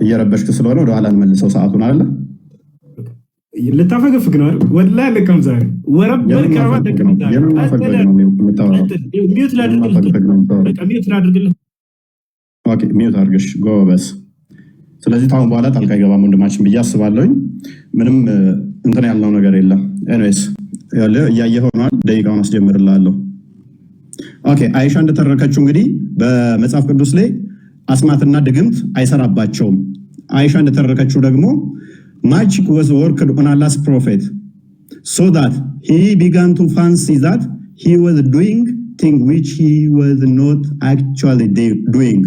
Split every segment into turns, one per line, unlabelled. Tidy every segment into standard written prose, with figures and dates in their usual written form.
እየረበሽክ ስለሆነ ወደኋላ እንመልሰው ሰዓቱን አለ።
ልታፈገፍግ ነው አይደል? ወላሂ አለቅም ዛሬ፣ ወረበል ካባ አለቅም ዛሬ።
የምን ማፈግፈግ ነው የምታወራው?
Mute
የምን
ላድርግልህ፣
ማፈግፈግ ነው የምታወራው?
በቃ mute ላድርግልህ።
Okay፣ mute አድርግሽ ጎበዝ። ስለዚህ ታሁን በኋላ ጣልቃ አይገባም ወንድማችን ብዬ አስባለሁኝ። ምንም እንትን ያልነው ነገር የለም። Anyways እያየህ ሆኗል። ደቂቃውን አስጀምርልሃለሁ። Okay፣ አይሻ እንደተረከችው እንግዲህ በመጽሐፍ ቅዱስ ላይ አስማትና ድግምት አይሰራባቸውም። አይሻ እንደተረከችው ደግሞ magic was worked on Allah's prophet so that he began to fancy that he was doing thing which he was not actually doing.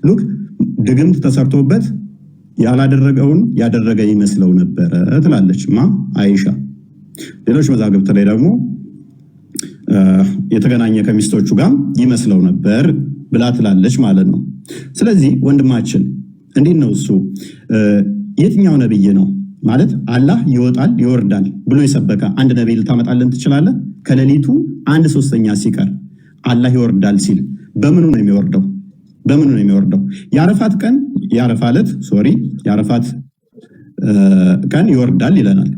Look፣ ድግምት ተሰርቶበት ያላደረገውን ያደረገ ይመስለው ነበረ ትላለች ማ? አይሻ። ሌሎች መዛግብት ላይ ደግሞ የተገናኘ ከሚስቶቹ ጋር ይመስለው ነበር ብላ ትላለች ማለት ነው። ስለዚህ ወንድማችን እንዴት ነው እሱ? የትኛው ነብይ ነው ማለት አላህ ይወጣል ይወርዳል ብሎ የሰበከ አንድ ነቢይ ልታመጣልን ትችላለህ? ከሌሊቱ አንድ ሶስተኛ ሲቀር አላህ ይወርዳል ሲል በምኑ ነው የሚወርደው? በምኑ ነው የሚወርደው? የአረፋት ቀን፣ የአረፋ ዕለት፣ sorry፣ የአረፋት ቀን ይወርዳል ይለናል።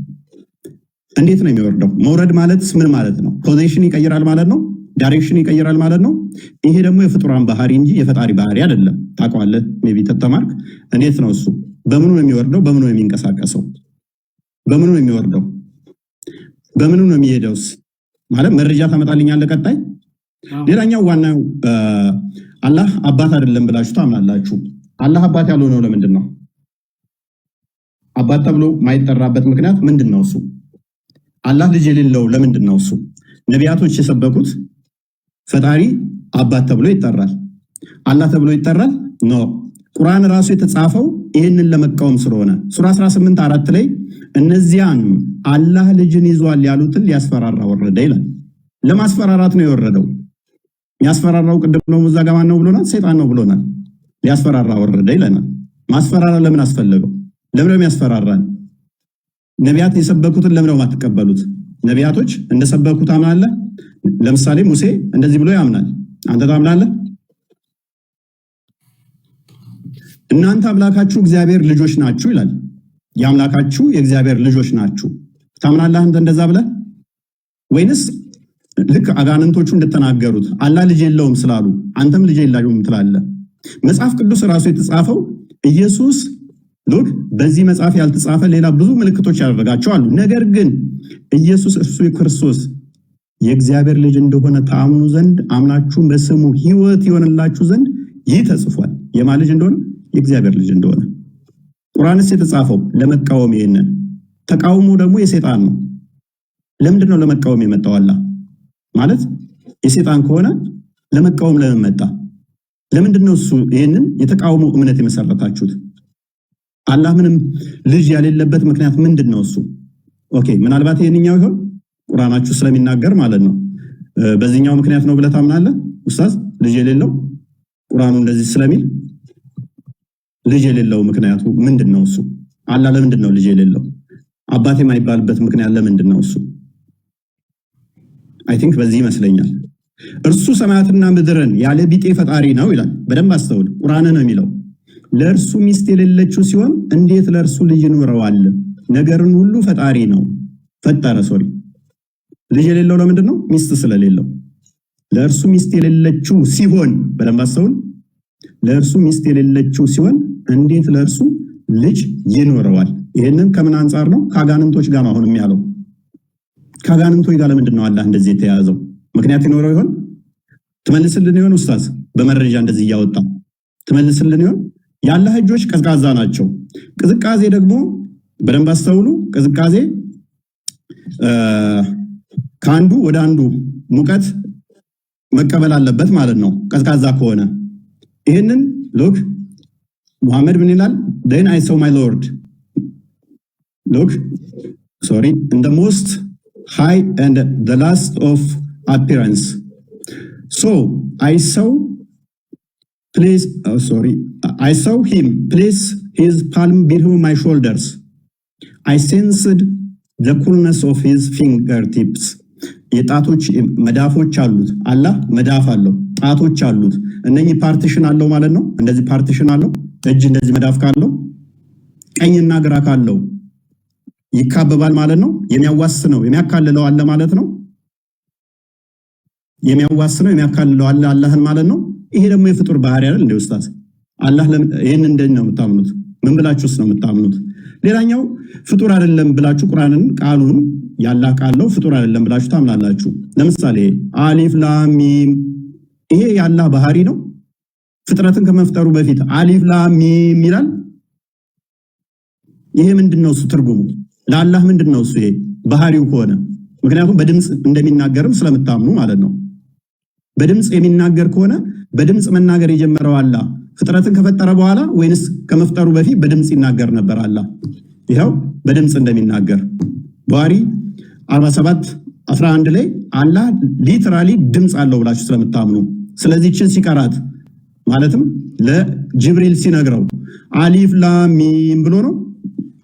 እንዴት ነው የሚወርደው? መውረድ ማለት ምን ማለት ነው? Position ይቀይራል ማለት ነው። Direction ይቀይራል ማለት ነው። ይሄ ደግሞ የፍጡራን ባህሪ እንጂ የፈጣሪ ባህሪ አይደለም። ታውቀዋለህ፣ maybe ተተማርክ። እንዴት ነው እሱ? በምኑ ነው የሚወርደው? በምኑ ነው የሚንቀሳቀሰው? በምኑ ነው የሚወርደው? በምኑ ነው የሚሄደውስ? ማለት መረጃ ታመጣልኛለህ? ቀጣይ ሌላኛው ዋናው አላህ አባት አይደለም ብላችሁ ታምናላችሁ። አላህ አባት ያልሆነው ለምንድን ነው? አባት ተብሎ ማይጠራበት ምክንያት ምንድን ነው? እሱ አላህ ልጅ የሌለው ለምንድን ነው? እሱ ነቢያቶች የሰበኩት ፈጣሪ አባት ተብሎ ይጠራል፣ አላህ ተብሎ ይጠራል? No፣ ቁርአን ራሱ የተጻፈው ይህንን ለመቃወም ስለሆነ ሱራ 18:4 ላይ እነዚያን አላህ ልጅን ይዟል ያሉትን ሊያስፈራራ ወረደ ይላል። ለማስፈራራት ነው የወረደው። ያስፈራራው ቅድም ነው እዛ ጋ ማን ነው ብሎናል? ሰይጣን ነው ብሎናል። ሊያስፈራራ ወረደ ይለናል። ማስፈራራ ለምን አስፈለገው? ለምን ነው የሚያስፈራራን? ነቢያት የሰበኩትን ለምን ነው የማትቀበሉት? ነቢያቶች እንደሰበኩት ታምናለህ? ለምሳሌ ሙሴ እንደዚህ ብሎ ያምናል። አንተ ታምናለህ? እናንተ አምላካችሁ እግዚአብሔር ልጆች ናችሁ ይላል። የአምላካችሁ የእግዚአብሔር ልጆች ናችሁ። ታምናለህ አንተ እንደዛ ብለህ? ወይንስ ልክ አጋንንቶቹ እንደተናገሩት አላህ ልጅ የለውም ስላሉ አንተም ልጅ የለውም ትላለህ? መጽሐፍ ቅዱስ ራሱ የተጻፈው ኢየሱስ፣ look፣ በዚህ መጽሐፍ ያልተጻፈ ሌላ ብዙ ምልክቶች ያደረጋቸው አሉ። ነገር ግን ኢየሱስ እርሱ ክርስቶስ የእግዚአብሔር ልጅ እንደሆነ ታምኑ ዘንድ አምናችሁም በስሙ ሕይወት ይሆንላችሁ ዘንድ ይህ ተጽፏል። የማን ልጅ እንደሆነ? የእግዚአብሔር ልጅ እንደሆነ። ቁርአንስ የተጻፈው ለመቃወም፣ ይሄንን ተቃውሞ ደግሞ የሰይጣን ነው። ለምንድን ነው ለመቃወም የመጣው? አላህ ማለት የሰይጣን ከሆነ ለመቃወም ለምን መጣ? ለምንድን ነው እሱ ይህንን የተቃውሞ እምነት የመሰረታችሁት? አላህ ምንም ልጅ ያሌለበት ምክንያት ምንድን ነው እሱ? Okay፣ ምናልባት ይህንኛው ይሆን ቁርአናችሁ ስለሚናገር ማለት ነው። በዚህኛው ምክንያት ነው ብለህ ታምናለህ ኡስታዝ? ልጅ የሌለው ቁርአኑ እንደዚህ ስለሚል ልጅ የሌለው ምክንያቱ ምንድን ነው እሱ? አላህ ለምንድን ነው ልጅ የሌለው? አባት የማይባልበት ምክንያት ለምንድን ነው እሱ? I think በዚህ ይመስለኛል። እርሱ ሰማያትና ምድርን ያለ ቢጤ ፈጣሪ ነው ይላል። በደንብ አስተውል። ቁርአን ነው የሚለው። ለእርሱ ሚስት የሌለችው ሲሆን እንዴት ለእርሱ ልጅ ይኖረዋል? ነገርን ሁሉ ፈጣሪ ነው፣ ፈጠረ። Sorry፣ ልጅ የሌለው ለምንድን ነው? ሚስት ስለሌለው። ለእርሱ ሚስት የሌለችው ሲሆን፣ በደንብ አስተውል። ለእርሱ ሚስት የሌለችው ሲሆን እንዴት ለእርሱ ልጅ ይኖረዋል? ይህንን ከምን አንጻር ነው? ከአጋንንቶች ጋር ነው አሁንም ያለው። ከአጋንንቶች ጋር ለምንድን ነው አላህ እንደዚህ የተያያዘው? ምክንያት ይኖረው ይሆን? ትመልስልን ይሆን ኡስታዝ? በመረጃ እንደዚህ እያወጣ ትመልስልን ይሆን? የአላህ እጆች ቀዝቃዛ ናቸው። ቅዝቃዜ ደግሞ በደንብ አስተውሉ። ቅዝቃዜ ከአንዱ ወደ አንዱ ሙቀት መቀበል አለበት ማለት ነው፣ ቀዝቃዛ ከሆነ። ይህንን look፣ ሙሐመድ ምን ይላል? Then I saw my Lord, look, sorry, in the most high and the last of appearance. So I saw place, sorry, I saw him place his palm between my shoulders. I sensed the coolness of his fingertips. የጣቶች መዳፎች አሉት። አላህ መዳፍ አለው፣ ጣቶች አሉት። እነኚህ partition አለው ማለት ነው። እንደዚህ partition አለው። እጅ እንደዚህ መዳፍ ካለው ቀኝና ግራ ካለው ይካበባል ማለት ነው። የሚያዋስነው የሚያካልለው አለ ማለት ነው። የሚያዋስነው የሚያካልለው አለ አላህን ማለት ነው። ይሄ ደግሞ የፍጡር ባህሪ አይደል እንዴ ኡስታዝ? አላህ ይህን እንዴት ነው የምታምኑት? ምን ብላችሁስ ነው የምታምኑት? ሌላኛው ፍጡር አይደለም ብላችሁ ቁርአንን፣ ቃሉን፣ ያላህ ቃል ነው፣ ፍጡር አይደለም ብላችሁ ታምናላችሁ። ለምሳሌ አሊፍ ላም ሚም፣ ይሄ የአላህ ባህሪ ነው። ፍጥረትን ከመፍጠሩ በፊት አሊፍ ላም ሚም ይላል። ይሄ ምንድን ነው እሱ ትርጉሙ? ለአላህ ምንድን ነው እሱ ይሄ ባህሪው ከሆነ? ምክንያቱም በድምፅ እንደሚናገርም ስለምታምኑ ማለት ነው። በድምፅ የሚናገር ከሆነ በድምፅ መናገር የጀመረው አላህ ፍጥረትን ከፈጠረ በኋላ ወይንስ ከመፍጠሩ በፊት በድምፅ ይናገር ነበር? አላህ ይኸው በድምፅ እንደሚናገር ቡሃሪ 47 11 ላይ አላህ literally ድምፅ አለው ብላችሁ ስለምታምኑ፣ ስለዚህ ችን ሲቀራት ማለትም ለጅብሪል ሲነግረው አሊፍ ላም ሚም ብሎ ነው።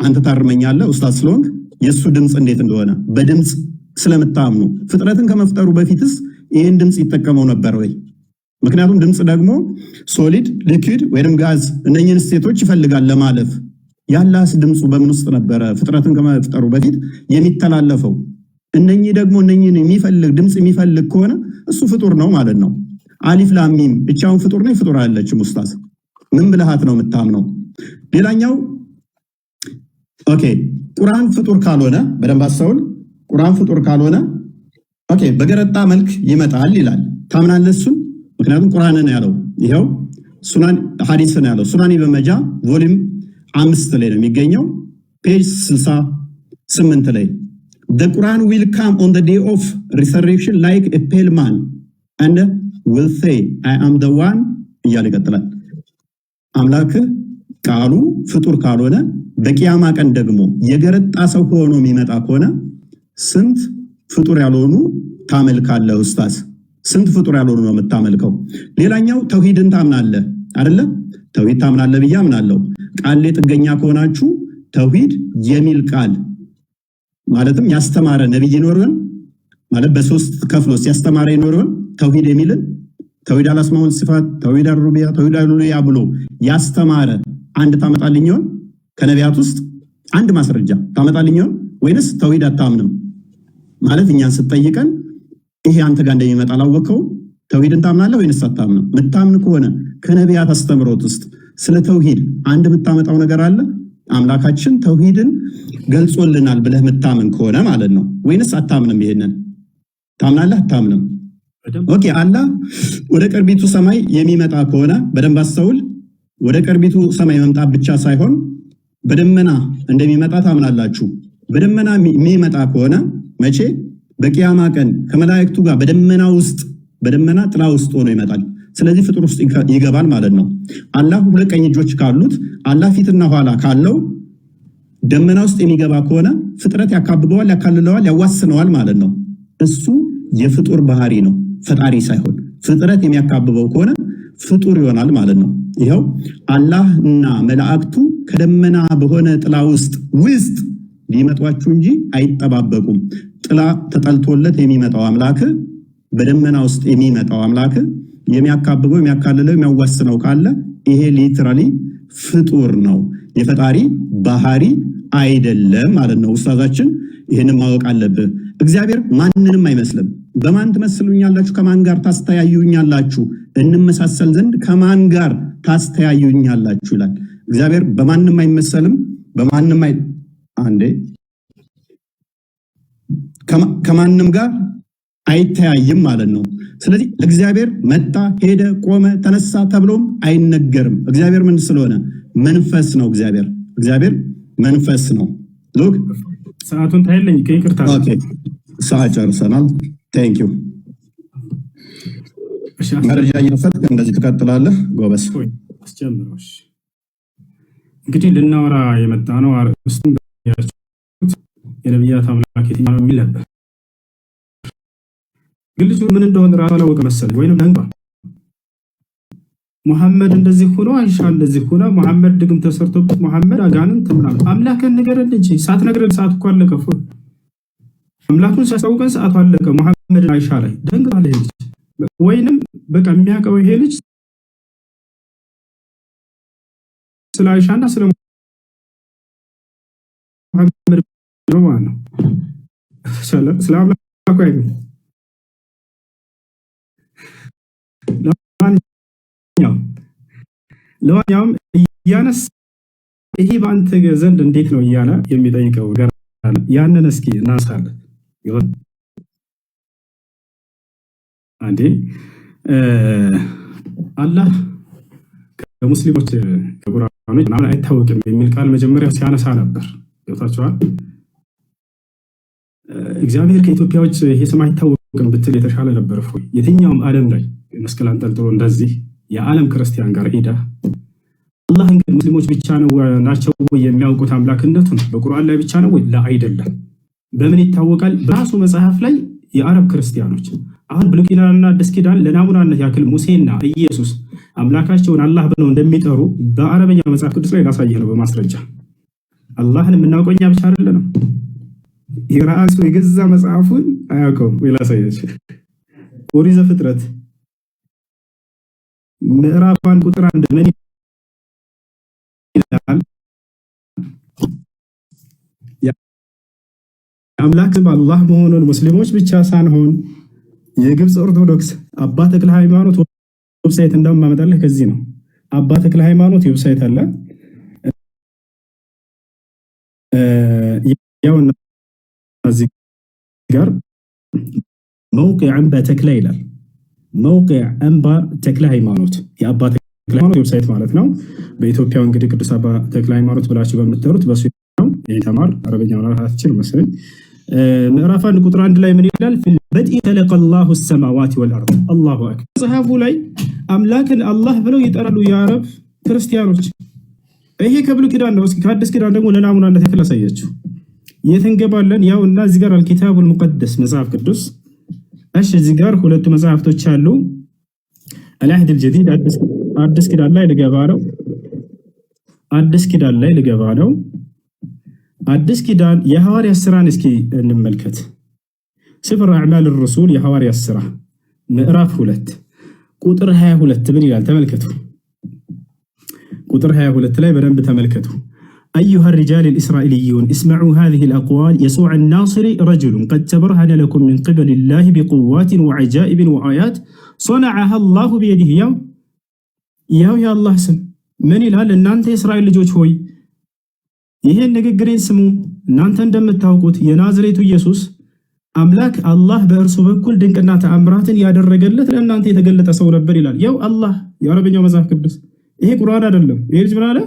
አንተ ታርመኛለህ ኡስታዝ ስለሆንክ፣ የእሱ ድምፅ እንዴት እንደሆነ በድምፅ ስለምታምኑ ፍጥረትን ከመፍጠሩ በፊትስ ይህን ድምፅ ይጠቀመው ነበር ወይ? ምክንያቱም ድምፅ ደግሞ solid፣ liquid ወይም ጋዝ እነኝህን state ኦች ይፈልጋል ለማለፍ። ያላህስ ድምፁ በምን ውስጥ ነበረ ፍጥረትን ከመፍጠሩ በፊት የሚተላለፈው? እነኚህ ደግሞ እነኚህን የሚፈልግ ድምፅ የሚፈልግ ከሆነ እሱ ፍጡር ነው ማለት ነው። አሊፍ ላም ሚም ብቻውን ፍጡር ነው? ፍጡር አይደለችም? ኡስታዝ፣ ምን ብለሃት ነው የምታምነው? ሌላኛው okay፣ ቁርአን ፍጡር ካልሆነ፣ በደንብ አስተውል። ቁርአን ፍጡር ካልሆነ okay፣ በገረጣ መልክ ይመጣል ይላል። ታምናለህ እሱን? ምክንያቱም ቁርአን ነው ያለው። ይኸው ሱናን ሐዲስ ነው ያለው። ሱናን ኢብን ማጃ volume 5 ላይ ነው የሚገኘው፣ page 68 ላይ "The Quran will come on the day of resurrection like a pale man and will say, 'I am the one' እያለ ይቀጥላል። አምላክህ ቃሉ ፍጡር ካልሆነ፣ በቂያማ ቀን ደግሞ የገረጣ ሰው ሆኖ የሚመጣ ከሆነ ስንት ፍጡር ያልሆኑ ታመልካለህ ኡስታዝ? ስንት ፍጡር ያልሆኑ ነው የምታመልከው? ሌላኛው ተውሂድን ታምናለህ አይደለ? ተውሂድ ታምናለህ ብዬ አምናለሁ። ቃል ላይ ጥገኛ ከሆናችሁ ተውሂድ የሚል ቃል ማለትም ያስተማረ ነቢይ ይኖር ይሆን? ማለት በሶስት ከፍሎ ያስተማረ ይኖር ይሆን? ተውሂድ የሚልን ተውሂድ አልአስማ ወሲፋት፣ ተውሂድ አልሩቡቢያ፣ ተውሂድ አልኡሉሂያ ብሎ ያስተማረ አንድ ታመጣልኝ ይሆን? ከነቢያት ውስጥ አንድ ማስረጃ ታመጣልኝ ይሆን? ወይንስ ተውሂድ አታምንም? ማለት እኛን ስትጠይቀን ይሄ አንተ ጋር እንደሚመጣ አላወቅከው? ተውሂድን ታምናለህ ወይንስ አታምንም? ምታምን ከሆነ ከነቢያት አስተምሮት ውስጥ ስለ ተውሂድ አንድ የምታመጣው ነገር አለ? አምላካችን ተውሂድን ገልጾልናል ብለህ ምታምን ከሆነ ማለት ነው። ወይንስ አታምንም? ይሄንን ታምናለህ አታምንም? Okay፣ አላህ ወደ ቅርቢቱ ሰማይ የሚመጣ ከሆነ፣ በደንብ አስተውል። ወደ ቅርቢቱ ሰማይ መምጣት ብቻ ሳይሆን በደመና እንደሚመጣ ታምናላችሁ። በደመና የሚመጣ ከሆነ መቼ? በቂያማ ቀን ከመላእክቱ ጋር በደመና ውስጥ፣ በደመና ጥላ ውስጥ ሆኖ ይመጣል። ስለዚህ ፍጡር ውስጥ ይገባል ማለት ነው። አላህ ሁለት ቀኝ እጆች ካሉት፣ አላህ ፊትና ኋላ ካለው፣ ደመና ውስጥ የሚገባ ከሆነ ፍጥረት ያካብበዋል፣ ያካልለዋል፣ ያዋስነዋል ማለት ነው። እሱ የፍጡር ባህሪ ነው፣ ፈጣሪ ሳይሆን። ፍጥረት የሚያካብበው ከሆነ ፍጡር ይሆናል ማለት ነው። ይኸው አላህ እና መላእክቱ ከደመና በሆነ ጥላ ውስጥ ሊመጧችሁ እንጂ አይጠባበቁም። ጥላ ተጠልቶለት የሚመጣው አምላክ፣ በደመና ውስጥ የሚመጣው አምላክ የሚያካብበው፣ የሚያካልለው፣ የሚያዋስነው ካለ ይሄ literally ፍጡር ነው፣ የፈጣሪ ባህሪ አይደለም ማለት ነው። ኡስታዛችን፣ ይህንን ማወቅ አለብህ። እግዚአብሔር ማንንም አይመስልም። በማን ትመስሉኛላችሁ? ከማን ጋር ታስተያዩኛላችሁ? እንመሳሰል ዘንድ ከማን ጋር ታስተያዩኛላችሁ ይላል። እግዚአብሔር በማንም አይመሰልም። በማንም አይ አንዴ ከማንም ጋር አይተያይም ማለት ነው። ስለዚህ እግዚአብሔር መጣ፣ ሄደ፣ ቆመ፣ ተነሳ ተብሎም አይነገርም። እግዚአብሔር ምን ስለሆነ? መንፈስ ነው። እግዚአብሔር መንፈስ ነው። Look።
ሰዓቱን ታይለኝ ከይቅርታ።
Okay፣ ሰዓት ጨርሰናል። Thank you። መረጃ እየከፈትክ እንደዚህ ትቀጥላለህ። ጎበዝ።
አስጀምረው። እንግዲህ ልናወራ የመጣ ነው፣ አርእስቱን የነቢያት አምላክ የትኛው ነው የሚል ነበር። ግን ልጁ ምን እንደሆነ ራሱ አላወቀ መሰለኝ፣ ወይንም ደንግጧል። ሙሐመድ እንደዚህ ሆኖ፣ አይሻ እንደዚህ ሆነ፣ ሙሐመድ ድግም ተሰርቶበት፣ ሙሐመድ አጋንንት ምናምን። አምላክን ንገረን እንጂ ሳትነግረን ሰዓት እኮ አለቀ። አምላኩን ሲያስታውቀን ሰዓቱ አለቀ። ሙሐመድ አይሻ ላይ ደንግጧል ይሄ ልጅ፣ ወይንም በቃ የሚያውቀው ይሄ ልጅ ስለ አይሻና ስለ መሐመድ ነው ማለት ነው። ስለ አምላኩ አይልም። ለማንኛውም እያነሳ ይሄ በአንተ ዘንድ እንዴት ነው እያለ የሚጠይቀው ነገር አለ። ያንን እስኪ እናንሳለን። አንዴ አላህ ከሙስሊሞች ከቁርአኖች ምናምን አይታወቅም የሚል ቃል መጀመሪያ ሲያነሳ ነበር። ገብታችኋል? እግዚአብሔር ከኢትዮጵያ ውጭ ይሄ ስም አይታወቅም ብትል የተሻለ ነበር። እፎይ የትኛውም ዓለም ላይ መስቀል አንጠልጥሎ እንደዚህ የዓለም ክርስቲያን ጋር ሄዳ አላህ እንግዲህ ሙስሊሞች ብቻ ነው ናቸው ወይ የሚያውቁት አምላክነቱን? በቁርአን ላይ ብቻ ነው ወይ? አይደለም። በምን ይታወቃል? በራሱ መጽሐፍ ላይ የአረብ ክርስቲያኖች አሁን ብሉይ ኪዳንና አዲስ ኪዳን ለናሙናነት ያክል ሙሴና ኢየሱስ አምላካቸውን አላህ ብለው እንደሚጠሩ በአረበኛ መጽሐፍ ቅዱስ ላይ ላሳየህ ነው በማስረጃ። አላህን የምናውቀው እኛ ብቻ አይደለንም። የራሱ የገዛ መጽሐፉን አያውቀውም ወይ? ላሳያችሁ። ኦሪት ዘፍጥረት ምዕራፍ 1 ቁጥር 1 ምን ይላል? የአምላክ ስም አላህ መሆኑን ሙስሊሞች ብቻ ሳንሆን የግብፅ ኦርቶዶክስ አባ ተክለ ሃይማኖት website እንደማመጣልህ ከዚህ ነው። አባ ተክለ ሃይማኖት website አለ። ያው እዚህ ጋር موقع አምባ ተክለ ይላል። موقع አምባ ተክለ ሃይማኖት የአባ ተክለ ሃይማኖት website ማለት ነው። በኢትዮጵያው እንግዲህ ቅዱስ አባ ተክለ ሃይማኖት ብላችሁ በምትጠሩት በሱ ነው። ይሄ ተማር አረበኛ ምናምን አትችል መሰለኝ። ምዕራፍ 1 ቁጥር 1 ላይ ምን ይላል? في البدء خلق الله السماوات والأرض። الله أكبر። መጽሐፉ ላይ አምላክን አላህ ብለው ይጠራሉ የአረብ ክርስቲያኖች። ይሄ ከብሉይ ኪዳን ነው። እስኪ ከአዲስ ኪዳን ደግሞ ለናሙናነት ያክል አሳያችሁ። የት እንገባለን? ያው እና እዚህ ጋር الكتاب المقدس መጽሐፍ ቅዱስ። እሺ እዚህ ጋር ሁለቱ መጽሐፍቶች አሉ። العهد الجديد አዲስ ኪዳን ላይ ልገባ ነው። አዲስ ኪዳን ላይ ልገባ ነው። አዲስ ኪዳን የሐዋርያት ስራን እስኪ እንመልከት። سفر أعمال الرسل የሐዋርያት ስራ ምዕራፍ 2 ቁጥር 22 ምን ይላል? ተመልከቱ። ቁጥር 22 ላይ በደንብ ተመልከቱ። أيها الرجال الإسرائيليون اسمعوا هذه الأقوال يسوع الناصري رجل قد تبرهن لكم من قبل الله بقوات وعجائب وآيات صنعها الله بيده። ያው ያው የአላህ ስም ምን ይላል? እናንተ የእስራኤል ልጆች ሆይ ይህን ንግግሬን ስሙ። እናንተ እንደምታውቁት የናዝሬቱ ኢየሱስ አምላክ አላህ በእርሱ በኩል ድንቅና ተአምራትን ያደረገለት ለእናንተ የተገለጠ ሰው ነበር ይላል። ያው አላህ የአረበኛው መጽሐፍ ቅዱስ ይሄ ቁርአን አይደለም። ይሄ ልጅ ምን አለ?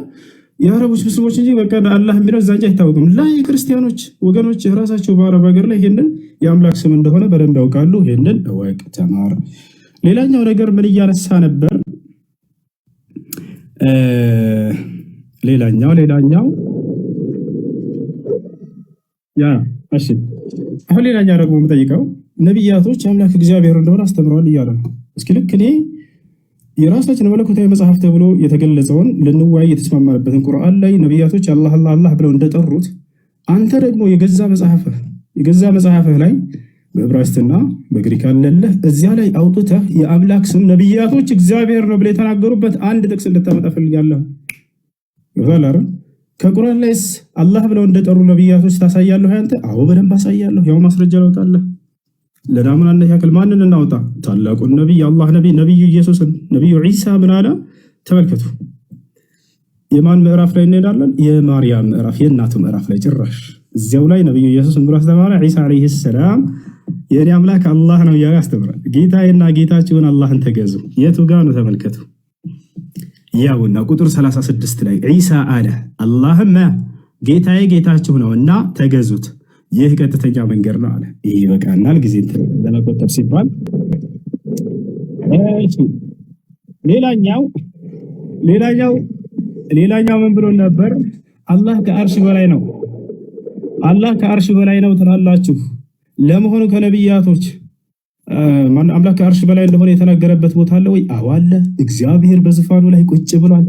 የአረቦች ሙስሊሞች እንጂ በቃ አላህ የሚለው እዛ እንጂ አይታወቅም። ላይ የክርስቲያኖች ወገኖች ራሳቸው በአረብ ሀገር ላይ ይሄንን የአምላክ ስም እንደሆነ በደንብ ያውቃሉ። ይሄንን እወቅ፣ ተማር። ሌላኛው ነገር ምን እያነሳ ነበር? ሌላኛው ያ እሺ፣ አሁን ሌላኛው ደግሞ የምጠይቀው ነቢያቶች አምላክ እግዚአብሔር እንደሆነ አስተምረዋል እያለ ነው። እስኪ ልክ እኔ የራሳችን መለኮታዊ መጽሐፍ ተብሎ የተገለጸውን ልንወያይ የተስማማንበትን ቁርአን ላይ ነቢያቶች አላህ አላህ አላህ ብለው እንደጠሩት አንተ ደግሞ የገዛ መጽሐፍህ ላይ በዕብራይስጥና በግሪክ አለልህ፣ እዚያ ላይ አውጥተህ የአምላክ ስም ነቢያቶች እግዚአብሔር ነው ብለው የተናገሩበት አንድ ጥቅስ እንድታመጣ ፈልጋለሁ። ይሆናል አይደል? ከቁርአን ላይስ አላህ ብለው እንደጠሩ ነቢያቶች ታሳያለህ አንተ? አዎ በደንብ አሳያለሁ። ያው ማስረጃ ላውጣለህ። ለናሙናነት ያክል ማንን እናውጣ? ታላቁን ነቢይ፣ የአላህ ነቢይ፣ ነቢዩ ኢየሱስን። ነቢዩ ዒሳ ምን አለ? ተመልከቱ። የማን ምዕራፍ ላይ እንሄዳለን? የማርያም ምዕራፍ፣ የእናቱ ምዕራፍ ላይ ጭራሽ እዚያው ላይ ነቢዩ ኢየሱስ ምን ብሎ አስተማረ? ዒሳ ዓለይሂ ሰላም የእኔ አምላክ አላህ ነው እያለ ያስተምራል። ጌታዬና ጌታችሁን አላህን ተገዙ። የቱ ጋ ነው? ተመልከቱ። ያውና ቁጥር 36 ላይ ዒሳ አለ አላህም ጌታዬ ጌታችሁ ነውና ተገዙት፣ ይህ ቀጥተኛ መንገድ ነው አለ። ይህ ይበቃናል፣ ጊዜ ለመቆጠብ ሲባል። እሺ ሌላኛው ምን ብሎ ነበር? አላህ ከአርሽ በላይ ነው፣ አላህ ከአርሽ በላይ ነው ትላላችሁ። ለመሆኑ ከነቢያቶች አምላክ ከአርሽ በላይ እንደሆነ የተናገረበት ቦታ አለ ወይ? አዎ አለ። እግዚአብሔር በዙፋኑ ላይ ቁጭ ብሏል።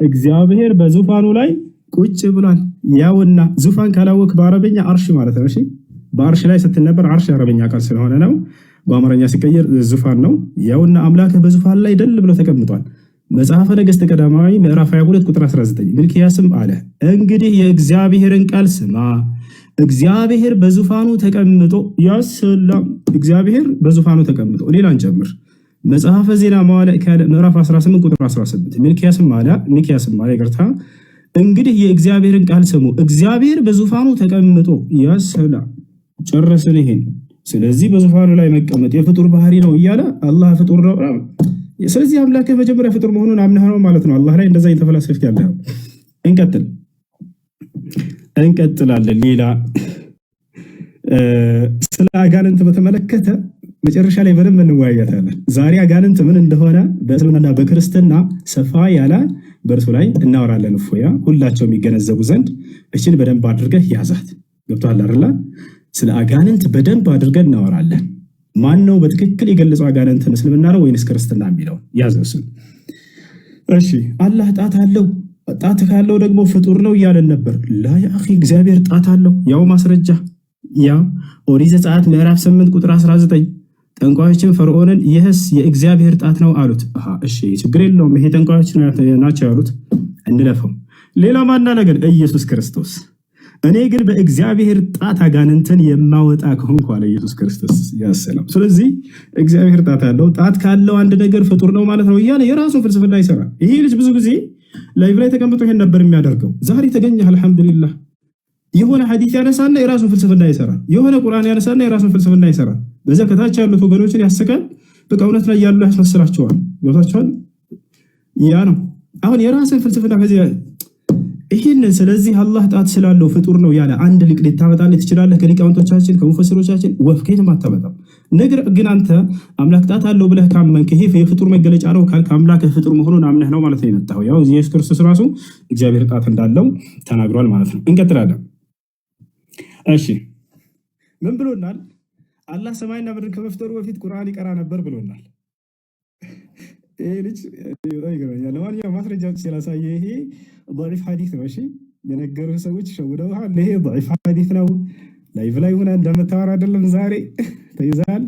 እግዚአብሔር በዙፋኑ ላይ ቁጭ ብሏል። ያውና ዙፋን ካላወቅ በአረበኛ አርሽ ማለት ነው። እሺ በአርሽ ላይ ስትል ነበር። አርሽ የአረበኛ ቃል ስለሆነ ነው። በአማርኛ ሲቀየር ዙፋን ነው። ያውና አምላክህ በዙፋን ላይ ደል ብሎ ተቀምጧል። መጽሐፈ ነገሥት ቀዳማዊ ምዕራፍ 22 ቁጥር 19፣ ሚልኪያስም አለ፣ እንግዲህ የእግዚአብሔርን ቃል ስማ፣ እግዚአብሔር በዙፋኑ ተቀምጦ። ያሰላም፣ እግዚአብሔር በዙፋኑ ተቀምጦ። ሌላን ጨምር። መጽሐፈ ዜና መዋዕል ምዕራፍ 18 ቁጥር 18፣ ሚልኪያስም አለ፣ ሚኪያስም አለ፣ ይቅርታ፣ እንግዲህ የእግዚአብሔርን ቃል ስሙ፣ እግዚአብሔር በዙፋኑ ተቀምጦ። ያሰላም፣ ጨረስን ይሄን። ስለዚህ በዙፋኑ ላይ መቀመጥ የፍጡር ባህሪ ነው እያለ አላህ ፍጡር ነው። ስለዚህ አምላክህ መጀመሪያ ፍጡር መሆኑን አምነህ ነው ማለት ነው። አላህ ላይ እንደዛ እየተፈላሰፍክ ያለኸው። እንቀጥል፣ እንቀጥላለን። ሌላ ስለ አጋንንት በተመለከተ መጨረሻ ላይ በደንብ እንወያያታለን። ዛሬ አጋንንት ምን እንደሆነ በእስልምናና በክርስትና ሰፋ ያለ በእርሱ ላይ እናወራለን። እፎያ ሁላቸው የሚገነዘቡ ዘንድ እችን በደንብ አድርገህ ያዛት። ገብቶሃል አይደለ? ስለ አጋንንት በደንብ አድርገን እናወራለን። ማን ነው በትክክል የገለጸው አጋንንትን፣ እስልምና ነው ወይንስ ክርስትና የሚለው ያዘው እሱን። እሺ፣ አላህ ጣት አለው፣ ጣት ካለው ደግሞ ፍጡር ነው እያለን ነበር። لا يا أخي፣ እግዚአብሔር ጣት አለው። ያው ማስረጃ ያው ኦሪት ዘጸአት ምዕራፍ 8 ቁጥር 19፣ ጠንቋዮችን ፈርዖንን ይህስ የእግዚአብሔር ጣት ነው አሉት። እሺ ችግር የለውም፣ ይሄ ጠንቋዮች ናቸው ያሉት፣ እንለፈው። ሌላ ማና ነገር ኢየሱስ ክርስቶስ እኔ ግን በእግዚአብሔር ጣት አጋንንትን የማወጣ ከሆንኩ አለ ኢየሱስ ክርስቶስ። ያሰላም። ስለዚህ እግዚአብሔር ጣት አለው። ጣት ካለው አንድ ነገር ፍጡር ነው ማለት ነው እያለ የራሱን ፍልስፍና ይሰራል። ይሄ ልጅ ብዙ ጊዜ live ላይ ተቀምጦ ይሄን ነበር የሚያደርገው። ዛሬ ተገኘ፣ አልሐምዱሊላህ። የሆነ ሐዲስ ያነሳና የራሱን ፍልስፍና ይሰራል። የሆነ ቁርአን ያነሳና የራሱን ፍልስፍና ይሰራል። በዚያ ከታች ያሉት ወገኖችን ያስቃል። በቃ እውነት ላይ ያሉ ያስመስላቸዋል። ገብታችኋል? ያ ነው አሁን የራስን ፍልስፍና ከዚህ ይህንን። ስለዚህ አላህ ጣት ስላለው ፍጡር ነው ያለ አንድ ሊቅ ልታመጣልህ ትችላለህ? ከሊቃውንቶቻችን፣ ከሙፈሲሮቻችን ወፍ ከየትም አታመጣም። ነገር ግን አንተ አምላክ ጣት አለው ብለህ ካመንክ፣ ይሄ የፍጡር መገለጫ ነው ካልክ፣ አምላክ ፍጡር መሆኑን አምነህ ነው ማለት ነው የመጣኸው። ያው ኢየሱስ ክርስቶስ ራሱ እግዚአብሔር ጣት እንዳለው ተናግሯል ማለት ነው። እንቀጥላለን። እሺ፣ ምን ብሎናል? አላህ ሰማይና ምድርን ከመፍጠሩ በፊት ቁርአን ይቀራ ነበር ብሎናል። ይሄ ልጅ በጣም ይገርመኛል። ለማንኛውም ማስረጃ ስላሳየ ይሄ ضعيف ሐዲስ ነው። እሺ፣ የነገሩህ ሰዎች ሸውደውሃል። ይሄ ضعيف ሐዲስ ነው። Live ላይ ሆነ እንደምታወራ አይደለም። ዛሬ ተይዛል።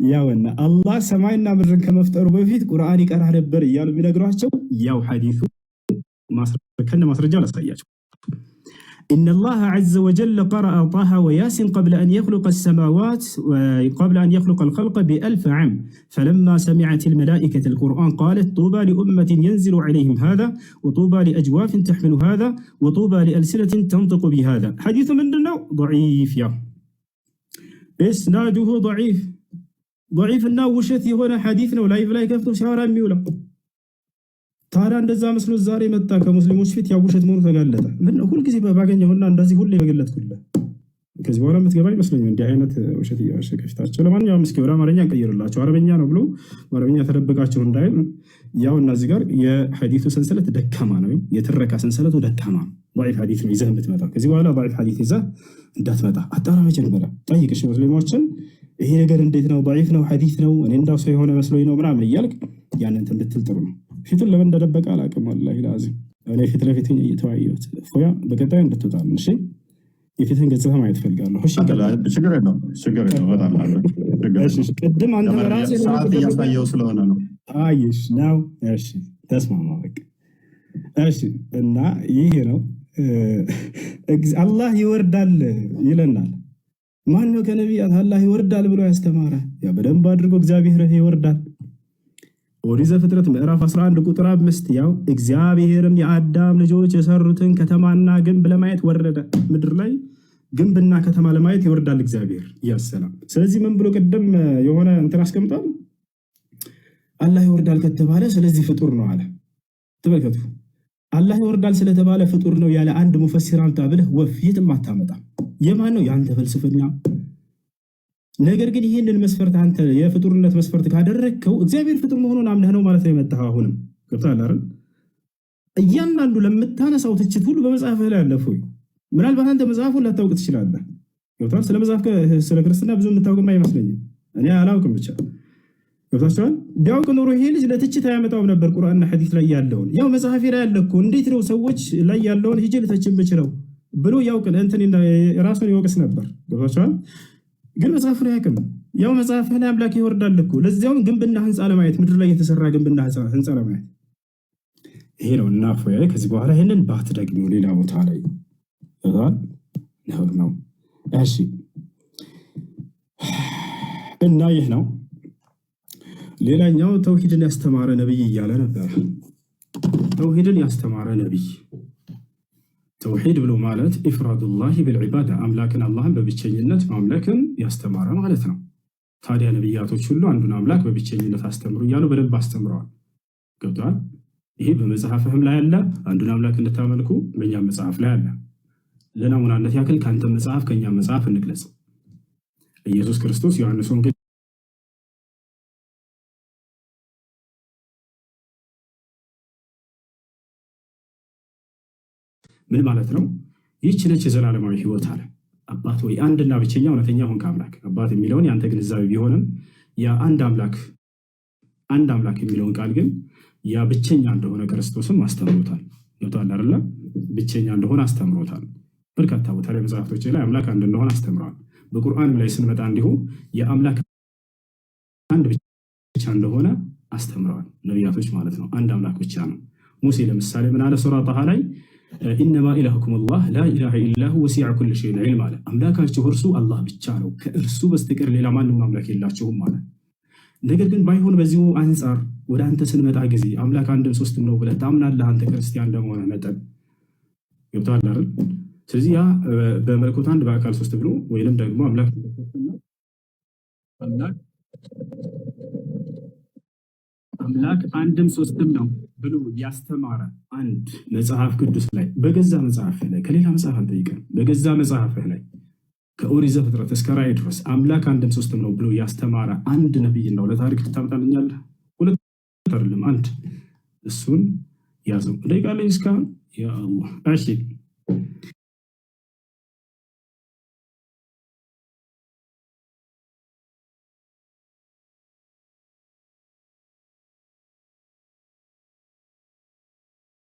ያውና አላህ ሰማይና ምድርን ከመፍጠሩ በፊት ቁርአን ይቀራ ነበር እያሉ የሚነግሯቸው ያው ሐዲሱ ከነ ማስረጃ አላሳያቸው። إن الله عز وجل قرأ طه وياسين قبل أن يخلق السماوات، قبل أن يخلق الخلق ب1000 عام، فلما سمعت الملائكة القرآن قالت: طوبى لأمة ينزل عليهم هذا، وطوبى لأجواف تحمل هذا، وطوبى لألسنة تنطق بهذا። ሐዲሱ ምንድን ነው? ضعيف። ያ إسناده ضعيف። ضعيف እና ውሸት የሆነ ሐዲስ ነው። Live ላይ ከፍቶ ሲያወራ የሚውለው ታዲያ እንደዛ መስሎ ዛሬ መጣ ከሙስሊሞች ፊት፣ ያው ውሸት መሆኑ ተጋለጠ። ምን ሁልጊዜ ባገኘሁና እንደዚህ ሁሌ በገለጥኩልህ ከዚህ በኋላ የምትገባ አይመስለኝም። እንዲህ አይነት ውሸት እየዋሸ ከፊታቸው። ለማንኛውም እስኪ ወደ አማርኛ እንቀይርላቸው። አረበኛ ነው ብሎ በአረበኛ ተደብቃቸው እንዳይል። ያው እና እዚህ ጋር የሐዲሱ ሰንሰለት ደካማ ነው። የትረካ ሰንሰለቱ ደካማ ነው። ضعيف ሐዲስ ነው ይዘህ የምትመጣው። ከዚህ በኋላ ضعيف ሐዲስ ይዘህ እንዳትመጣ። አጣራ፣ መጀመሪያ ጠይቅሽ ሙስሊሞችን፣ ይሄ ነገር እንዴት ነው? ضعيف ነው ሐዲስ ነው፣ እኔ እንዳው ሰው የሆነ መስሎኝ ነው ምናምን እያልክ ያንን እንትን ብትል ጥሩ ነው። ፊቱን ለምን እንደደበቀ አላውቅም። والله العظيم እኔ ፊት ለፊት እየተወያየሁት ፎያ በቀጣዩ እንድትወጣለን። እሺ፣ የፊትህን ገጽታ ማየት እፈልጋለሁ። እሺ።
ችግር የለውም፣ ችግር የለውም። በጣም
ቅድም አንተ በራስህ
ሰዓት እያሳየው ስለሆነ ነው።
አይሽ ነው። እሺ፣ ተስማማ በቃ። እሺ፣ እና ይሄ ነው፣ አላህ ይወርዳል ይለናል። ማን ነው ከነቢያት አላህ ይወርዳል ብሎ ያስተማረ? ያ በደንብ አድርጎ እግዚአብሔር ይወርዳል። ኦሪት ዘፍጥረት ምዕራፍ 11 ቁጥር 5፣ ያው እግዚአብሔርም የአዳም ልጆች የሰሩትን ከተማና ግንብ ለማየት ወረደ። ምድር ላይ ግንብና ከተማ ለማየት ይወርዳል እግዚአብሔር። ያሰላም። ስለዚህ ምን ብሎ ቅድም የሆነ እንትን አስቀምጧል። አላህ ይወርዳል ከተባለ ስለዚህ ፍጡር ነው አለ። ተመልከቱ። አላህ ይወርዳል ስለተባለ ፍጡር ነው ያለ አንድ ሙፈሲር አምጣ ብለህ ወፍ የትም አታመጣም። የማን ነው? የአንተ ፍልስፍና። ነገር ግን ይህንን መስፈርት አንተ የፍጡርነት መስፈርት ካደረግከው እግዚአብሔር ፍጡር መሆኑን አምነህ ነው ማለት ነው የመጣኸው። አሁንም ገብቶሃል አይደል? እያንዳንዱ ለምታነሳው ትችት ሁሉ በመጽሐፍህ ላይ አለፉ። ምናልባት አንተ መጽሐፉን ላታውቅ ትችላለህ። ገብቶሃል? ስለ መጽሐፍ፣ ስለ ክርስትና ብዙ የምታውቅም አይመስለኝም። እኔ አላውቅም ብቻ፣ ገብታችኋል። ቢያውቅ ኖሮ ይሄ ልጅ ለትችት አያመጣውም ነበር። ቁርአንና ሐዲስ ላይ ያለውን፣ ያው መጽሐፌ ላይ ያለ እኮ፣ እንዴት ነው ሰዎች ላይ ያለውን ሂጄ ልተች የምችለው ብሎ ያውቅ እንትን ራሱን ይወቅስ ነበር። ገብታችኋል። ግን መጽሐፉን አያውቅም። ያው መጽሐፍ ላይ አምላክ ይወርዳል እኮ፣ ለዚያውም ግንብና ህንፃ ለማየት፣ ምድር ላይ የተሰራ ግንብና ህንፃ ለማየት። ይሄ ነው እና እፎይ፣ ከዚህ በኋላ ይህንን ባትደግሚው ሌላ ቦታ ላይ ነውር ነው። እሺ እና ይህ ነው። ሌላኛው ተውሂድን ያስተማረ ነብይ እያለ ነበር። ተውሂድን ያስተማረ ነብይ፣ ተውሂድ ብሎ ማለት إفراد الله بالعبادة አምላክን አላህን በብቸኝነት ማምለክን ያስተማረ ማለት ነው። ታዲያ ነብያቶች ሁሉ አንዱን አምላክ በብቸኝነት አስተምሩ እያሉ በደንብ አስተምረዋል። ገብተዋል። ይሄ በመጽሐፍህም ላይ አለ። አንዱን አምላክ እንድታመልኩ በእኛም መጽሐፍ ላይ አለ። ለናሙናነት ያክል ከአንተ መጽሐፍ ከእኛም መጽሐፍ እንግለጽ። ኢየሱስ ክርስቶስ ዮሐንስ ወንጌል ምን ማለት ነው? ይህች ነች የዘላለማዊ ሕይወት አለ። አባት ወይ አንድና ብቸኛ እውነተኛ ሆንክ አምላክ። አባት የሚለውን የአንተ ግንዛቤ ቢሆንም ያ አንድ አምላክ አንድ አምላክ የሚለውን ቃል ግን ያ ብቸኛ እንደሆነ ክርስቶስም አስተምሮታል። ገብቶሃል አይደለ? ብቸኛ እንደሆነ አስተምሮታል። በርካታ ቦታ ላይ መጽሐፍቶች ላይ አምላክ አንድ እንደሆነ አስተምረዋል። በቁርአንም ላይ ስንመጣ እንዲሁ የአምላክ አንድ ብቻ እንደሆነ አስተምረዋል ነቢያቶች ማለት ነው። አንድ አምላክ ብቻ ነው። ሙሴ ለምሳሌ ምን አለ? ሱራ ጣሃ ላይ إنما إلهكم الله لا إله إلا هو وسع كل شيء علما አለ። አምላካችሁ እርሱ አላህ ብቻ ነው፣ ከእርሱ በስተቀር ሌላ ማንም አምላክ የላችሁም አለ። ነገር ግን ባይሆን በዚሁ አንጻር ወደ አንተ ስንመጣ ጊዜ አምላክ አንድም ሶስትም ነው ብለህ ታምናለህ። አንተ ክርስቲያን እንደመሆነ መጠን ገብቶሃል አይደል? ስለዚህ ያ በመለኮት አንድ በአካል ሶስት ብሎ ወይንም ደግሞ አምላክ አምላክ አንድም ሶስትም ነው ብሎ ያስተማረ አንድ መጽሐፍ ቅዱስ ላይ በገዛ መጽሐፍህ ላይ፣ ከሌላ መጽሐፍ አልጠይቅም፣ በገዛ መጽሐፍህ ላይ ከኦሪት ዘፍጥረት እስከ ራእይ ድረስ አምላክ አንድም ሶስትም ነው ብሎ ያስተማረ አንድ ነቢይ ነው ለታሪክ ትታመጣልኛለህ? ሁለት አይደለም አንድ። እሱን ያዘው። ደቂቃ እስካሁን ያ አላህ። እሺ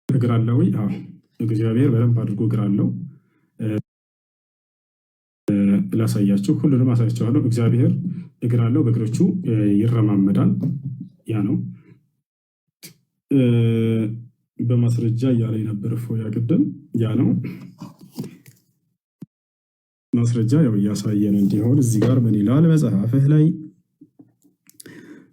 እግር አለው ወይ? አዎ እግዚአብሔር በደንብ አድርጎ እግር አለው። ላሳያችሁ፣ ሁሉንም አሳያችኋለሁ። እግዚአብሔር እግር አለው፣ በእግሮቹ ይረማመዳል። ያ ነው በማስረጃ እያለ የነበር እፎይ ቅድም። ያ ነው ማስረጃ ያው እያሳየን እንዲሆን እዚህ ጋር ምን ይላል መጽሐፍህ ላይ?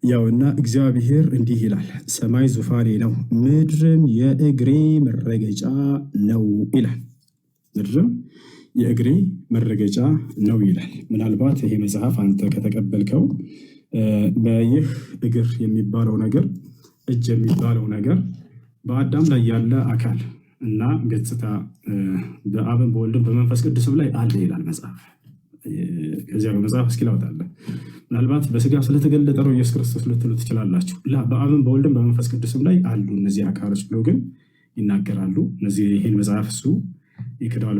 ያውና እግዚአብሔር እንዲህ ይላል፣ ሰማይ ዙፋኔ ነው፣ ምድርም የእግሬ መረገጫ ነው ይላል። ምድርም የእግሬ መረገጫ ነው ይላል። ምናልባት ይሄ መጽሐፍ አንተ ከተቀበልከው በይህ እግር የሚባለው ነገር፣ እጅ የሚባለው ነገር በአዳም ላይ ያለ አካል እና ገጽታ በአብን በወልድም በመንፈስ ቅዱስም ላይ አለ ይላል መጽሐፍ። ከዚያ በመጽሐፍ እስኪ ላውጣለህ። ምናልባት በስጋ ስለተገለጠ ነው ኢየሱስ ክርስቶስ ልትሉ ትችላላችሁ። በአብን በወልድም በመንፈስ ቅዱስም ላይ አሉ እነዚህ አካሎች ብሎ ግን ይናገራሉ። እነዚህ ይህን መጽሐፍ እሱ ይክደዋል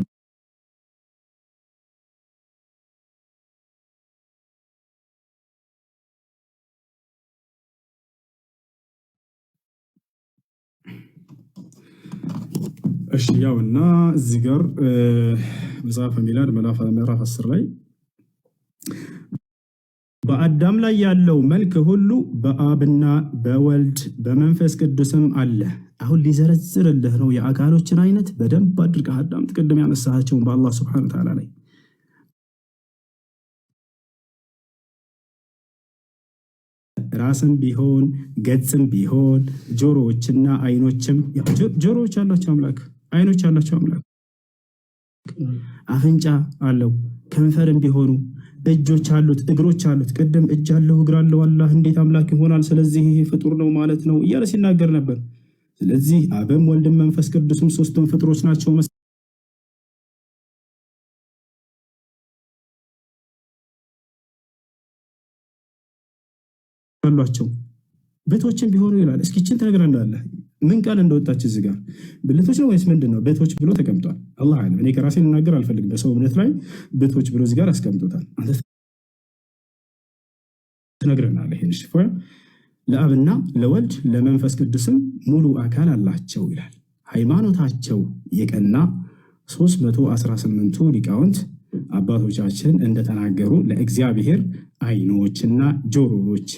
እሺ ያው እና እዚህ ጋር መጽሐፈ ሚላድ ምዕራፍ 10 ላይ በአዳም ላይ ያለው መልክ ሁሉ በአብና በወልድ በመንፈስ ቅዱስም አለ። አሁን ሊዘረዝርልህ ነው የአካሎችን አይነት በደንብ አድርገህ አዳምጥ። ቅድም ያነሳቸውን በአላህ سبحانه وتعالى ላይ ራስም ቢሆን ገጽም ቢሆን ጆሮዎችና አይኖችም፣ ጆሮዎች ያላቸው አምላክ፣ አይኖች ያላቸው አምላክ፣ አፍንጫ አለው፣ ከንፈርም ቢሆኑ እጆች አሉት፣ እግሮች አሉት። ቅድም እጅ አለው እግር አለው አላህ እንዴት አምላክ ይሆናል? ስለዚህ ይሄ ፍጡር ነው ማለት ነው እያለ ሲናገር ነበር። ስለዚህ አብም ወልድም መንፈስ ቅዱስም ሶስቱም ፍጡሮች ናቸው አሏቸው ብልቶችም ቢሆኑ ይላል። እስኪ ይህችን ትነግረናለህ? ምን ቃል እንደወጣች እዚህ ጋር ብልቶች ነው ወይስ ምንድን ነው? ብልቶች ብሎ ተቀምጧል። አላህ አለም። እኔ ከራሴ ልናገር አልፈልግም። በሰው እምነት ላይ ብልቶች ብሎ እዚህ ጋር አስቀምጦታል። አንተ ትነግረናለህ። ይህን ሽፎ ለአብና ለወልድ ለመንፈስ ቅዱስም ሙሉ አካል አላቸው ይላል። ሃይማኖታቸው የቀና 318ቱ ሊቃውንት አባቶቻችን እንደተናገሩ ለእግዚአብሔር አይኖችና ጆሮዎች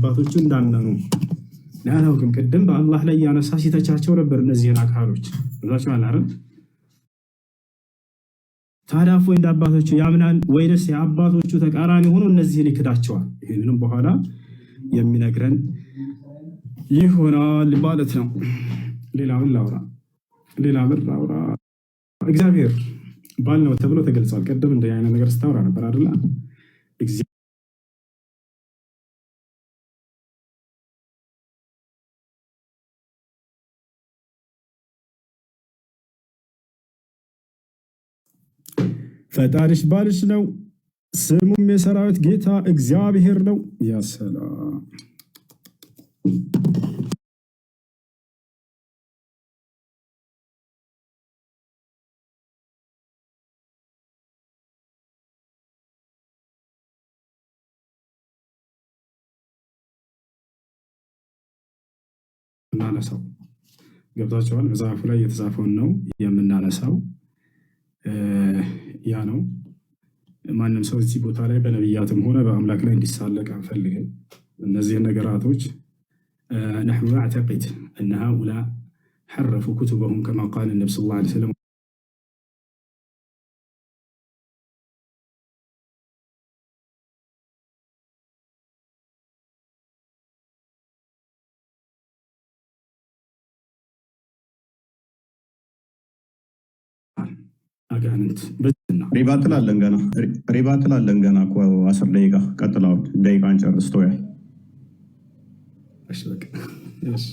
አባቶቹ እንዳመኑ አላውቅም። ቅድም በአላህ ላይ ያነሳ ሲተቻቸው ነበር እነዚህን አካሎች ዛቸዋል አይደል? ታዲያ እፎይ እንደ አባቶቹ ያምናል ወይንስ የአባቶቹ ተቃራኒ ሆኖ እነዚህን ይክዳቸዋል? ይህንንም በኋላ የሚነግረን ይሆናል ማለት ነው። ሌላ ምን ላውራ? ሌላ ምን ላውራ? እግዚአብሔር ባል ነው ተብሎ ተገልጿል። ቅድም እንደ አይነት ነገር ስታወራ ነበር አይደለ? ፈጣሪሽ ባልሽ ነው፣ ስሙም የሰራዊት ጌታ እግዚአብሔር ነው። ያ ሰላም። እናነሳው ገብቷቸዋል። መጽሐፉ ላይ የተጻፈውን ነው የምናነሳው። ያ ነው። ማንም ሰው እዚህ ቦታ ላይ በነቢያትም ሆነ በአምላክ ላይ እንዲሳለቅ አንፈልግም። እነዚህን ነገራቶች نحن نعتقد أن هؤلاء حرفوا كتبهم كما قال النبي صلى الله عليه وسلم አጋንንት በዝና
Rebuttal አለን ገና፣ rebuttal አለን ገና እኮ 10 ደቂቃ ቀጥለዋል። ደቂቃን ጨርስ ተወያይ።
እሺ በቃ እሺ።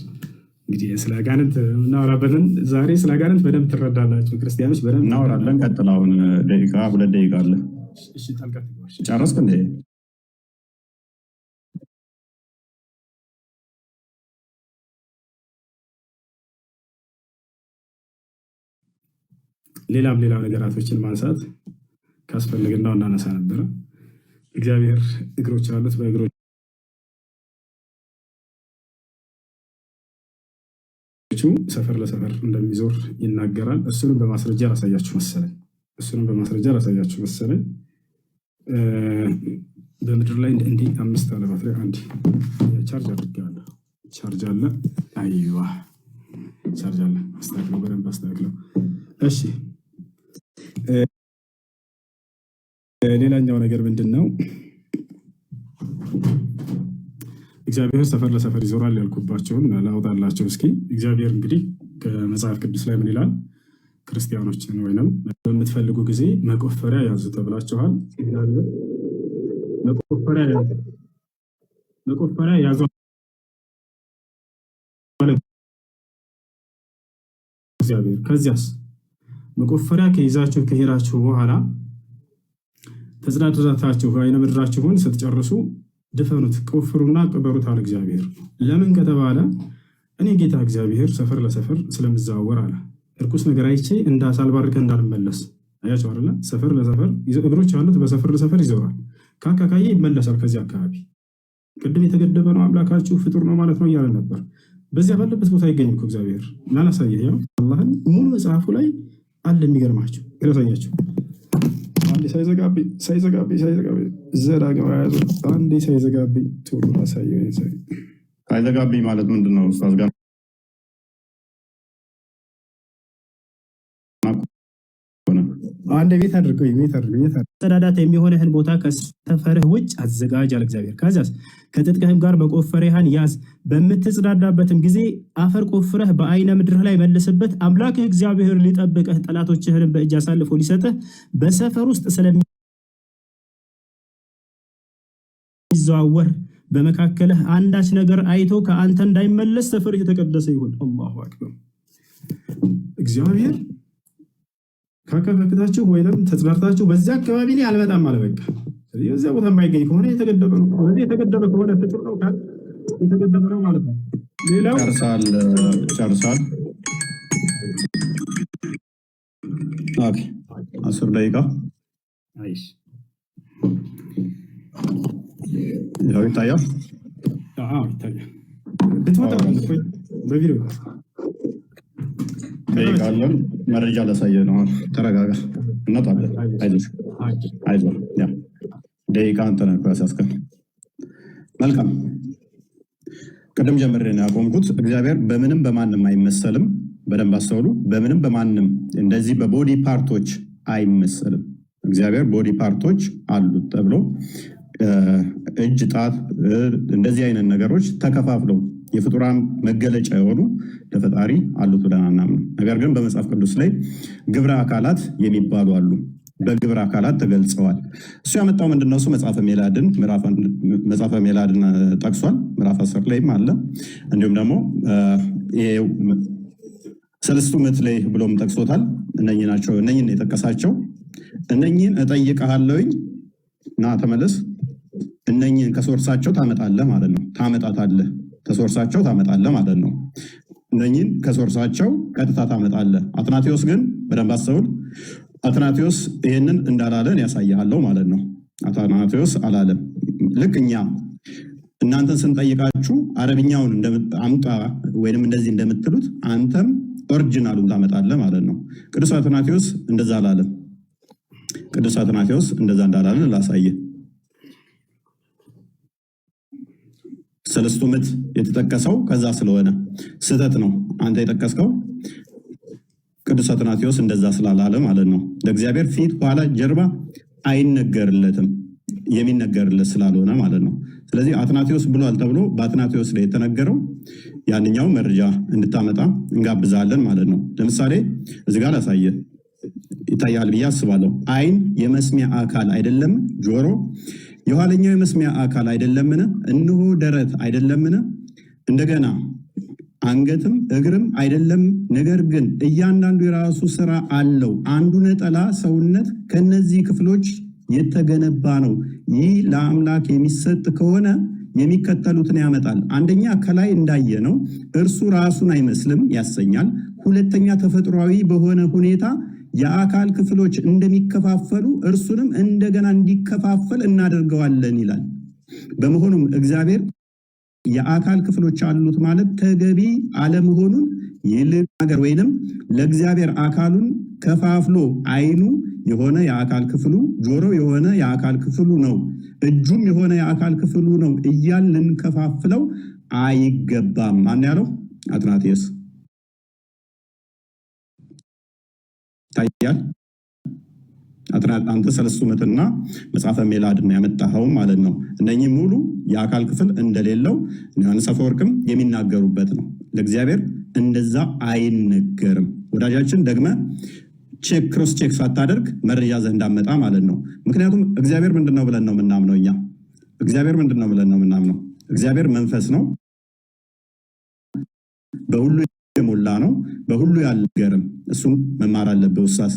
እንግዲህ ስለ አጋንንት እናወራበትን ዛሬ ስለ አጋንንት በደንብ ትረዳላችሁ ክርስቲያኖች፣ በደንብ
እናወራለን። ቀጥል። አሁን ደቂቃ 2 ደቂቃ አለ።
እሺ፣ ጣልቃ ትግባ። እሺ።
ጨረስክ እንዴ?
ሌላም ሌላም ነገራቶችን ማንሳት ካስፈለገ እንዳው እናነሳ ነበረ። እግዚአብሔር እግሮች አሉት፣ በእግሮቹ ሰፈር ለሰፈር እንደሚዞር ይናገራል። እሱንም በማስረጃ ላሳያችሁ መሰለኝ። እሱንም በማስረጃ ላሳያችሁ መሰለኝ። በምድር ላይ እንዲህ አምስት አለ ባትሪ፣ አንድ ቻርጅ አድርጌዋለሁ። ቻርጅ አለ። አይዋ ቻርጅ አለ። አስተካክለው፣ በደንብ አስተካክለው። እሺ ሌላኛው ነገር ምንድን ነው? እግዚአብሔር ሰፈር ለሰፈር ይዞራል ያልኩባቸውን ላውጣላቸው እስኪ። እግዚአብሔር እንግዲህ ከመጽሐፍ ቅዱስ ላይ ምን ይላል? ክርስቲያኖችን ወይንም በምትፈልጉ ጊዜ መቆፈሪያ ያዙ ተብላችኋል። እግዚአብሔር መቆፈሪያ ያዙ፣ መቆፈሪያ ያዙ አለ እግዚአብሔር። ከዚያስ መቆፈሪያ ከይዛችሁ ከሄዳችሁ በኋላ ተጽናንታችሁ አይነ ምድራችሁን ስትጨርሱ ድፈኑት፣ ቆፍሩና ቅበሩት አለ እግዚአብሔር። ለምን ከተባለ እኔ ጌታ እግዚአብሔር ሰፈር ለሰፈር ስለምዘዋወር አለ። እርኩስ ነገር አይቼ እንዳሳልባርከ እንዳልመለስ። አያቸው አይደለ? ሰፈር ለሰፈር እግሮች አሉት፣ በሰፈር ለሰፈር ይዞራል። ካካ ካየ ይመለሳል። ከዚህ አካባቢ ቅድም የተገደበ ነው አምላካችሁ ፍጡር ነው ማለት ነው እያለ ነበር። በዚያ ባለበት ቦታ ይገኝ እኮ እግዚአብሔር። እና ላሳየህ፣ ያው አላህን ሙሉ መጽሐፉ ላይ አለ። የሚገርማችሁ ላሳያችሁ። አንዴ ሳይዘጋብኝ ሳይዘጋብኝ ሳይዘጋብኝ ዘዳግም ያዙ። አንዴ ሳይዘጋብኝ ቶሎ ላሳየው።
ሳይዘጋብኝ ማለት ምንድን ነው? ኡስታዝ ጋር
አንድ ቤት አድርገው ቤት አድርገው ቤት አድርገው። መጸዳዳት የሚሆንህን ቦታ ከሰፈርህ ውጭ አዘጋጅ አለ እግዚአብሔር። ከዚያስ ከትጥቅህም ጋር መቆፈሪያህን ያዝ። በምትጸዳዳበትም ጊዜ አፈር ቆፍረህ በአይነ ምድርህ ላይ መልስበት። አምላክህ እግዚአብሔር ሊጠብቅህ ጠላቶችህንም በእጅ አሳልፎ ሊሰጥህ በሰፈር ውስጥ ስለሚዘዋወር በመካከልህ አንዳች ነገር አይቶ ከአንተ እንዳይመለስ ሰፈርህ የተቀደሰ ይሁን። الله أكبر። እግዚአብሔር ካከፈክታችሁ ወይም ተጽናርታችሁ በዚያ አካባቢ ላይ አልመጣም አለ። በቃ ስለዚህ በዚያ ቦታ የማይገኝ ከሆነ የተገደበ ነው። ስለዚህ የተገደበ ከሆነ ፍጡር ነው ካል የተገደበ ነው ማለት ነው። ሌላው
ጨርሳል፣ ጨርሳል። Okay፣ 10 ደቂቃ
አይሽ
ያው ይታያል።
አዎ ይታያል። ብትወጣ በቪዲዮ
ደቂቃ አለን። መረጃ ላሳየ ነው። ተረጋጋ፣ እንወጣለን። አይዞህ አይዞህ። ያ ደቂቃ አንተ ነህ ያስያዝከን። መልካም። ቅድም ጀምሬ ነው ያቆምኩት። እግዚአብሔር በምንም በማንም አይመሰልም። በደንብ አስተውሉ። በምንም በማንም እንደዚህ በ body part ኦች አይመሰልም። እግዚአብሔር body part ኦች አሉት ተብሎ እጅ፣ ጣት እንደዚህ አይነት ነገሮች ተከፋፍለው የፍጡራን መገለጫ የሆኑ ለፈጣሪ አሉት ብለን አናምንም። ነገር ግን በመጽሐፍ ቅዱስ ላይ ግብረ አካላት የሚባሉ አሉ። በግብረ አካላት ተገልጸዋል። እሱ ያመጣው ምንድነው? እሱ መጽሐፈ ሜላድን ጠቅሷል። ምዕራፍ 10 ላይም አለ። እንዲሁም ደግሞ ሰለስቱ ምዕት ላይ ብሎም ጠቅሶታል። እነኚህ ናቸው። እነኚህን የጠቀሳቸው። እነኚህን እጠይቅሃለሁኝ፣ ና ተመለስ። እነኚህን ከ source ኣቸው ታመጣለህ ማለት ነው። ታመጣታለህ፣ ከ source ኣቸው ታመጣለህ ማለት ነው። እነኚህን ከ source ኣቸው ቀጥታ ታመጣለህ። አትናቴዎስ ግን በደንብ አስተውል። አትናቴዎስ ይህንን እንዳላለን ያሳይሃለሁ ማለት ነው። አትናቴዎስ አላለም። ልክ እኛ እናንተን ስንጠይቃችሁ አረብኛውን አምጣ ወይንም እንደዚህ እንደምትሉት አንተም original ኡን ታመጣለህ ማለት ነው። ቅዱስ አትናቴዎስ እንደዛ አላለም። ቅዱስ አትናቴዎስ እንደዛ እንዳላለን ላሳየ። ሰለስቱ ምዕት የተጠቀሰው ከዛ ስለሆነ ስህተት ነው አንተ የጠቀስከው፣ ቅዱስ አትናቴዎስ እንደዛ ስላላለ ማለት ነው። ለእግዚአብሔር ፊት፣ ኋላ፣ ጀርባ አይነገርለትም፣ የሚነገርለት ስላልሆነ ማለት ነው። ስለዚህ አትናቴዎስ ብሏል ተብሎ በአትናቴዎስ ላይ የተነገረው ያንኛው መረጃ እንድታመጣ እንጋብዛለን ማለት ነው። ለምሳሌ እዚህ ጋር ላሳየ፣ ይታያል ብዬ አስባለሁ። ዓይን የመስሚያ አካል አይደለም? ጆሮ የኋለኛው የመስሚያ አካል አይደለምን? እነሆ ደረት አይደለምን? እንደገና አንገትም እግርም አይደለም? ነገር ግን እያንዳንዱ የራሱ ስራ አለው። አንዱ ነጠላ ሰውነት ከነዚህ ክፍሎች የተገነባ ነው። ይህ ለአምላክ የሚሰጥ ከሆነ የሚከተሉትን ያመጣል። አንደኛ፣ ከላይ እንዳየነው እርሱ ራሱን አይመስልም ያሰኛል። ሁለተኛ፣ ተፈጥሯዊ በሆነ ሁኔታ የአካል ክፍሎች እንደሚከፋፈሉ እርሱንም እንደገና እንዲከፋፈል እናደርገዋለን ይላል። በመሆኑም እግዚአብሔር የአካል ክፍሎች አሉት ማለት ተገቢ አለመሆኑን ይልቅ ነገር ወይንም ለእግዚአብሔር አካሉን ከፋፍሎ ዓይኑ የሆነ የአካል ክፍሉ፣ ጆሮ የሆነ የአካል ክፍሉ ነው፣ እጁም የሆነ የአካል ክፍሉ ነው እያልን ልንከፋፍለው አይገባም። ማን ያለው? አትናቴዎስ ይታያል። አንተ ሰለስቱ ምዕትና መጽሐፈ ሜላድን ያመጣኸው ማለት ነው። እነኚህ ሙሉ የአካል ክፍል እንደሌለው ዮሐንስ አፈወርቅም የሚናገሩበት ነው። ለእግዚአብሔር እንደዛ አይነገርም። ወዳጃችን፣ ደግመ check cross check ሳታደርግ መረጃ ዘንድ እንዳመጣ ማለት ነው። ምክንያቱም እግዚአብሔር ምንድን ነው ብለን ነው የምናምነው እኛ? እግዚአብሔር ምንድን ነው ብለን ነው የምናምነው? እግዚአብሔር መንፈስ ነው፣ በሁሉ የሞላ ነው፣ በሁሉ ያልገርም። እሱም መማር አለብህ ውሳስ።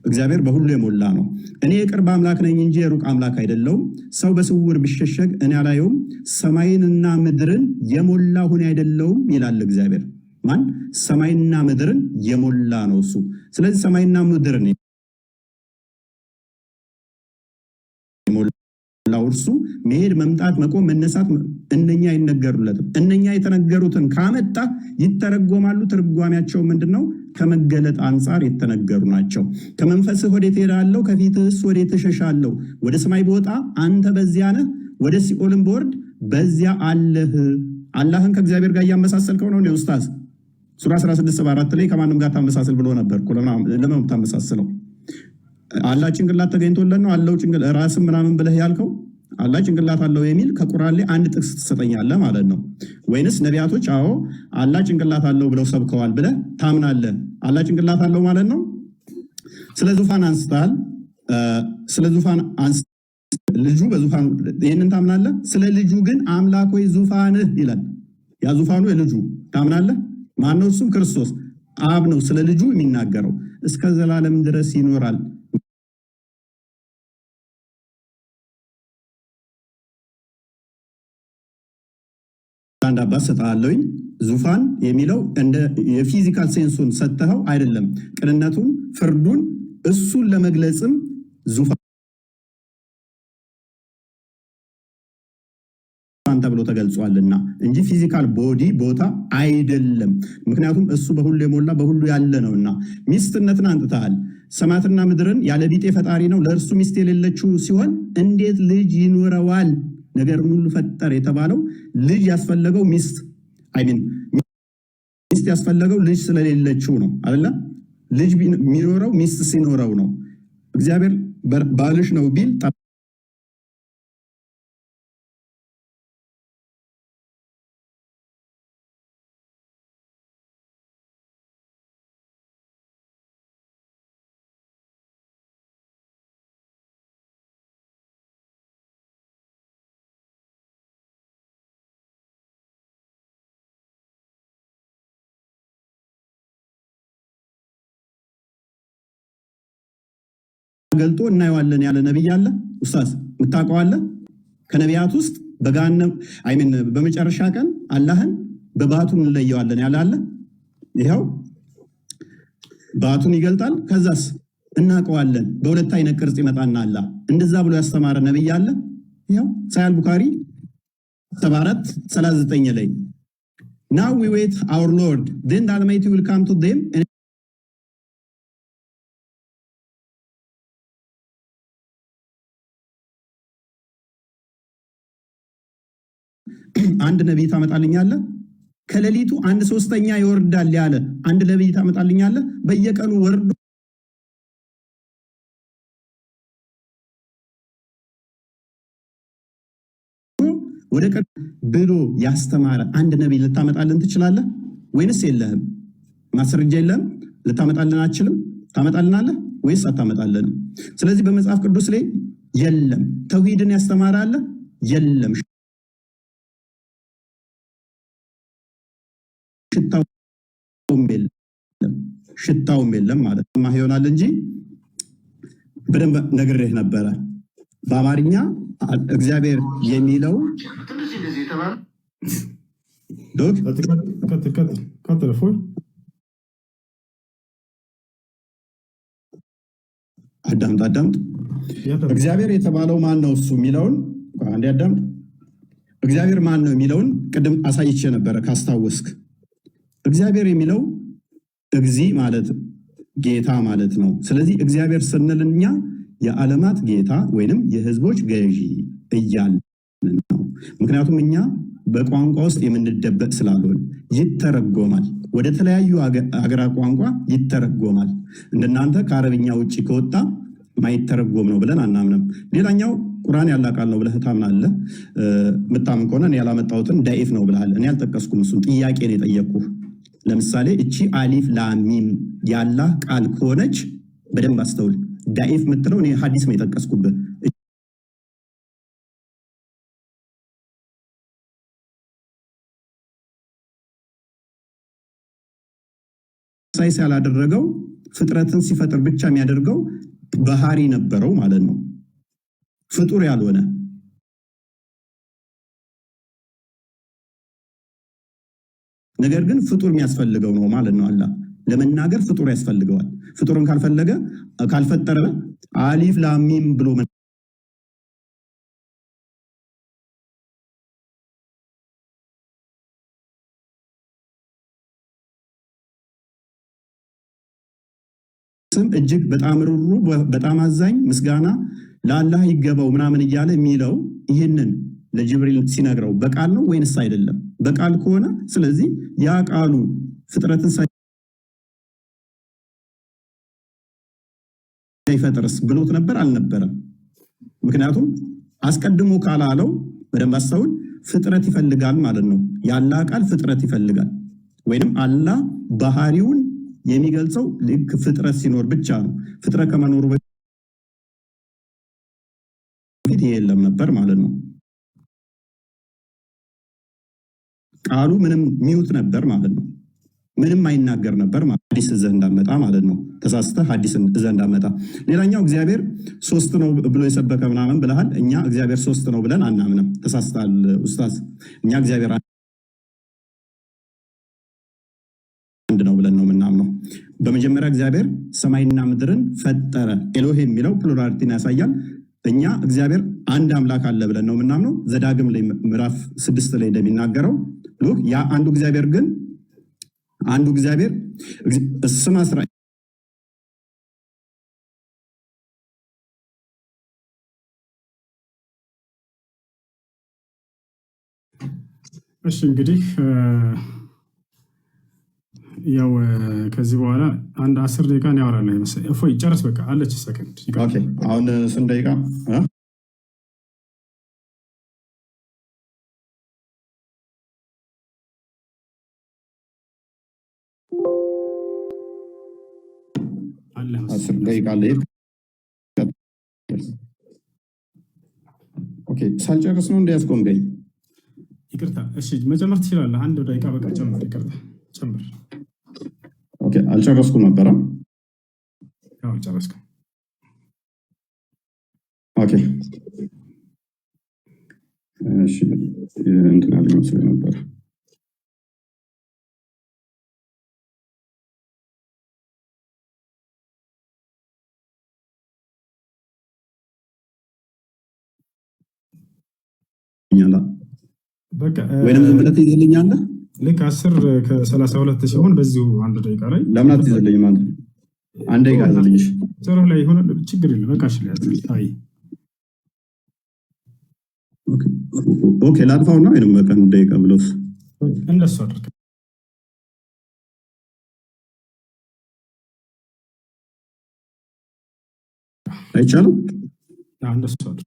እግዚአብሔር በሁሉ የሞላ ነው። እኔ የቅርብ አምላክ ነኝ እንጂ የሩቅ አምላክ አይደለሁም። ሰው በስውር ቢሸሸግ እኔ አላየውም። ሰማይንና ምድርን የሞላ ሁኔ አይደለሁም ይላል እግዚአብሔር። ማን? ሰማይና ምድርን የሞላ ነው እሱ። ስለዚህ ሰማይና ምድርን የሞላው እርሱ መሄድ፣ መምጣት፣ መቆም፣ መነሳት እነኛ አይነገሩለትም። እነኛ የተነገሩትን ካመጣ ይተረጎማሉ። ትርጓሜያቸው ምንድን ነው? ከመገለጥ አንጻር የተነገሩ ናቸው። ከመንፈስህ ወዴት እሄዳለሁ? ከፊትህስ ወዴት እሸሻለሁ? ወደ ሰማይ ብወጣ አንተ በዚያ ነህ፣ ወደ ሲኦልም ብወርድ በዚያ አለህ። አላህን ከእግዚአብሔር ጋር እያመሳሰልከው ነው እንዴ ኡስታዝ? ሱራ 16:74 ላይ ከማንም ጋር ታመሳስል ብሎ ነበር እኮ። ለምን ታመሳስለው? አላህ ጭንቅላት ተገኝቶለት ነው አለው ጭንቅላት ራስም ምናምን ብለህ ያልከው? አላህ ጭንቅላት አለው የሚል ከቁርአን ላይ አንድ ጥቅስ ትሰጠኛለህ ማለት ነው። ወይንስ ነቢያቶች አዎ አላህ ጭንቅላት አለው ብለው ሰብከዋል ብለህ ታምናለህ? አላህ ጭንቅላት አለው ማለት ነው። ስለ ዙፋን አንስተሃል። ስለ ዙፋን ልጁ በዙፋኑ ይህንን ታምናለህ? ስለ ልጁ ግን አምላክ ወይ ዙፋንህ ይላል። ያ ዙፋኑ የልጁ ታምናለህ? ማነው? እሱም ክርስቶስ አብ ነው ስለ ልጁ የሚናገረው። እስከ ዘላለም ድረስ ይኖራል። አንድ አባት ሰጥሃለሁኝ። ዙፋን የሚለው እንደ የ physical sense ኡን ሰጥተኸው አይደለም፣ ቅንነቱን፣ ፍርዱን እሱን ለመግለጽም ዙፋን ተብሎ ተገልጿልና እንጂ physical body ቦታ አይደለም። ምክንያቱም እሱ በሁሉ የሞላ በሁሉ ያለ ነውና። ሚስትነትን አንጥተሃል። ሰማያትና ምድርን ያለ ቢጤ ፈጣሪ ነው። ለእርሱ ሚስት የሌለችው ሲሆን እንዴት ልጅ ይኖረዋል? ነገርን ሁሉ ፈጠረ የተባለው ልጅ ያስፈለገው ሚስት I mean ሚስት ያስፈለገው ልጅ ስለሌለችው ነው አይደለ? ልጅ የሚኖረው ሚስት ሲኖረው ነው። እግዚአብሔር ባልሽ ነው ቢል ገልጦ እናየዋለን ያለ ነቢይ አለ? ኡስታዝ የምታውቀው አለ? ከነቢያት ውስጥ በገሃነም I mean በመጨረሻ ቀን አላህን በባቱ እንለየዋለን ያለ አለ? ይኸው ባቱን ይገልጣል። ከዛስ እናውቀዋለን፣ በሁለት አይነት ቅርጽ ይመጣና አላህ እንደዛ ብሎ ያስተማረ ነቢይ አለ? ይኸው ሳሂህ ቡኻሪ 74:39 ላይ "Now we wait our Lord, then the Almighty will come to them." አንድ ነቢይ ታመጣልኛለህ? ከሌሊቱ አንድ ሶስተኛ ይወርዳል ያለ አንድ ነቢይ ታመጣልኛለህ? በየቀኑ ወርዶ ወደ ቀን ብሎ ያስተማረ አንድ ነቢይ ልታመጣልን ትችላለህ ወይንስ የለህም? ማስረጃ የለህም? ልታመጣልን አትችልም? ታመጣልናለህ ወይስ አታመጣልንም? ስለዚህ በመጽሐፍ ቅዱስ ላይ የለም። ተውሂድን ያስተማረ አለ? የለም። ሽታውም የለም፣ ሽታውም የለም ማለት ነው ይሆናል እንጂ በደንብ ነግሬህ ነበረ። በአማርኛ እግዚአብሔር የሚለው ዶክ
ቀጥል ቀጥል ቀጥል እፎይ።
አዳምጥ አዳምጥ። እግዚአብሔር የተባለው ማን ነው እሱ የሚለውን አንዴ አዳምጥ። እግዚአብሔር ማን ነው የሚለውን ቅድም አሳይቼ ነበረ ካስታወስክ። እግዚአብሔር የሚለው እግዚ ማለት ጌታ ማለት ነው። ስለዚህ እግዚአብሔር ስንል እኛ የዓለማት ጌታ ወይንም የሕዝቦች ገዢ እያልን ነው። ምክንያቱም እኛ በቋንቋ ውስጥ የምንደበቅ ስላልሆን ይተረጎማል፣ ወደ ተለያዩ አገራት ቋንቋ ይተረጎማል። እንደናንተ ከአረብኛ ውጭ ከወጣ ማይተረጎም ነው ብለን አናምንም። ሌላኛው ቁርአን ያላህ ቃል ነው ብለህ ታምናለህ። ምታምን ከሆነ እኔ ያላመጣሁትን ዳኢፍ ነው ብለሃል። እኔ አልጠቀስኩም፣ እሱን ጥያቄ ነው የጠየቅኩህ። ለምሳሌ እቺ አሊፍ ላሚም ያላህ ቃል ከሆነች በደንብ አስተውል። ዳኢፍ የምትለው እኔ ሀዲስ ነው የጠቀስኩብህ። ሳይስ ያላደረገው ፍጥረትን ሲፈጥር ብቻ የሚያደርገው ባህሪ ነበረው ማለት ነው። ፍጡር ያልሆነ ነገር ግን ፍጡር የሚያስፈልገው ነው ማለት ነው። አላህ ለመናገር ፍጡር ያስፈልገዋል። ፍጡርን ካልፈለገ ካልፈጠረ አሊፍ ላሚም ብሎ ስም እጅግ በጣም ሩሩ በጣም አዛኝ ምስጋና ለአላህ ይገባው ምናምን እያለ የሚለው ይህንን ለጅብሪል ሲነግረው በቃል ነው ወይንስ አይደለም? በቃል ከሆነ ስለዚህ ያ ቃሉ ፍጥረትን ሳይፈጥርስ ብሎት ነበር አልነበረም? ምክንያቱም አስቀድሞ ካላለው በደንብ አስተውል፣ ፍጥረት ይፈልጋል ማለት ነው። የአላህ ቃል ፍጥረት ይፈልጋል ወይንም አላህ ባህሪውን የሚገልጸው ልክ ፍጥረት ሲኖር ብቻ ነው። ፍጥረት ከመኖሩ በፊት ይሄ የለም ነበር ማለት ነው። ቃሉ ምንም mute ነበር ማለት ነው። ምንም አይናገር ነበር ማለት ሐዲስ እዘህ እንዳመጣ ማለት ነው። ተሳስተህ ሐዲስ እዘህ እንዳመጣ። ሌላኛው እግዚአብሔር ሶስት ነው ብሎ የሰበከ ምናምን ብለሃል። እኛ እግዚአብሔር ሶስት ነው ብለን አናምንም። ተሳስተሃል ኡስታዝ። እኛ እግዚአብሔር አንድ ነው ብለን ነው የምናምነው። በመጀመሪያ እግዚአብሔር ሰማይና ምድርን ፈጠረ። ኤሎሄ የሚለው plurality ን ያሳያል። እኛ እግዚአብሔር አንድ አምላክ አለ ብለን ነው የምናምነው። ዘዳግም ላይ ምዕራፍ 6 ላይ እንደሚናገረው look ያ አንዱ እግዚአብሔር ግን አንዱ እግዚአብሔር ስማ እስራኤል
እሺ እንግዲህ ያው ከዚህ በኋላ አንድ 10 ደቂቃ ያወራል መሰለኝ። እፎይ ጨርስ፣ በቃ አለች ሰከንድ።
Okay፣ አሁን ስንት ደቂቃ?
አለ
10 ደቂቃ አለ። Okay፣ ሳልጨርስ ነው እንደ ያስቆምገኝ?
ይቅርታ። እሺ መጨመር ትችላለህ። 1 ደቂቃ በቃ ጨምር። ይቅርታ ጨምር።
Okay፣ አልጨረስኩም ነበረ።
ያው ጨረስከው።
Okay፣ እሺ፣ እንትን ያለኝ መስሎኝ ነበር።
በቃ
ወይንም ዝም ብለህ ትይዝልኛለህ?
ልክ 10:32 ሲሆን በዚሁ 1 ደቂቃ ላይ
ለምን አትይዝልኝም? አንተ 1 ደቂቃ ያዝልኝ።
ጥሩ ላይ የሆነ ችግር የለም። በቃ እሺ፣ አይ።
Okay፣ ላጥፋውና ወይንም በቃ 1 ደቂቃ ብሎስ
እንደሱ አድርግ።
አይቻልም?
እንደሱ አድርግ።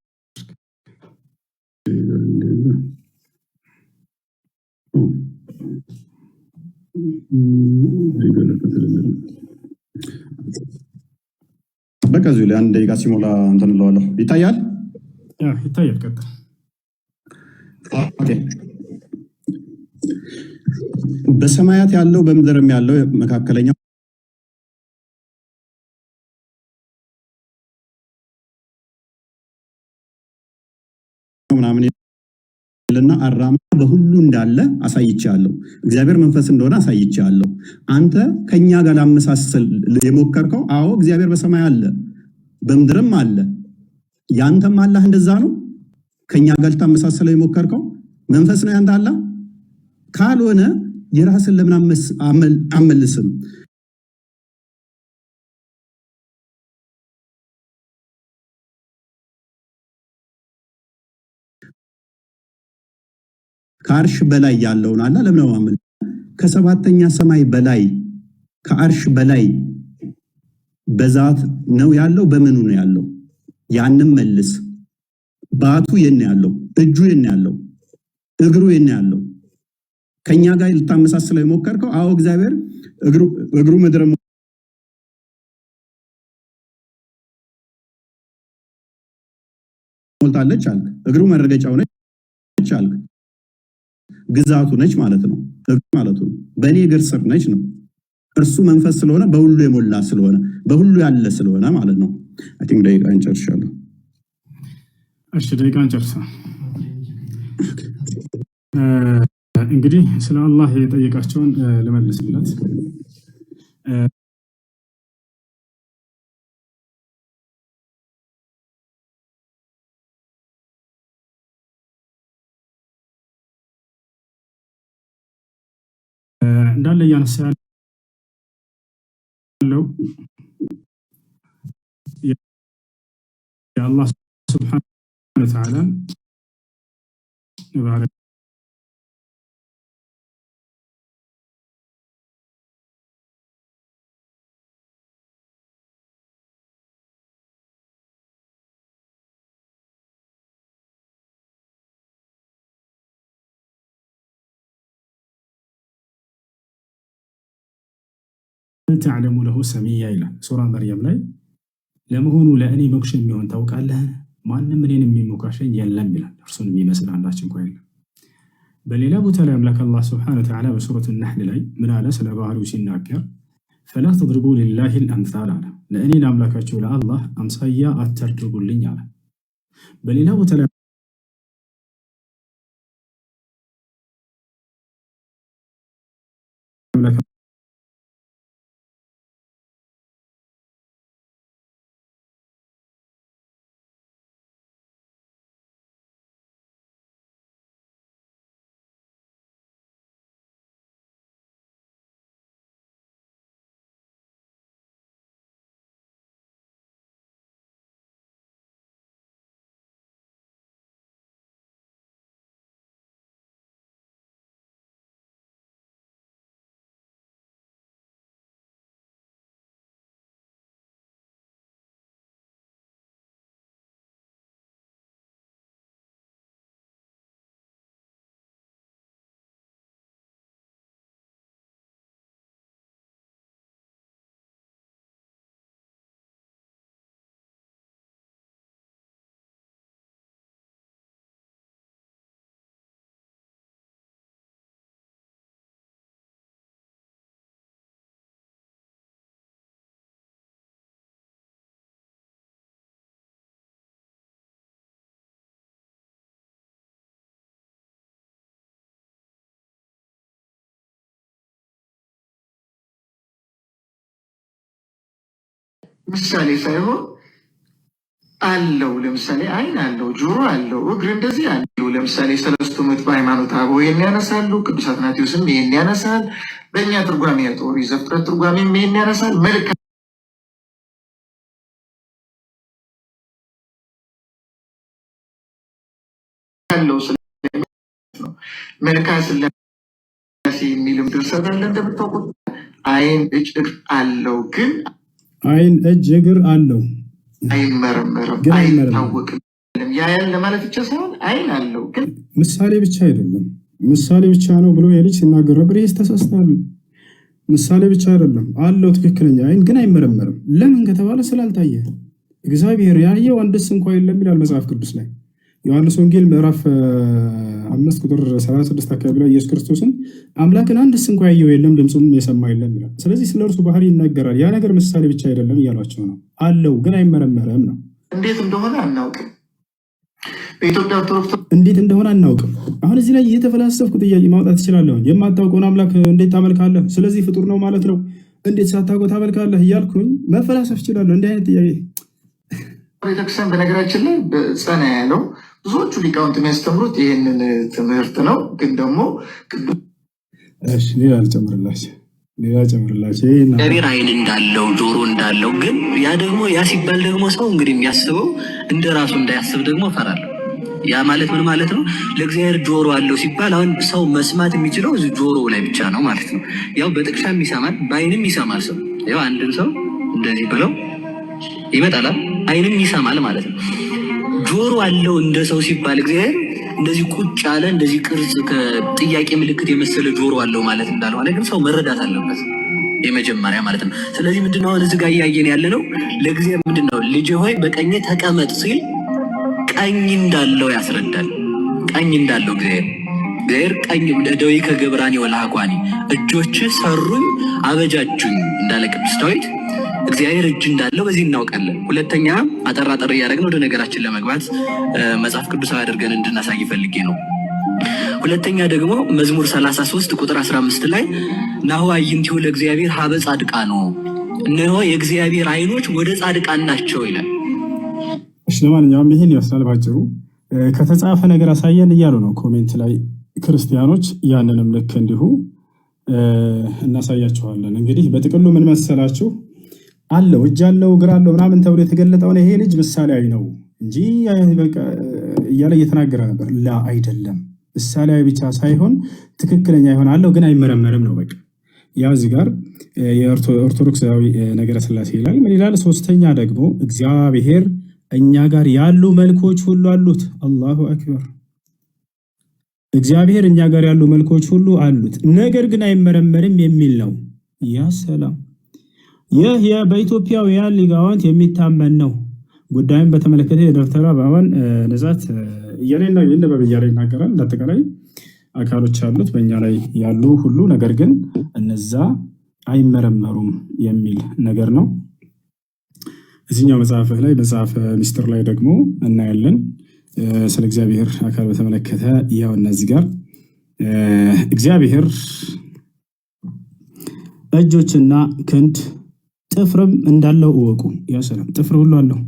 በቃ እዚሁ ላይ 1 ደቂቃ ሲሞላ እንትን እለዋለሁ። ይታያል፣
ይታያል። ቀጥል።
Okay። በሰማያት ያለው በምድርም ያለው መካከለኛው ምናምን እና አራማ በሁሉ እንዳለ አሳይቼሃለሁ። እግዚአብሔር መንፈስ እንደሆነ አሳይቼሃለሁ። አንተ ከኛ ጋር ላመሳሰል የሞከርከው፣ አዎ እግዚአብሔር በሰማይ አለ በምድርም አለ። ያንተም አላህ እንደዛ ነው። ከኛ ጋር ልታመሳሰለው የሞከርከው መንፈስ ነው ያንተ አላህ። ካልሆነ የራስን ለምን አመልስም? ከአርሽ በላይ ያለውን አላህ ለምን አመል ከሰባተኛ ሰማይ በላይ ከአርሽ በላይ በዛት ነው ያለው? በምኑ ነው ያለው? ያንም መልስ። ባቱ የት ነው ያለው? እጁ የት ነው ያለው? እግሩ የት ነው ያለው? ከኛ ጋር ልታመሳስለው የሞከርከው፣ አዎ እግዚአብሔር እግሩ ምድር ሞልታለች አልክ። እግሩ መረገጫው ነች አልክ። ግዛቱ ነች ማለት ነው። ማለቱ ነው። በእኔ እግር ስር ነች ነው። እርሱ መንፈስ ስለሆነ፣ በሁሉ የሞላ ስለሆነ፣ በሁሉ ያለ ስለሆነ ማለት ነው። I think ደቂቃ እንጨርሻለሁ።
እሺ፣ ደቂቃ እንጨርሳ። እንግዲህ ስለ አላህ የጠየቃቸውን ልመልስለት። እንዳለ እያነሳ ያለው የአላህ ስብሐነ ወተዓላን ባህሪ ተዕለሙ ለሁ ሰሚያ ይላል ሱራ መርየም ላይ። ለመሆኑ ለእኔ ሞክሽ የሚሆን ታውቃለህ? ማንም እኔን የሚሞካሸኝ የለም ይላል። እርሱን የሚመስል አንዳች እንኳ የለም። በሌላ ቦታ ላይ አምላክ አላህ ስብሐነ ወተዓላ በሱረቱ ነሕል ላይ ምን አለ? ስለ ባህሪው ሲናገር ፈላ ተድሪቡ ሊላሂ ልአምሳል አለ። ለእኔ ለአምላካቸው ለአላህ አምሳያ አታድርጉልኝ አለ። በሌላ ቦታ ላይ አምላክ
ምሳሌ ሳይሆን አለው። ለምሳሌ ዓይን አለው፣ ጆሮ አለው፣ እግር እንደዚህ አለው። ለምሳሌ ሰለስቱ ምዕት በሃይማኖተ አበው ይሄን ያነሳሉ። ቅዱስ አትናቴዎስም ይሄን ያነሳል። በእኛ ትርጓሜ የኦሪት ዘፍጥረት ትርጓሜም ይሄን ያነሳል። መልክ አለው ነው። መልካ ስላሴ የሚልም ድርሰት አለ እንደምታውቁት። ዓይን እጅ እግር አለው ግን
ዓይን እጅ እግር አለው
አይመረመርም፣
ግን አይመረመርም።
አይታወቅም። ያያል ለማለት ብቻ ሳይሆን ዓይን አለው ግን
ምሳሌ ብቻ አይደለም። ምሳሌ ብቻ ነው ብሎ የልጅ ሲናገር ነበር። ይህ ተሳስተሃል። ምሳሌ ብቻ አይደለም አለው ትክክለኛ ዓይን ግን አይመረመርም። ለምን ከተባለ ስላልታየ። እግዚአብሔር ያየው አንድስ እንኳ የለም ይላል መጽሐፍ ቅዱስ ላይ። ዮሐንስ ወንጌል ምዕራፍ 5 ቁጥር 36 አካባቢ ላይ ኢየሱስ ክርስቶስን አምላክን አንድስ እንኳ ያየው የለም ድምፁም የሰማ የለም ይላል። ስለዚህ ስለ እርሱ ባህሪ ይናገራል። ያ ነገር ምሳሌ ብቻ አይደለም እያሏቸው ነው። አለው ግን አይመረመርም ነው።
እንዴት እንደሆነ አናውቅም። በኢትዮጵያ ኦርቶዶክስ
እንዴት እንደሆነ አናውቅም። አሁን እዚህ ላይ እየተፈላሰፍኩ ጥያቄ ማውጣት እችላለሁ። የማታውቀውን አምላክ እንዴት ታመልካለህ? ስለዚህ ፍጡር ነው ማለት ነው። እንዴት ሳታውቀው ታመልካለህ? እያልኩኝ መፈላሰፍ እችላለሁ። እንዲህ አይነት ጥያቄ
ቤተክርስቲያን በነገራችን ላይ ጸና ያለው ብዙዎቹ ሊቃውንት የሚያስተምሩት ይህንን ትምህርት ነው። ግን ደግሞ ቅዱስ
እሺ፣ ሌላ ልጨምርላችሁ፣ ሌላ ጨምርላችሁ። ይሄን
እግዚአብሔር ዓይን እንዳለው ጆሮ እንዳለው ግን ያ ደግሞ ያ ሲባል ደግሞ ሰው እንግዲህ የሚያስበው እንደ ራሱ እንዳያስብ ደግሞ እፈራለሁ። ያ ማለት ምን ማለት ነው? ለእግዚአብሔር ጆሮ አለው ሲባል አሁን ሰው መስማት የሚችለው እዚህ ጆሮ ላይ ብቻ ነው ማለት ነው። ያው በጥቅሻም ይሰማል፣ በዓይንም ይሰማል። ሰው ያው አንድን ሰው እንደዚህ ብለው ይመጣል፣ ዓይንም ይሰማል ማለት ነው። ጆሮ አለው እንደ ሰው ሲባል እግዚአብሔር እንደዚህ ቁጭ ያለ እንደዚህ ቅርጽ ከጥያቄ ምልክት የመሰለ ጆሮ አለው ማለት እንዳልሆነ ግን ሰው መረዳት አለበት። የመጀመሪያ ማለት ነው። ስለዚህ ምንድነው አሁን እዚህ ጋር እያየን ያለ ነው? ለእግዚአብሔር ምንድነው ልጄ ሆይ በቀኜ ተቀመጥ ሲል ቀኝ እንዳለው ያስረዳል። ቀኝ እንዳለው እግዚአብሔር ቀኝ እደዊከ ገብራኒ ወለሐኳኒ እጆችህ ሰሩኝ አበጃጁኝ እንዳለ ቅዱስ ዳዊት እግዚአብሔር እጅ እንዳለው በዚህ እናውቃለን። ሁለተኛ አጠር አጠር እያደረግን ወደ ነገራችን ለመግባት መጽሐፍ ቅዱሳዊ አድርገን እንድናሳይ ፈልጌ ነው። ሁለተኛ ደግሞ መዝሙር 33 ቁጥር 15 ላይ ናሁ አዕይንቲሁ ለእግዚአብሔር ሀበ ጻድቃን፣ እነሆ የእግዚአብሔር ዓይኖች ወደ ጻድቃን ናቸው ይላል።
እሺ፣ ለማንኛውም ይህን ይመስላል ባጭሩ። ከተጻፈ ነገር አሳየን እያሉ ነው comment ላይ ክርስቲያኖች። ያንንም ልክ እንዲሁ እናሳያችኋለን። እንግዲህ በጥቅሉ ምን መሰላችሁ አለው እጅ አለው እግር አለው ምናምን ተብሎ የተገለጠውን ይሄ ልጅ ምሳሌያዊ ነው እንጂ በቃ እያለ እየተናገረ ነበር። ላ አይደለም፣ ምሳሌያዊ ብቻ ሳይሆን ትክክለኛ የሆነ አለው ግን አይመረመርም ነው በቃ። ያው እዚህ ጋር የኦርቶዶክሳዊ ነገረ ስላሴ ይላል። ምን ይላል? ሶስተኛ ደግሞ እግዚአብሔር እኛ ጋር ያሉ መልኮች ሁሉ አሉት። አላሁ አክበር። እግዚአብሔር እኛ ጋር ያሉ መልኮች ሁሉ አሉት፣ ነገር ግን አይመረመርም የሚል ነው። ያ ሰላም! ይህ በኢትዮጵያውያን ሊቃውንት የሚታመን ነው። ጉዳዩን በተመለከተ የደብተራ በአዋን ንጻት እያለ ይነበብ እያለ ይናገራል። እንዳጠቃላይ አካሎች አሉት በእኛ ላይ ያሉ ሁሉ፣ ነገር ግን እነዛ አይመረመሩም የሚል ነገር ነው። እዚህኛው መጽሐፍህ ላይ መጽሐፈ ሚስጥር ላይ ደግሞ እናያለን። ስለ እግዚአብሔር አካል በተመለከተ ያው እነዚህ ጋር እግዚአብሔር እጆችና ክንድ ጥፍርም እንዳለው እወቁ። ያ ሰላም! ጥፍር ሁሉ አለው።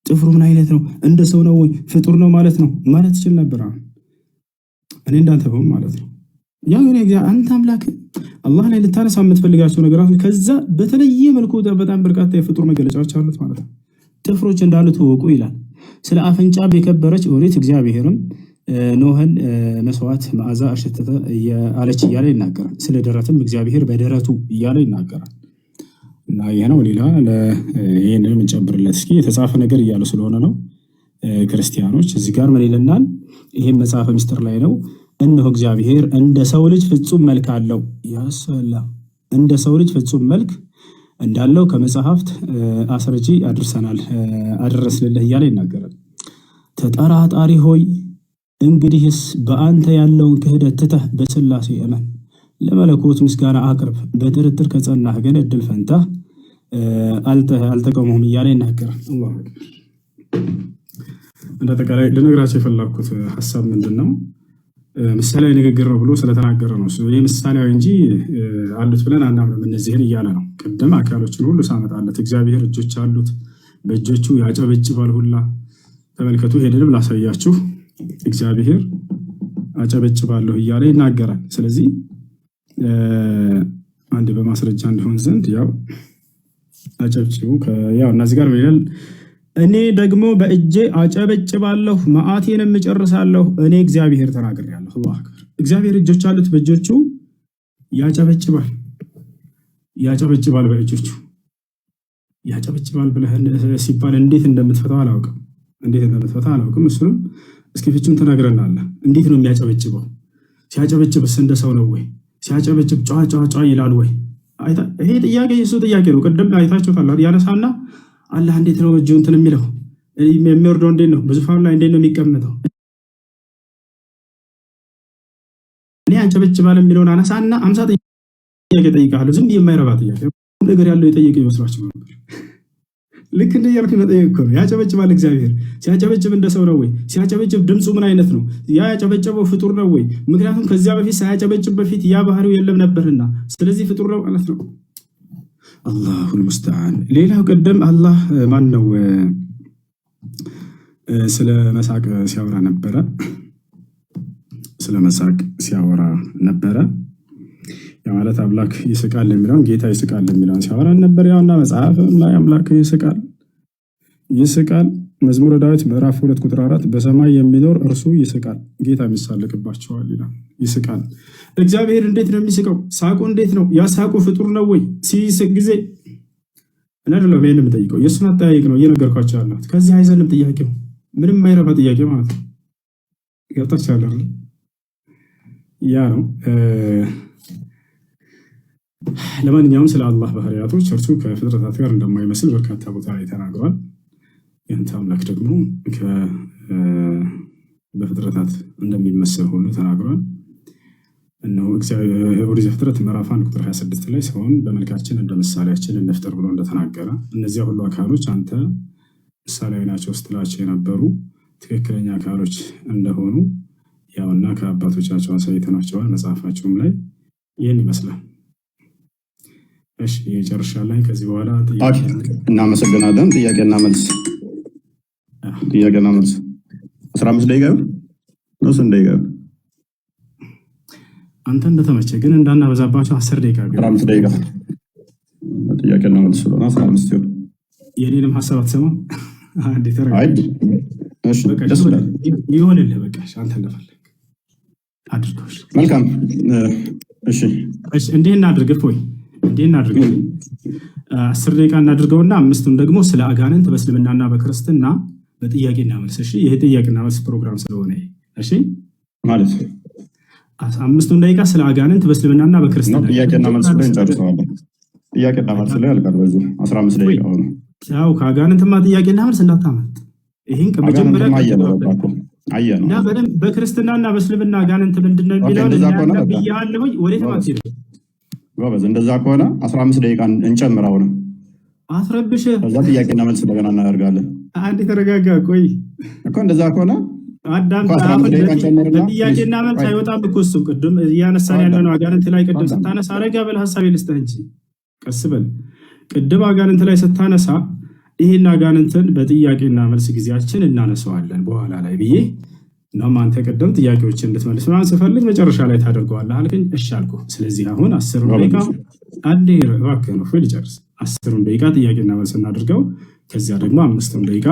ጥፍሩ ምን አይነት ነው? እንደ ሰው ነው ወይ? ፍጡር ነው ማለት ነው ማለት ይችል ነበር። እኔ እንዳንተ በሆን ማለት ነው። ያ ግን አንተ አምላክ አላህ ላይ ልታነሳ የምትፈልጋቸው ነገራቶች ከዛ በተለየ መልኩ በጣም በርካታ የፍጡር መገለጫዎች አሉት ማለት ነው። ጥፍሮች እንዳሉት እወቁ ይላል። ስለ አፍንጫ የከበረች ኦሪት እግዚአብሔርም ኖህን መስዋዕት መዓዛ አሸተተ አለች እያለ ይናገራል። ስለ ደረትም እግዚአብሔር በደረቱ እያለ ይናገራል። እና ይህ ነው። ሌላ ይህንንም እንጨምርለት እስኪ የተጻፈ ነገር እያሉ ስለሆነ ነው ክርስቲያኖች። እዚህ ጋር ምን ይልናል? ይህም መጽሐፈ ምስጢር ላይ ነው። እነሆ እግዚአብሔር እንደ ሰው ልጅ ፍጹም መልክ አለው። ያሰላም! እንደ ሰው ልጅ ፍጹም መልክ እንዳለው ከመጽሐፍት አስረጂ አድርሰናል አደረስንልህ እያለ ይናገራል። ተጠራጣሪ ሆይ እንግዲህስ በአንተ ያለውን ክህደት ትተህ በስላሴ እመን፣ ለመለኮት ምስጋና አቅርብ። በጥርጥር ከጸናህ ግን እድል ፈንታህ አልተቀሙህም እያለ ይናገራል። እንደ አጠቃላይ ልነግራቸው የፈለኩት ሀሳብ ምንድን ነው? ምሳሌያዊ ንግግር ነው ብሎ ስለተናገረ ነው። ይህ ምሳሌያዊ እንጂ አሉት ብለን አናምንም እነዚህን እያለ ነው። ቅድም አካሎችን ሁሉ ሳመጣለት እግዚአብሔር እጆች አሉት፣ በእጆቹ ያጨበጭባል ሁላ። ተመልከቱ፣ ይሄንንም ላሳያችሁ። እግዚአብሔር አጨበጭባለሁ እያለ ይናገራል። ስለዚህ አንድ በማስረጃ እንዲሆን ዘንድ ያው አጨብጭቡ። ያው እነዚህ ጋር ይላል እኔ ደግሞ በእጄ አጨበጭባለሁ መዓቴንም እጨርሳለሁ። እኔ እግዚአብሔር ተናግሬአለሁ። አላሁ አክበር። እግዚአብሔር እጆች አሉት፣ በእጆቹ ያጨበጭባል፣ ያጨበጭባል፣ በእጆቹ ያጨበጭባል ብለህ ሲባል እንዴት እንደምትፈታው አላውቅም። እንዴት እንደምትፈታው አላውቅም። እሱንም እስኪ ፍቹን ትነግረናለህ። እንዴት ነው የሚያጨበጭበው? ሲያጨበጭብስ እንደ ሰው ነው ወይ? ሲያጨበጭብ ጨዋ ጨዋ ጨዋ ይላል ወይ? ይሄ ጥያቄ የእሱ ጥያቄ ነው። ቅድም አይታችሁታል። ያነሳና አላህ እንዴት ነው እጁ እንትን የሚለው የሚወርደው? እንዴት ነው በዙፋኑ ላይ እንዴት ነው የሚቀመጠው? እኔ አንጨበጭባል የሚለውን አነሳና 50 ጥያቄ ጠይቃለሁ። ዝም የማይረባ ጥያቄ ነገር ያለው የጠየቀ ይመስሏቸው ነበር። ልክ እንደ እያልኩ መጠየቅ እኮ ነው። ያጨበጭባል እግዚአብሔር። ሲያጨበጭብ እንደ ሰው ነው ወይ? ሲያጨበጭብ ድምፁ ምን አይነት ነው? ያ ያጨበጨበው ፍጡር ነው ወይ? ምክንያቱም ከዚያ በፊት ሳያጨበጭብ በፊት ያ ባህሪው የለም ነበርና፣ ስለዚህ ፍጡር ነው ማለት ነው። الله المستعان። ሌላው ቅድም አላህ ማን ነው ስለ መሳቅ ሲያወራ ነበረ። ስለ መሳቅ ሲያወራ ነበረ። ያ ማለት አምላክ ይስቃል የሚለውን ጌታ ይስቃል የሚለውን ሲያወራ ነበር። ያውና መጽሐፍም ላይ አምላክ ይስቃል ይስቃል። መዝሙረ ዳዊት ምዕራፍ 2 ቁጥር 4 በሰማይ የሚኖር እርሱ ይስቃል፣ ጌታ የሚሳለቅባቸዋል ይላል። ይስቃል። እግዚአብሔር እንዴት ነው የሚስቀው? ሳቁ እንዴት ነው? ያ ሳቁ ፍጡር ነው ወይ? ሲስቅ ጊዜ እኔ አይደለም ይሄን የምጠይቀው፣ የእሱን አጠያየቅ ነው እየነገርኳቸው ያለሁት። ከዚህ አይዘልም ጥያቄው፣ ምንም የማይረባ ጥያቄ ማለት ነው። ገብታችኋል አይደል? ያ ነው። ለማንኛውም ስለ አላህ ባህሪያቶች እርሱ ከፍጥረታት ጋር እንደማይመስል በርካታ ቦታ ላይ ተናግሯል። ያንተ አምላክ ደግሞ በፍጥረታት እንደሚመሰል ሁሉ ተናግሯል። እነሆ ኦሪት ዘፍጥረት ምዕራፍ 1 ቁጥር 26 ላይ ሰውን በመልካችን እንደ ምሳሌያችን እንፍጠር ብሎ እንደተናገረ እነዚያ ሁሉ አካሎች አንተ ምሳሌያዊ ናቸው ስትላቸው የነበሩ ትክክለኛ አካሎች እንደሆኑ ያውና ከአባቶቻቸው አሳይተናቸዋል። መጽሐፋቸውም ላይ ይህን ይመስላል። እሺ ጨርሻለሁ። ከዚህ በኋላ
እናመሰግናለን። ጥያቄና መልስ ጥያቄና መልስ 15 ደቂቃ ነው። ስንት ደቂቃ?
አንተ እንደተመቸ ግን እንዳናበዛባቸው 10 ደቂቃ ቢሆን።
15 ደቂቃ ጥያቄና መልስ ስለሆነ 15 ይሁን።
የኔንም ሀሳብ አትሰማም? አንዴ ተረጋጋ።
አይ እሺ፣ ደስ ይላል።
ይሆንልህ። በቃ አንተ እንደፈለግ አድርገው።
መልካም። እሺ
እሺ፣ እንዲህ እናድርግ እፎይ፣ እንዲህ እናድርግ። 10 ደቂቃ እናድርገውና አምስቱን ደግሞ ስለ አጋንንት በእስልምናና በክርስትና በጥያቄና መልስ። እሺ፣ ይሄ ጥያቄና መልስ ፕሮግራም ስለሆነ እሺ፣
ማለት
5ቱን ደቂቃ ስለ አጋንንት በእስልምናና በክርስትና
ጥያቄና መልስ ላይ እንጨርሰዋለን። ጥያቄና መልስ ላይ ያልቃል። በዚህ 15 ደቂቃ ሆነ።
ያው ከአጋንንትማ ጥያቄና መልስ እንዳታመልጥ። ይሄን ከመጀመሪያ
አየነው
እና በደንብ በክርስትናና በእስልምና አጋንንት ምንድን ነው የሚለውን
እንደዛ ከሆነ በቃ
ብያለሁኝ። ወዴት አትሄድም
ጎበዝ። እንደዛ ከሆነ 15 ደቂቃ እንጨምር። አሁንም
አትረብሽ።
ከዛ ጥያቄና መልስ እንደገና እናደርጋለን።
አንድ የተረጋጋ ቆይ
እኮ እንደዛ ከሆነ
አዳም
እኮ 15 ደቂቃ እንጨምርና
በጥያቄና መልስ አይወጣም እኮ እሱ። ቅድም እያነሳን ያለ ነው አጋንንት ላይ ቅድም ስታነሳ ረጋ በል ሀሳቤ ልስጥህ እንጂ ቀስ በል። ቅድም አጋንንት ላይ ስታነሳ ይህን አጋንንትን በጥያቄና መልስ ጊዜያችን እናነሳዋለን በኋላ ላይ ብዬ እናም አንተ ቅድም ጥያቄዎችን እንድትመልስ ምናምን ስፈልግ መጨረሻ ላይ ታደርገዋለህ አልከኝ። እሺ አልኩህ። ስለዚህ አሁን 10ሩን ደቂቃ አንዴ እባክህ ነው ልጨርስ። 10ሩን ደቂቃ ጥያቄና መልስ እናድርገው። ከዚያ ደግሞ 5ቱን ደቂቃ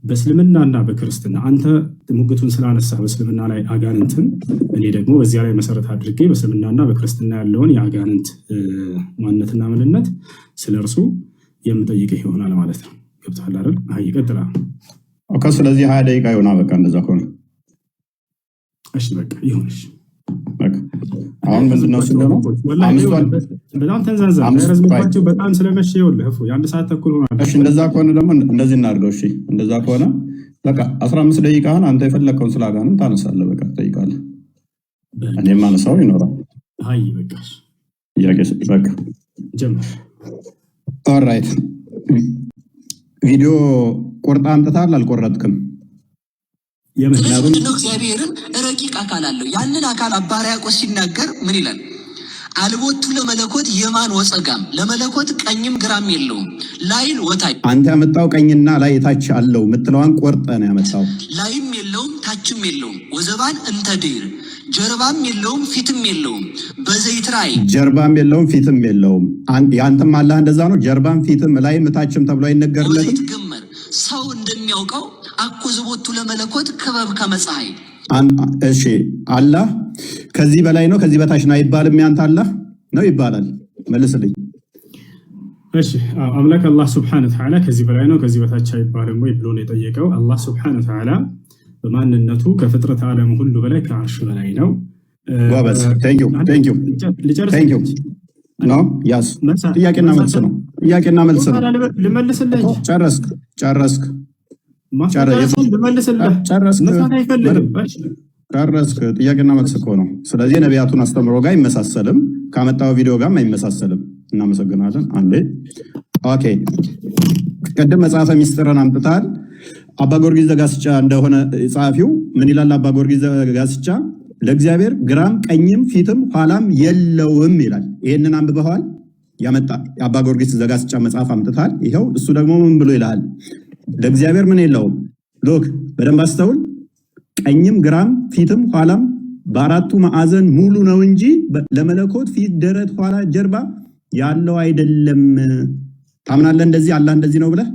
በእስልምናና በክርስትና አንተ ሙግቱን ስላነሳ በእስልምና ላይ አጋንንትን፣ እኔ ደግሞ በዚያ ላይ መሰረት አድርጌ በእስልምናና በክርስትና ያለውን የአጋንንት ማንነትና ምንነት ስለ እርሱ የምጠይቅህ ይሆናል ማለት ነው። ገብቶሃል አይደል? አይ ይቀጥላል።
Okay። ስለዚህ 20 ደቂቃ ይሆናል። በቃ እንደዛ ከሆነ
እሺ በቃ ይሁንሽ።
በቃ አሁን ምንድነው እሱ ደግሞ
በጣም ተንዛዛ ረዝምባቸው በጣም ስለመሸ ይኸውልህ እፎ የአንድ ሰዓት ተኩል ሆኗል።
እሺ እንደዛ ከሆነ ደግሞ እንደዚህ እናድርገው። እሺ እንደዛ ከሆነ በቃ 15 ደቂቃህን አንተ የፈለግከውን ስለ አጋንንት ታነሳለህ። በቃ ትጠይቃለህ። እኔም አነሳው ይኖራል።
አይ በቃ
ጥያቄ በቃ
ጀምር።
Alright። ቪዲዮ ቆርጣ አምጥተሃል አልቆረጥክም?
ስለዚህ ምንድነው እግዚአብሔርን ረቂቅ አካል
አካል አለው። ያንን አካል አባ ሕርያቆስ ሲናገር ምን ይላል? አልቦቱ ለመለኮት የማን ወጸጋም፣ ለመለኮት ቀኝም ግራም የለውም። ላይል ወታች
አንተ ያመጣው ቀኝና ላይ ታች አለው የምትለዋን ቆርጠ ነው ያመጣው።
ላይም የለውም ታችም የለውም። ወዘባን እንተ ድኅር፣ ጀርባም የለውም ፊትም የለውም። በዘይትራይ
ጀርባም የለውም ፊትም የለውም። የአንተም አላህ እንደዛ ነው። ጀርባም ፊትም ላይም ታችም ተብሎ አይነገርለትም።
ወዘይትገመር፣ ሰው እንደሚያውቀው አኮ ዝቦቱ ለመለኮት ክበብ ከመ ፀሐይ።
እሺ፣ አላህ ከዚህ በላይ ነው ከዚህ በታች ነው አይባልም። ያንተ አላህ ነው ይባላል። መልስልኝ።
እሺ፣ አምላክ አላህ ስብሐነ ወተዓላ ከዚህ በላይ ነው ከዚህ በታች አይባልም ወይ ብሎ ነው የጠየቀው። አላህ ስብሐነ ወተዓላ በማንነቱ ከፍጥረት ዓለም ሁሉ በላይ፣ ከአርሽ በላይ ነው።
ጎበዝ፣ thank you, thank you.
ልጨርስ።
Thank you. No፣ ያስ ጥያቄና መልስ ነው። ጥያቄና መልስ ነው።
ልመልስልህ እንጂ።
ጨረስክ፣ ጨረስክ።
ልመልስልህ።
ጨረስክ።
መስማት አይፈልግም።
ጨረስክ። ጥያቄና መልስ እኮ ነው። ስለዚህ የነቢያቱን አስተምሮ ጋር አይመሳሰልም፣ ካመጣው ቪዲዮ ጋርም አይመሳሰልም። እናመሰግናለን። አንዴ okay። ቅድም መጽሐፈ ሚስጥርን አምጥተሃል። አባ ጊዮርጊስ ዘጋስጫ እንደሆነ ጸሐፊው ምን ይላል? አባ ጊዮርጊስ ዘጋስጫ ለእግዚአብሔር ግራም ቀኝም ፊትም ኋላም የለውም ይላል። ይህንን አንብበዋል? ያመጣ የአባ ጊዮርጊስ ዘጋስጫ መጽሐፍ አምጥተሃል። ይኸው እሱ ደግሞ ምን ብሎ ይልሃል? ለእግዚአብሔር ምን የለውም? Look፣ በደንብ አስተውል። ቀኝም ግራም ፊትም ኋላም በአራቱ ማዕዘን ሙሉ ነው እንጂ ለመለኮት ፊት፣ ደረት፣ ኋላ፣ ጀርባ ያለው አይደለም። ታምናለህ? እንደዚህ አላህ እንደዚህ ነው ብለህ?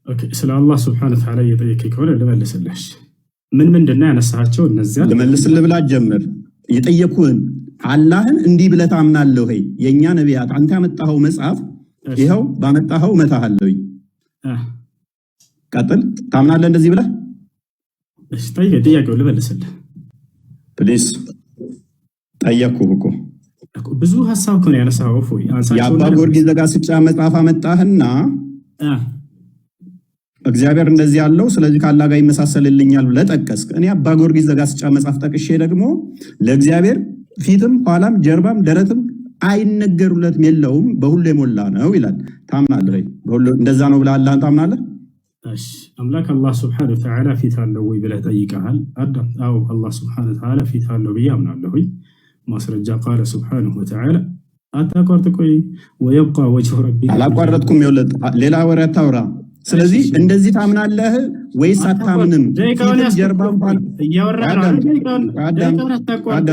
Okay፣ ስለ አላህ ስብሐነ ወተዓላ እየጠየከኝ ከሆነ ልመልስልህ። ምን ምንድን ነው ያነሳቸው እነዚያ?
ልመልስልህ ብላ ጀምር። የጠየኩህን አላህን እንዲህ ብለህ ታምናለህ ወይ? የእኛ ነቢያት አንተ ያመጣኸው መጽሐፍ ይኸው ባመጣኸው እመታሃለሁኝ። ቀጥል። ታምናለህ እንደዚህ ብለህ?
እሺ፣ ጠይቀኝ፣ ጥያቄውን ልመልስልህ።
Please፣ ጠየቅኩህ እኮ።
ብዙ ሀሳብ እኮ ነው ያነሳኸው። እፎይ።
የአባ ጊዮርጊስ ዘጋስጫ መጽሐፍ አመጣህና እግዚአብሔር እንደዚህ ያለው ስለዚህ ከአላህ ጋር ይመሳሰልልኛል ብለህ ጠቀስክ። እኔ አባ ጊዮርጊስ ዘጋስጫ መጽሐፍ ጠቅሼ ደግሞ ለእግዚአብሔር ፊትም ኋላም ጀርባም ደረትም አይነገሩለትም፣ የለውም፣ በሁሉ የሞላ ነው ይላል። ታምናለህ ወይ? በሁሉ እንደዛ ነው ብለህ አላህን ታምናለህ?
እሺ፣ አምላክ አላህ ስብሐነ ወተዓላ ፊት አለው ወይ ብለህ ጠይቀሃል። አዳም፣ አዎ፣ አላህ ስብሐነ ወተዓላ ፊት አለው ብዬ አምናለሁኝ። ማስረጃ ቃለ ስብሐነሁ ወተዓላ፣ አታቋርጥ፣ ቆይ፣ ወየብቃ ወጅሁ ረቢከ።
አላቋረጥኩም። ይኸውልህ፣ ሌላ ወሬ አታውራ። ስለዚህ እንደዚህ ታምናለህ ወይስ አታምንም?
ደቂቃውን
ፊትም ጀርባም
እያወራህ ነው። ደቂቃውን አታቋርጥ።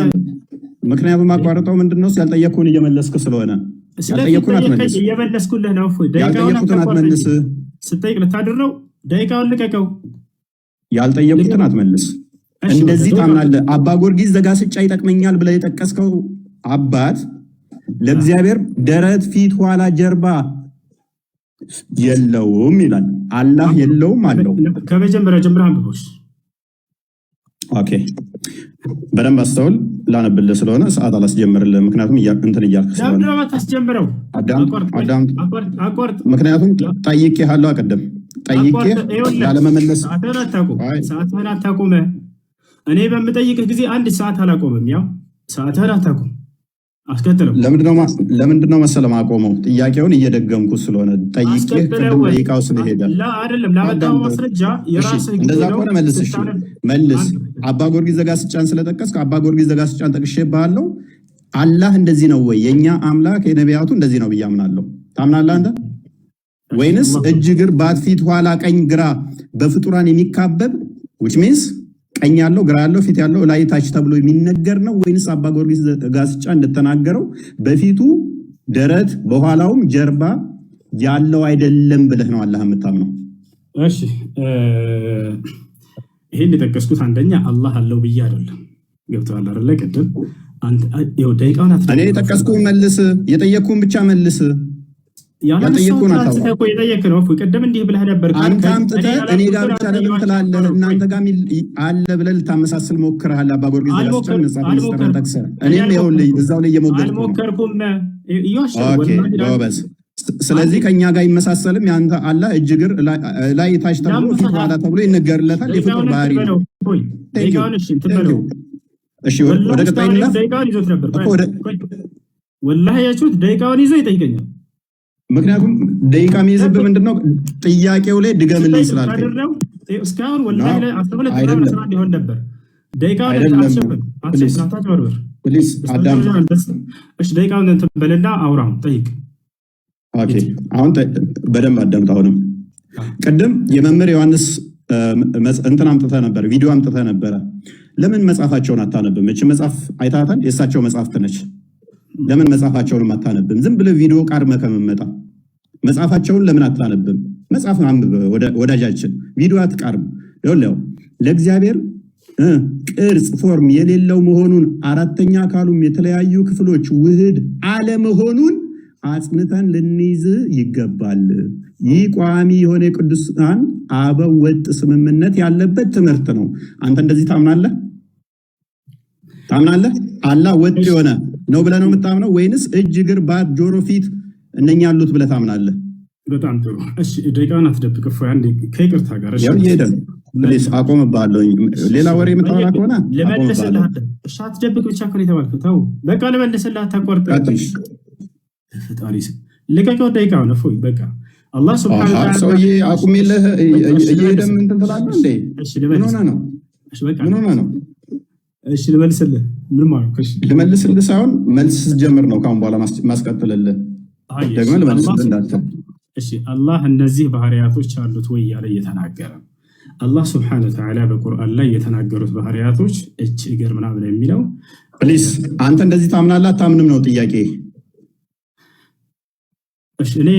ምክንያቱም አቋርጠው ምንድን ነው፣ ያልጠየኩህን እየመለስክ ስለሆነ ያልጠየኩህን አትመልስ።
እየመለስኩልህ ነው። እፎይ፣ ደቂቃውን
ያልጠየኩትን
አታቋርጥ።
አትመልስ።
ስጠይቅ ልታድር ነው። ደቂቃውን ልቀቀው።
ያልጠየኩትን አትመልስ።
እሺ፣
እንደዚህ
በቃ
ታምናለህ? አባ ጊዮርጊስ ዘጋስጫ ይጠቅመኛል ብለህ የጠቀስከው አባት ለእግዚአብሔር ደረት፣ ፊት፣ ኋላ፣ ጀርባ የለውም ይላል። አላህ የለውም አለው?
ከመጀመሪያ ጀምረህ አንብበው።
Okay፣ በደንብ አስተውል። ላነብልህ ስለሆነ ሰዓት አላስጀምርልህ፣ ምክንያቱም እንትን እያልክ ስለሆነ።
ለምንድን ነው የማታስጀምረው?
አዳምጥ፣ አዳምጥ።
አቋርጥ።
ምክንያቱም ጠይቄሃለሁ፣ አቀደም ጠይቄ ላለመመለስ።
ሰዓትህን አታቁም።
አይ።
ሰዓትህን አታቁም። እኔ በምጠይቅህ ጊዜ አንድ ሰዓት አላቆምም። ያው ሰዓትህን አታቁም። አስከትለው።
ለምንድነው መሰለህ ማቆመው? ጥያቄውን እየደገምኩ ስለሆነ ጠይቄህ
አስከትለው።
ቅድም ደቂቃው ስለሄደ።
አይደለም፣ ላመጣው
አዳምጥ።
ማስረጃ
እሺ፣
የራስህ ጊዜ
እንደዛ
ነው።
ከሆነ መልስ። እሺ መልስ። አባ ጊዮርጊስ ዘጋስጫን ስለጠቀስክ አባ ጊዮርጊስ ዘጋስጫን ጠቅሼብሃለሁ። አላህ እንደዚህ ነው ወይ? የእኛ አምላክ የነቢያቱ እንደዚህ ነው ብዬ አምናለሁ። ታምናለህ አንተ? ወይንስ እጅ፣ እግር፣ ባት፣ ፊት፣ ኋላ፣ ቀኝ፣ ግራ በፍጡራን የሚካበብ፣ which means ቀኝ ያለው፣ ግራ ያለው፣ ፊት ያለው፣ ላይ ታች ተብሎ የሚነገር ነው ወይንስ አባ ጊዮርጊስ ዘጋስጫ እንደተናገረው በፊቱ ደረት በኋላውም ጀርባ ያለው አይደለም ብለህ ነው አላህ የምታምነው?
እሺ፣ ይሄን የጠቀስኩት አንደኛ አላህ አለው ብዬ አይደለም። ገብቶሃል አይደለ? ቅድም አንተ ይኸው ደቂቃውን
እኔ የጠቀስኩህን መልስ፣ የጠየቅኩህን ብቻ መልስ። ያልጠየቅኩህን አታውራ።
አንስተህ እኮ የጠየቅህ ነው። ቅድም እንዲህ ብለህ ነበር።
አንተ አምጥተህ እኔ ጋር ብቻ ለምን ትላለህ? እናንተ ጋር አለ ብለህ ልታመሳስል ሞክረሃል። አባ ጊዮርጊስ ዘጋስጫን መጽሐፈ ሚስጥርን ጠቅሰህ እኔም ይኸውልህ እዛው ላይ እየሞገድኩ ነው።
አልሞከርኩም።
Okay ጎበዝ። ስለዚህ ከእኛ ጋር ይመሳሰልም። የአንተ አላህ እጅ፣ እግር፣ ላይ ታች ተብሎ ፊት ኋላ ተብሎ ይነገርለታል። የፍጡር ባህሪ ነው። እሺ፣ ወደ ቀጣይ እንለፍ።
ደቂቃውን ይዞት ነበር። ወላሂ ያችሁት ደቂቃውን ይዞ ይጠይቀኛል።
ምክንያቱም ደቂቃ የሚይዝብህ ምንድነው? ጥያቄው ላይ ድገምልኝ ስላልከኝ
እስካሁን ወላሂ 12 ምናምን 11 ይሆን ነበር። ደቂቃውን
አይደለም።
አትሸፍን፣
please
አትሸፍን፣ አታጭበርብር።
please አዳም
እሺ ደቂቃውን እንትን በልና አውራውን ጠይቅ።
Okay፣ አሁን በደንብ አዳምጥ። አሁንም ቅድም የመምህር ዮሐንስ እንትን አምጥተህ ነበር፣ ቪዲዮ አምጥተህ ነበረ። ለምን መጽሐፋቸውን አታነብም? እች መጽሐፍ አይታታል? የእሳቸው መጽሐፍት ነች። ለምን መጽሐፋቸውንም አታነብም? ዝም ብለህ ቪዲዮ ቃርመህ ከመመጣ መጽሐፋቸውን ለምን አታነብም? መጽሐፍ አንብብ ወዳጃችን፣ ቪዲዮ አትቃርም። ይኸውልህ ለእግዚአብሔር ቅርጽ form የሌለው መሆኑን አራተኛ አካሉም የተለያዩ ክፍሎች ውህድ አለመሆኑን አጽንተን ልንይዝ ይገባል። ይህ ቋሚ የሆነ የቅዱሳን አበው ወጥ ስምምነት ያለበት ትምህርት ነው። አንተ እንደዚህ ታምናለህ? ታምናለህ? አላህ ወጥ የሆነ ነው ብለህ ነው የምታምነው ወይንስ እጅ፣ እግር፣ ባት፣ ጆሮ፣ ፊት እነኛ ያሉት ብለህ ታምናለህ?
በጣም ጥሩ። እሺ ደቂቃውን አትደብቅ። እፎይ አንዴ ከይቅርታ ጋር እሺ፣
ያው እየሄደ ነው። Please አቆምብሃለሁኝ። ሌላ ወሬ የምታወራ ከሆነ
ልመልስልህ።
አቆምብሃለሁ።
እሺ አትደብቅ ብቻ እኮ ነው የተባልከው። ተው በቃ ልመልስልህ፣ አታቋርጥ።
ቀጥል።
ፈጣሪ ስም ልቀቀው ደቂቃውን። እፎይ በቃ አላህ سبحانه وتعالى
ሰውዬ አቁሜልህ እየሄደ ምን እንትን ትላለህ እንዴ?
እሺ
ምን
ልመልስ።
ሆነህ ነው?
እሺ በቃ
ምን ሆነህ ነው?
እሺ ልመልስልህ። ምንም አልኩ። እሺ
ልመልስልህ ሳይሆን መልስ ስትጀምር ነው ከአሁን በኋላ ማስቀጥልልህ።
አይ እሺ
ደግሞ
አላህ
ልመልስልህ እንዳትል።
እሺ አላህ እነዚህ ባህሪያቶች አሉት ወይ እያለ እየተናገረ ነው። አላህ سبحانه وتعالى በቁርአን ላይ የተናገሩት ባህሪያቶች እጅ፣ እግር ምናምን የሚለው
Please አንተ እንደዚህ ታምናለህ አታምንም ነው ጥያቄ።
እሺ እኔ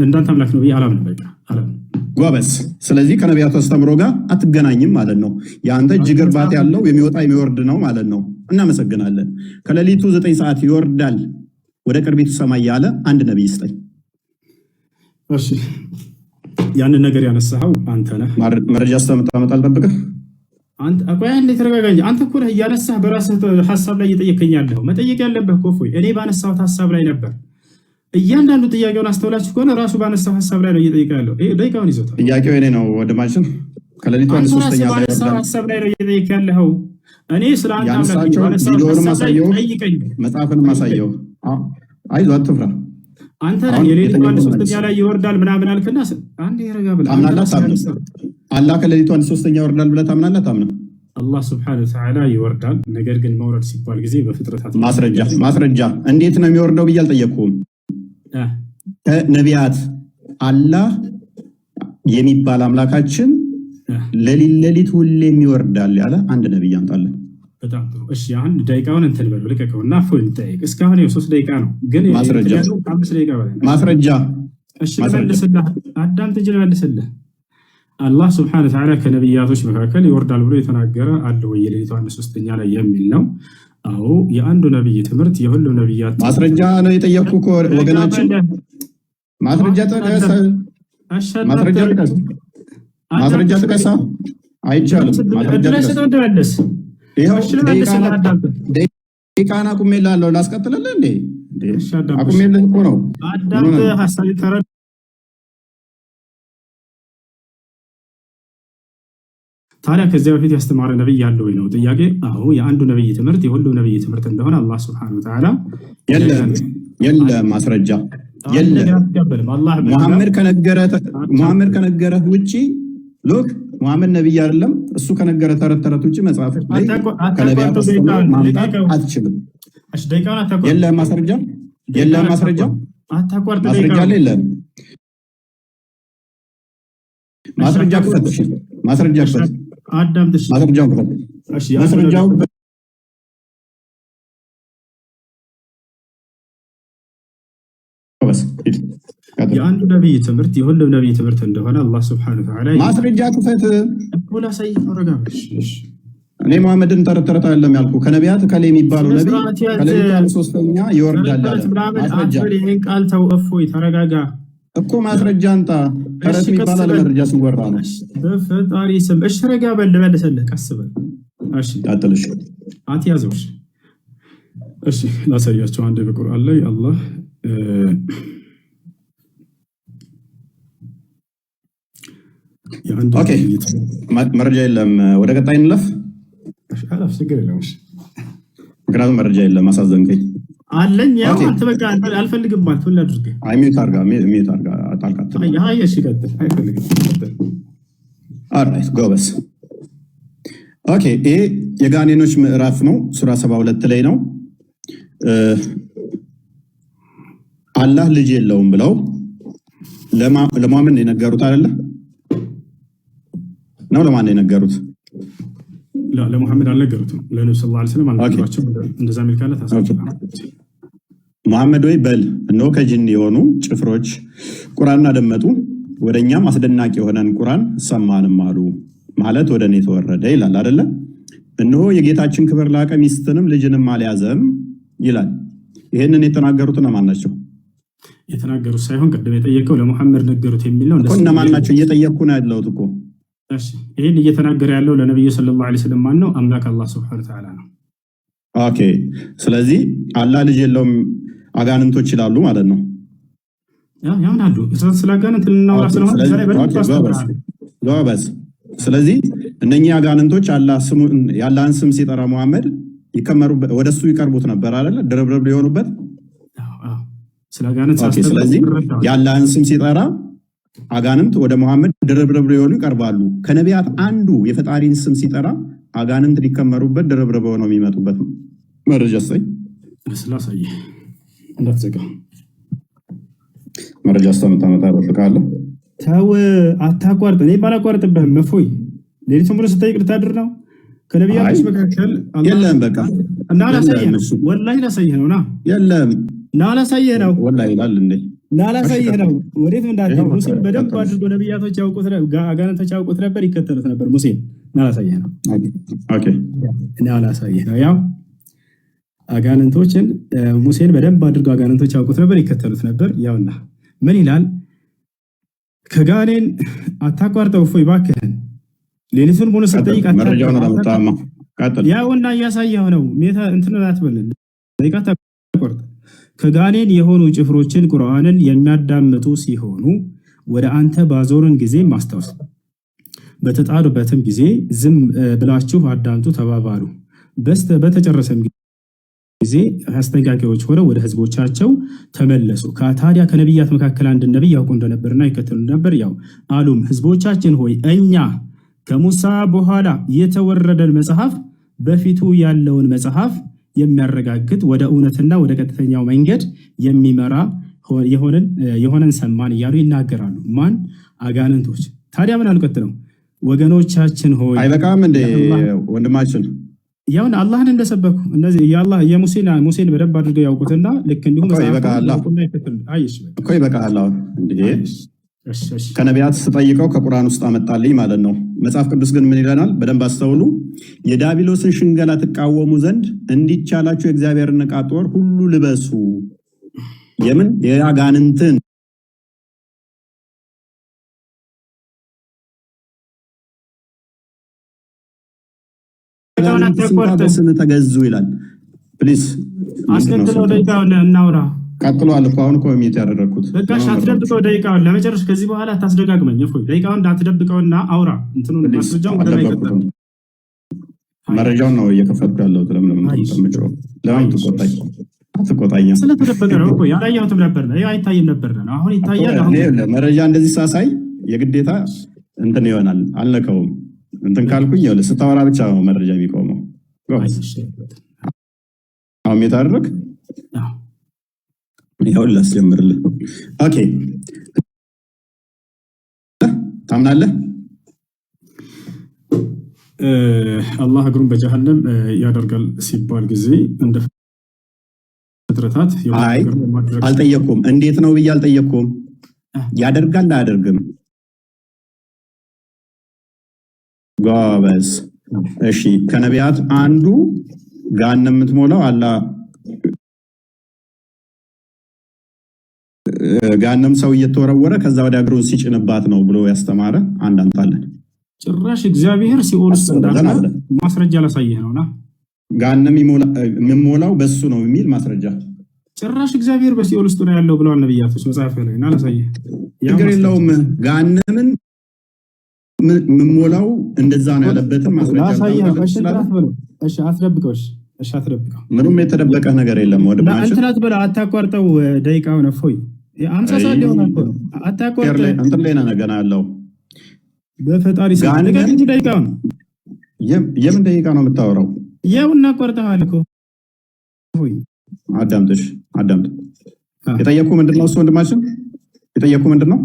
እንዳንተ አምላክ ነው ብዬ አላምንም። በቃ አላምንም።
ጎበዝ። ስለዚህ ከነቢያቱ አስተምሮ ጋር አትገናኝም ማለት ነው። የአንተ እጅ እግር ባት ያለው የሚወጣ የሚወርድ ነው ማለት ነው። እናመሰግናለን። ከሌሊቱ 9 ሰዓት ይወርዳል ወደ ቅርቢቱ ሰማይ ያለ አንድ ነቢይ ስጠኝ።
እሺ ያንን ነገር ያነሳኸው አንተ ነህ።
መረጃ እስከምታመጣ አልጠብቅህ።
አንተ ቆይ አንዴ ተረጋጋ እንጂ። አንተ እኮ ነህ እያነሳህ በራስህ ሀሳብ ላይ እየጠየከኝ ያለኸው። መጠየቅ ያለብህ እኮ እፎይ እኔ ባነሳሁት ሀሳብ ላይ ነበር። እያንዳንዱ ጥያቄውን አስተውላችሁ ከሆነ ራሱ ባነሳው ሀሳብ ላይ ነው እየጠየቀ ያለው። ይሄ ደቂቃውን ይዞታል።
ጥያቄው የኔ ነው ወንድማችን። ከሌሊቱ አንድ
አንተ ራስህ
ሶስተኛ ላይ
ባነሳው
ይወርዳል።
ሀሳብ ላይ ነው እየጠየቅ ያለኸው። እኔ ስለ አንተ አምላክ
ያነሳቸውን
ባነሳሁት
ቪዲዮውንም
ሀሳብ ላይ
አሳየው፣
ጠይቀኝ።
መጽሐፍንም አሳየው። አይዞህ አትፍራ።
አንተ ነህ
አሁን
የሌሊቱ አንድ
የጠየቁህን
ሶስተኛ
መልስ።
ላይ ይወርዳል ምናምን አልክና አንዴ ረጋ ብለህ አንተ
ታምናለህ
ራስህ
አታምንም?
ያነሳው
አላህ ከሌሊቱ አንድ ሶስተኛ ይወርዳል ብለህ ታምናለህ አታምንም?
አላህ سبحانه وتعالى ይወርዳል። ነገር ግን መውረድ ሲባል ጊዜ በፍጥረታት
ማስረጃ ማስረጃ። እንዴት ነው የሚወርደው ብዬ አልጠየቅኩም። ከነቢያት አላህ የሚባል አምላካችን ሌሊት ሌሊት ሁሌም ይወርዳል ያለ አንድ ነቢይ አምጣለን።
በጣም ጥሩ። እሺ አሁን ደቂቃውን እንትን በለው ልቀቀው እና እፎይ እንጠይቅ። እስካሁን ይኸው 3 ደቂቃ ነው፣ ግን
ማስረጃ
እንትን ያለው ከ5 ደቂቃ በላይ ነው።
ማስረጃ
እሺ
ማስረጃ።
ልመልስልህ፣ አዳምጥ እንጂ ልመልስልህ። አላህ سبحانه وتعالى ከነቢያቶች መካከል ይወርዳል ብሎ የተናገረ አለ ወይ የሌሊቱ አንድ ሶስተኛ ላይ የሚል ነው። አዎ የአንዱ ነቢይ ትምህርት የሁሉም ነቢያት ትምህርት
ማስረጃ
ነው።
ነው የጠየቅኩህ እኮ ወገናችን። ማስረጃ ጥቀስ፣ ማስረጃ ጥቀስ፣ ማስረጃ ጥቀስ። አይቻልም። ማስረጃ
እድል
ጥቀስ።
ስጠው እንድመልስ።
ይኸው
እሺ ልመልስልህ፣ አዳምጥ።
ደቂቃን አቁሜልሃለሁ። ላስቀጥልልህ እንዴ? እንዴ?
እሺ አዳምጥ።
አቁሜልህ እኮ ነው። ምን
አዳምጥ፣
ሆነህ ነው?
ሀሳቤን ተረዳ። ታዲያ ከዚያ በፊት ያስተማረ ነቢይ ያለ ወይ ነው ጥያቄ። አዎ የአንዱ ነቢይ ትምህርት የሁሉም ነቢይ ትምህርት እንደሆነ አላህ سبحانه وتعالى
የለም የለም፣ ማስረጃ የለም።
ነገር አትቀበልም። አላህ
ሙሐመድ ከነገረህ ውጪ look ሙሐመድ ነቢይ አይደለም። እሱ ከነገረ ተረት ተረት ውጪ መጽሐፍ ላይ ከነቢያት አስተምሮ ማምጣት አትችልም።
ደቂቃውን አታቋርጥ።
የለም ማስረጃ፣ የለም ማስረጃ፣
አታቋርጥ።
ማስረጃ አለ የለም? ማስረጃ ክፈት። እሺ፣ ማስረጃ ክፈት።
አዳምጥ። እሺ
ማስረጃውን ክፈት።
እሺ
ማስረጃውን ክፈት። በስ ሂድ፣ ቀጥል።
የአንዱ ነቢይ ትምህርት የሁሉም ነቢይ ትምህርት እንደሆነ አላህ سبحانه وتعالى
ማስረጃ ክፈት።
እኮ ላሳይህ ነው። ረጋ በል። እሺ
እኔ መሐመድን ተረት ተረት አይደለም ያልኩ። ከነቢያት ከላይ የሚባለው
ስነ
ነቢይ
ስርዓት ያዝ።
ከሌሊቱ አንድ ሶስተኛ ይወርዳል አለ።
ተረት ምናምን
ማስረጃ
አትበል። ይሄን ቃል ተው። እፎይ ተረጋጋ።
እኮ ማስረጃ አንጣ። ተረት
እሺ ቀስ
የሚባል
በል።
መረጃ ሲወራ ነው።
በፈጣሪ ስም እሺ፣ ረጋ በል። ልመልስልህ። ቀስ በል። እሺ
ቀጥል። እሺ
አትያዘው። እሺ እሺ፣ ላሳያቸው አንድ በቁርአን ላይ አላህ የአንድ
Okay፣
ነቢይ ትምህርት
መረጃ የለም። ወደ ቀጣይ እንለፍ።
አላፍ ችግር የለውም። እሺ
ምክንያቱም መረጃ የለም። አሳዘንከኝ።
አለኝ። ያው
Okay።
አንተ በቃ አልፈልግም ማለት ምን ላድርግ?
አይ mute አርጋ፣ mute አርጋ፣ ጣልቃ አትግባ።
አይ አይ፣ እሺ ቀጥል። አይፈልግም፣ ቀጥል።
Alright ጎበዝ። Okay፣ ይሄ የጋኔኖች ምዕራፍ ነው። ሱራ 72 ላይ ነው። አላህ ልጅ የለውም ብለው ለሙሐመድ የነገሩት አይደለ ነው? ለማን ነው የነገሩት?
ለሙሐመድ አልነገሩትም። ለነብዩ ሰለላሁ ዐለይሂ ወሰለም አልነገሯቸውም። እንደዛ የሚል ካለ
ሙሐመድ ወይ በል፣ እነሆ ከጅን የሆኑ ጭፍሮች ቁርአን አደመጡ፣ ወደ እኛም አስደናቂ የሆነን ቁርአን ሰማንም አሉ። ማለት ወደ እኔ ተወረደ ይላል አይደለ? እነሆ የጌታችን ክብር ላቀ፣ ሚስትንም ልጅንም አልያዘም ይላል። ይህንን የተናገሩት እነማን ናቸው?
የተናገሩት ሳይሆን ቅድም የጠየቀው ለሙሐመድ ነገሩት የሚል ነው።
እነማን ናቸው? እየጠየቅኩ ነው ያለሁት እኮ።
ይህን እየተናገረ ያለው ለነቢዩ ሰለላሁ ዐለይሂ ወሰለም ማን ነው? አምላክ አላህ ሱብሓነሁ ወተዓላ ነው።
Okay። ስለዚህ አላህ ልጅ የለውም አጋንንቶች ይላሉ ማለት ነው።
ያምናሉ። ስለ አጋንንት ልናወራ ስለሆነ
ጎበዝ። ስለዚህ እነኚህ አጋንንቶች የአላህን ስም ሲጠራ ሙሐመድ ወደ እሱ ይቀርቡት ነበር አይደለ? ድርብርብ ሊሆኑበት። ስለዚህ የአላህን ስም ሲጠራ አጋንንት ወደ መሐመድ ድርብርብ ሊሆኑ ይቀርባሉ። ከነቢያት አንዱ የፈጣሪን ስም ሲጠራ አጋንንት ሊከመሩበት ድርብርብ ሆነው የሚመጡበት መረጃ ስጠኝ።
ስላሳየህ እንዳትዘጋ።
መረጃ እስከምታመጣ እጠብቅሃለሁ።
ተው አታቋርጥ። እኔ ባላቋርጥብህም እፎይ ሌሊቱን ሙሉ ስጠይቅ ልታድር ነው። ከነቢያቶች መካከል
የለም፣ በቃ
እና ላሳየህ ነው። ወላሂ ላሳየህ ነው። ና
የለም፣
ና ላሳየህ ነው።
ወላሂ ይላል እንዴ?
ና ላሳየህ ነው። ወዴትም እንዳትሄድ። ሙሴን በደንብ አድርጎ ነቢያቶች ያውቁት፣ አጋንንቶች ያውቁት ነበር፣ ይከተሉት ነበር። ሙሴን ና ላሳየህ ነው።
Okay፣
ና ላሳየህ ነው። ያው አጋንንቶችን ሙሴን በደንብ አድርጎ አጋንንቶች ያውቁት ነበር፣ ይከተሉት ነበር። ያውና ምን ይላል? ከጋኔን አታቋርጠው እፎይ እባክህን ሌሊቱን ሙሉ ስጠይቅ ያውና እያሳየሁ ነው። እንትን አትበል፣ ደቂቃ አታቋርጥ። ከጋኔን የሆኑ ጭፍሮችን ቁርአንን የሚያዳምጡ ሲሆኑ ወደ አንተ ባዞርን ጊዜ ማስታወስ፣ በተጣሉበትም ጊዜ ዝም ብላችሁ አዳምጡ ተባባሉ። በተጨረሰም ጊዜ አስጠንቃቂዎች ሆነው ወደ ህዝቦቻቸው ተመለሱ። ታዲያ ከነቢያት መካከል አንድ ነቢይ ያውቁ እንደነበርና ይከተሉ እንደነበር ያው አሉም፣ ህዝቦቻችን ሆይ እኛ ከሙሳ በኋላ የተወረደን መጽሐፍ በፊቱ ያለውን መጽሐፍ የሚያረጋግጥ ወደ እውነትና ወደ ቀጥተኛው መንገድ የሚመራ የሆነን ሰማን እያሉ ይናገራሉ። ማን? አጋንንቶች። ታዲያ ምን አሉ? ቀጥለው ወገኖቻችን ሆይ
አይበቃም እንዴ ወንድማችን?
ያውን አላህን እንደሰበኩ እነዚህ የአላህ የሙሴን ሙሴን በደንብ አድርገው ያውቁትና ልክ እንዲሁ
እኮ ይበቃሃል። አሁን እንዴ ከነቢያት ስጠይቀው ከቁርአን ውስጥ አመጣልኝ ማለት ነው። መጽሐፍ ቅዱስ ግን ምን ይለናል? በደንብ አስተውሉ። የዳቢሎስን ሽንገላ ትቃወሙ ዘንድ እንዲቻላችሁ የእግዚአብሔርን ዕቃ ጦር ሁሉ ልበሱ። የምን የአጋንንትን በስም ተገዙ ይላል። Please
አስከትለው ደቂቃውን እናውራ።
ቀጥሏል እኮ አሁን እኮ mute ያደረግኩት።
በቃ አትደብቀው ደቂቃውን ለመጨረስ። ከዚህ በኋላ አታስደጋግመኝ። እፎይ ደቂቃውን እንዳትደብቀውና አውራ። እንትኑን ማስረጃውን ወደ ላይ ቀጥል።
መረጃውን ነው እየከፈትኩ ያለሁት። ለምን ለምን ትቆጣኝ? አትቆጣኝ።
ስለተደበቀ ነው እኮ ያላየሁትም ነበር፣ አይታይም ነበር። አሁን ይታያል። አሁን
መረጃ እንደዚህ ሳሳይ የግዴታ እንትን ይሆናል። አልነከውም። እንትን ካልኩኝ ይኸውልህ ስታወራ ብቻ ነው መረጃ የሚቆመው። አሁን mute አድርግ። ይኸውልህ ላስጀምርልህ። Okay ታምናለህ?
አላህ እግሩን በጀሃነም ያደርጋል ሲባል ጊዜ እንደ ፍጥረታት
አይ አልጠየኩም። እንዴት ነው ብዬ አልጠየኩም። ያደርጋል አያደርግም? ጎበዝ። እሺ ከነቢያት አንዱ ገሃነም የምትሞላው አላህ ገሃነም ሰው እየተወረወረ ከዛ ወዲያ እግሩን ሲጭንባት ነው ብሎ ያስተማረ አንድ አንታለን።
ጭራሽ እግዚአብሔር ሲኦል ውስጥ እንዳለ ማስረጃ ላሳየህ ነውና
ገሃነም የምሞላው በሱ ነው የሚል ማስረጃ።
ጭራሽ እግዚአብሔር በሲኦል ውስጥ ነው ያለው ብለዋል ነብያቶች መጽሐፍ ላይ እና ላሳየህ።
ችግር የለውም። ገሃነምን የምሞላው እንደዛ ነው ያለበትን ማስረጃ
ላሳየህ ነው። እሺ አትደብቀው። እሺ አትደብቀው።
ምንም የተደበቀ ነገር የለም። ወንድማችን
እንትን አትበለው፣ አታቋርጠው። ደቂቃውን እፎይ 50 ሰዓት ሊሆን እኮ ነው። አታቋርጠው።
እንትን ላይ ነህ ገና ያለው
በፈጣሪ ደቂቃውን
የምን ደቂቃ ነው የምታወራው?
ያው እናቋርጠሃል እኮ።
አዳምጥሽ፣ አዳምጥ። የጠየኩ ምንድን ነው እሱ ወንድማችን የጠየኩ ምንድን ነው?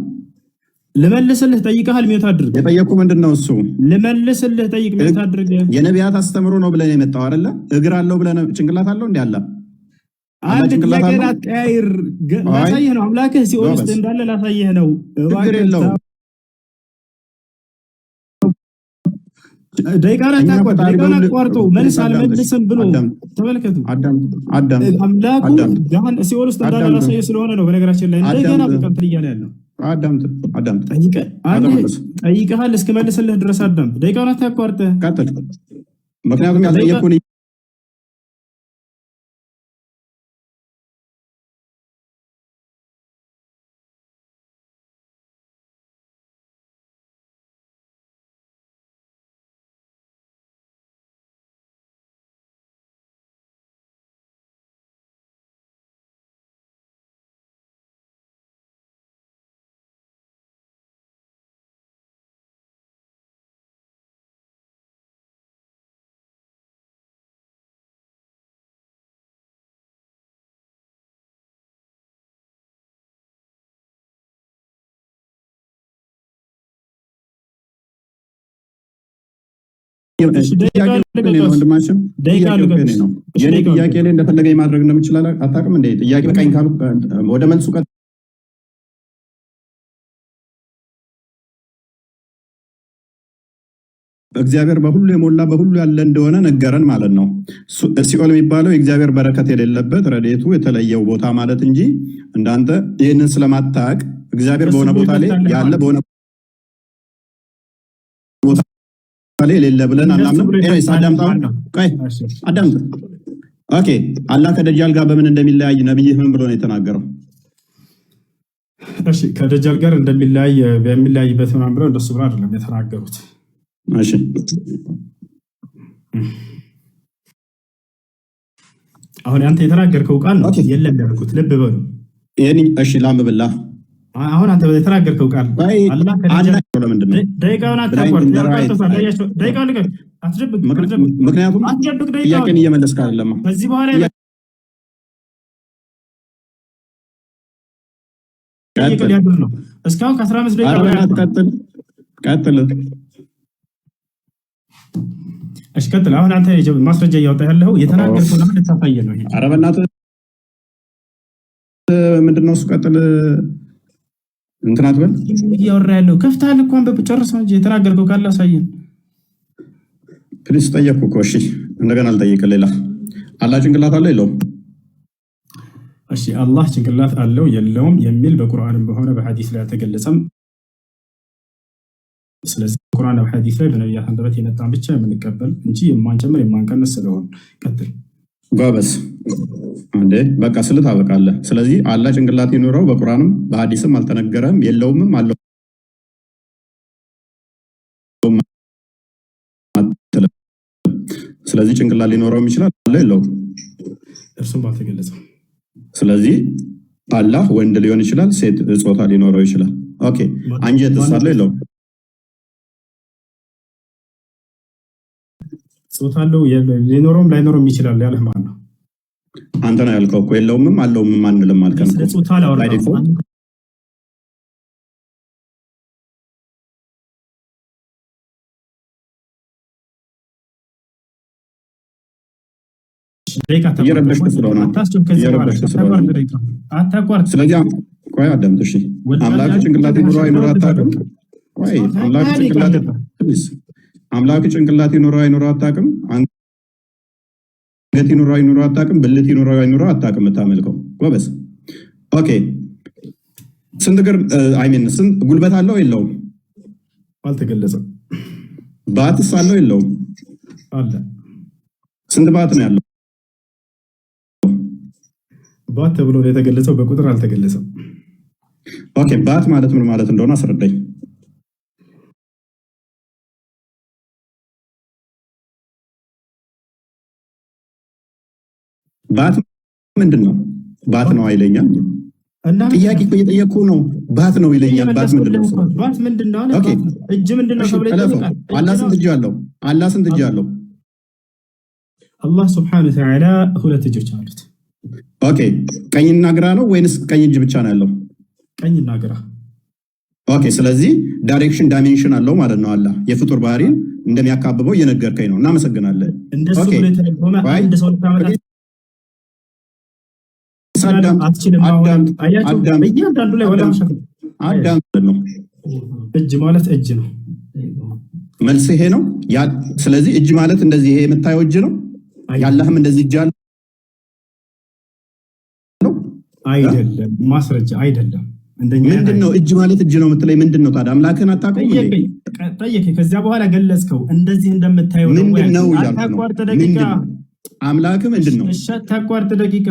ልመልስልህ ጠይቀሃል፣ mute አድርግ።
የጠየኩ ምንድን ነው እሱ?
ልመልስልህ ጠይቅ፣ mute አድርግ።
የነቢያት አስተምሮ ነው ብለን የመጣው አይደለ? እግር አለው ብለን ጭንቅላት አለው እንዲ አለ
አንድ ጥያቄ አትቀያይር። ላሳየህ ነው አምላክህ ሲኦል ውስጥ እንዳለ ላሳየህ ነው።
ችግር የለውም።
ደቂቃን አታቋርጥ። ደቂቃን አቋርጦ መልስ አልመልስም ብሎ ተመልከቱ። አምላኩ ሲኦል ውስጥ እንዳለ ላሳየህ ስለሆነ ነው። በነገራችን ላይ እንደገና በቃ እንትን እያለ ያለው
አዳምጥ።
ጠይቀሃል፣ እስክመልስልህ ድረስ አዳምጥ። ደቂቃውን አታቋርጥ።
ቀጥል። ምክንያቱም ያልጠየኩህን ወንድማችን ነው። የኔ ጥያቄ ላይ እንደፈለገኝ ማድረግ እንደምችል አታውቅም እንዴ? ጥያቄ በቃኝ ካሉ ወደ መልሱ እግዚአብሔር በሁሉ የሞላ በሁሉ ያለ እንደሆነ ነገረን ማለት ነው። ሲኦል የሚባለው የእግዚአብሔር በረከት የሌለበት ረድኤቱ የተለየው ቦታ ማለት እንጂ እንዳንተ ይህንን ስለማታውቅ እግዚአብሔር በሆነ ቦታ ላይ ያለ በሆነ ቦታ ላይ የሌለ ብለን አናምንም። Anyways አዳምጣው፣ ቆይ አዳምጥ። Okay፣ አላህ ከደጃል ጋር በምን እንደሚለያይ ነብይህ ምን ብሎ ነው የተናገረው?
እሺ፣ ከደጃል ጋር እንደሚለያይ በሚለያይበት ምናምን ብለው እንደሱ ብለው አይደለም የተናገሩት።
እሺ፣
አሁን አንተ የተናገርከው ቃል ነው የለም ያልኩት። ልብ በሉ።
ይሄን እሺ ላንብብላ።
አሁን አንተ የተናገርከው ቃል
ለምንድን ነው
ደቂቃውን አታቋርጥ። ደቂቃውን ልቀቅ። አትደብቅ።
ምክንያቱም ጥያቄን እየመለስክ አይደለም።
ከዚህ በኋላ ነው። እስካሁን ከ15 ደቂቃ
ቀጥል፣ ቀጥል።
እሺ ቀጥል። አሁን አንተ ማስረጃ እያወጣ ያለው የተናገርከው ለምን ልታሳየ ነው?
ኧረ በእናትህ ምንድን ነው እሱ? ቀጥል እንትን አትበል።
እያወራ ያለው ከፍተሃል እኮ አንብብ፣ ጨርሰው እንጂ የተናገርከው ካለ አሳየን።
Please ጠየቅኩ እኮ። እሺ እንደገና አልጠይቅም። ሌላ አላህ ጭንቅላት አለው የለውም?
እሺ አላህ ጭንቅላት አለው የለውም የሚል በቁርአንም በሆነ በሐዲስ ላይ አልተገለጸም። ስለዚህ ቁርአን በሐዲስ ላይ በነቢያት አንደበት የመጣን ብቻ የምንቀበል እንጂ የማንጨምር የማንቀንስ ስለሆነ ቀጥል።
ጎበዝ እንዴ በቃ ስል ታበቃለህ። ስለዚህ አላህ ጭንቅላት ይኑረው በቁርአንም በሐዲስም አልተነገረም፣ የለውምም አለውም አትልም። ስለዚህ ጭንቅላት ሊኖረውም ይችላል አለ የለውም፣
እርሱም ባልተገለጸም።
ስለዚህ አላህ ወንድ ሊሆን ይችላል፣ ሴት ጾታ ሊኖረው ይችላል። Okay፣ አንጀትስ አለው የለውም?
ጾታ አለው ሊኖረውም ላይኖረውም ይችላል ያለህ ማለት ነው።
አንተ ነው ያልከው እኮ የለውምም አለውምም አንልም አልከን
ስለ
እኮ።
ጾታ አላወራሁም።
እየረበሽክ ስለሆነ
አታቋርጥ።
ስለዚህ ቆይ አዳምጥ እሺ። አምላክ ጭንቅላት ይኑረው አይኑረው አታውቅም። ቆይ አምላክ ጭንቅላት አምላክ ጭንቅላት ይኑረው አይኑረው አታውቅም። አንገት ይኑረው አይኑረው አታውቅም። ብልት ይኑረው አይኑረው አታውቅም። የምታመልከው ጎበዝ። Okay፣ ስንት እግር I mean ስንት ጉልበት አለው የለውም?
አልተገለጸም።
ባትስ አለው የለውም?
አለ።
ስንት ባት ነው ያለው?
ባት ተብሎ ነው የተገለጸው፣ በቁጥር አልተገለጸም።
Okay፣ ባት ማለት ምን ማለት እንደሆነ አስረዳኝ። ባት ምንድን ነው? ባት ነው አይለኛል። ጥያቄ እኮ እየጠየቅኩህ ነው። ባት ነው ይለኛል። ባት ምንድን ነው?
ባት ምንድን ነው?
Okay
እጅ ምንድን ነው ተብሎ ይጠየቃል።
አላህ ስንት እጅ አለው? አላህ ስንት እጅ አለው?
አላህ سبحانه وتعالى ሁለት እጆች አሉት።
Okay፣ ቀኝና ግራ ነው ወይንስ ቀኝ እጅ ብቻ ነው ያለው?
ቀኝና ግራ።
Okay፣ ስለዚህ direction dimension አለው ማለት ነው። አላህ የፍጡር ባህሪን እንደሚያካብበው እየነገርከኝ ነው። እናመሰግናለን።
እንደሱ
Okay፣
ብሎ የተረጎመ
ቆይ
አንድ ሰው ልታመጣ
አዳምጥ፣
አትችልም። አሁን
አዳምጥ፣
አያችሁ፣
አዳምጥ፣
በእያንዳንዱ ላይ ወላ
አዳምጥ፣
ሸክም
አዳምጥ ነው
እጅ ማለት እጅ ነው።
መልስ ይሄ ነው። ስለዚህ እጅ ማለት እንደዚህ ይሄ የምታየው እጅ ነው።
አይደለም
ያላህም እንደዚህ እጅ አለው።
አይደለም፣ ማስረጃ አይደለም። እንደኛ
ምንድን ነው እጅ ማለት እጅ ነው የምትለኝ ምንድን ነው ታዲያ? አምላክህን አታውቀውም እንዴ?
ጠየቀኝ ጠየቀኝ። ከዚያ በኋላ ገለጽከው። እንደዚህ እንደምታየው ነው ወይ
ምንድን ነው
አልከኝ።
እያልኩ ነው።
አታቋርጥ ደቂቃ።
ምንድን ነው አምላክህ ምንድን ነው?
እሺ አታቋርጥ ደቂቃ፣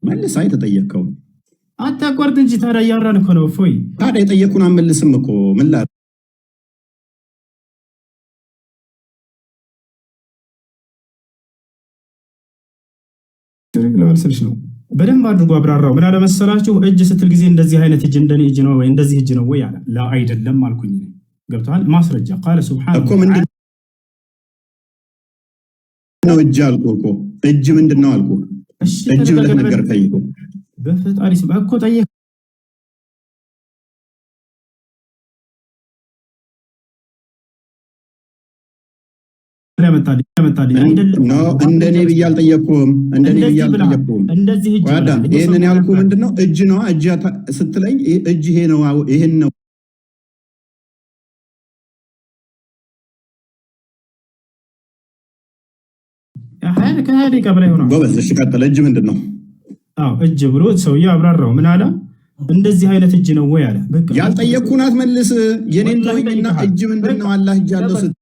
መልስ። አይ ተጠየቅከው
አታቋርጥ እንጂ ታዲያ እያወራን እኮ ነው። እፎይ
ታዲያ የጠየቅኩን አመልስም እኮ ምን ላድርግ?
ለመልስልሽ ነው። በደንብ አድርጎ አብራራው። ምን አለመሰላችሁ? እጅ ስትል ጊዜ እንደዚህ አይነት እጅ እንደኔ እጅ ነው ወይ እንደዚህ እጅ ነው ወይ አለ። لا አይደለም አልኩኝ። ገብቶሃል? ማስረጃ قال سبحانه
እኮ ምንድን ነው እጅ አልኩህ እኮ እጅ ምንድን ነው አልኩህ።
እሺ
እጅ ብለህ
ተረጋጋ።
ነገርከኝ እኮ።
በፈጣሪ ስም እኮ ጠየቅ ያመጣልኝ ያመጣልኝ አይደለም
No እንደኔ ብዬ አልጠየቅኩህም። እንደኔ ብዬ
እንደዚህ ብለሃል።
አልጠየቅኩህም።
እንደዚህ እጅ
ቆይ አዳም፣
ብለሃል።
ይሄንን ያልኩህ ምንድን ነው? እጅ ነው እጅ ስትለኝ እጅ ይሄ ነው ይሄን ነው
ከ20 ደቂቃ በላይ ሆኗል።
ጎበዝ። እሺ ቀጥል። እጅ ምንድን ነው?
አዎ እጅ ብሎ ሰውዬው አብራራው። ምን አለ? እንደዚህ አይነት እጅ ነው ወይ አለ። በቃ
ያልጠየቅኩህን አትመልስ። የኔን
ወላሂ
ተወኝና
ጠይቀሃል።
እጅ ምንድን ነው? አላህ እጅ አለው ስትል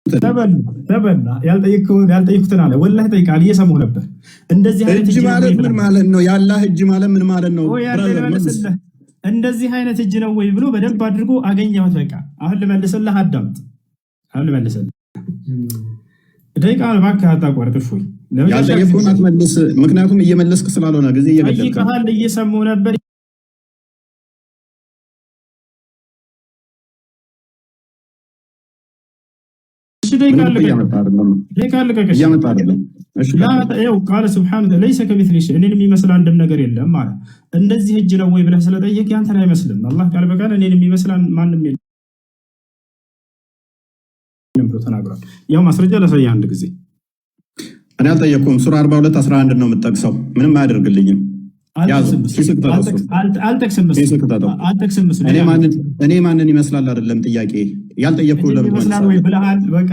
ተበላ ተበላ። ያልጠየቅኩትን አለ። ወላሂ ጠይቀሃል። እየሰማሁ ነበር። እንደዚህ አይነት
እጅ
እጅ ነው
ማለት
ወይ
ምን
ብለሃል።
ማለት ነው? የአላህ እጅ ማለት ምን ማለት ነው?
ወይ ያለ
Brother መልስ።
ልመልስልህ። እንደዚህ አይነት እጅ ነው ወይ ብሎ በደንብ አድርጎ አገኘሁት። በቃ አሁን ልመልስልህ፣ አዳምጥ። አሁን ልመልስልህ። ደቂቃ እባክህ አታቋርጥ። እፎይ ለመጨረሻ ጊዜ
ያልጠየቅኩህን አትመልስ። ምክንያቱም እየመለስክ ስላልሆነ ጊዜ እየገደልክ ነው።
ጠይቀሃል። እየሰማሁ ነበር። እሺ ደቂቃ
ምንም እኮ
ልቀቅ፣
እያመጣ አይደለም፣
ደቂቃ ልቀቅ። እሺ
እያመጣ አይደለም። እሺ
لا
ቀጥል።
ይኸው قال سبحانه ليس كمثله شيء እኔን የሚመስል አንድም ነገር የለም አለ። እንደዚህ እጅ ነው ወይ ብለህ ስለጠየቅ ያንተን አይመስልም። አላህ ቃል በቃል እኔን የሚመስል ማንም የለም ብሎ ተናግሯል። ያው ማስረጃ ላሳየህ አንድ ጊዜ።
እኔ አልጠየቅኩም። ሱራ 42 11 ነው የምጠቅሰው። ምንም አያደርግልኝም። ያዘው፣
አልጠቅስም እሱን።
ኪስህ ክተተው፣ እሱን
አልጠቅስም እሱን።
ኪስህ ክተተው።
አልጠቅስም እሱን።
እኔ ማንን ይመስላል አይደለም ጥያቄ። ያልጠየቅኩህን
እኔን
ለምን
ይመስላል ወይ
ትመልሳለህ?
ብለሃል። በቃ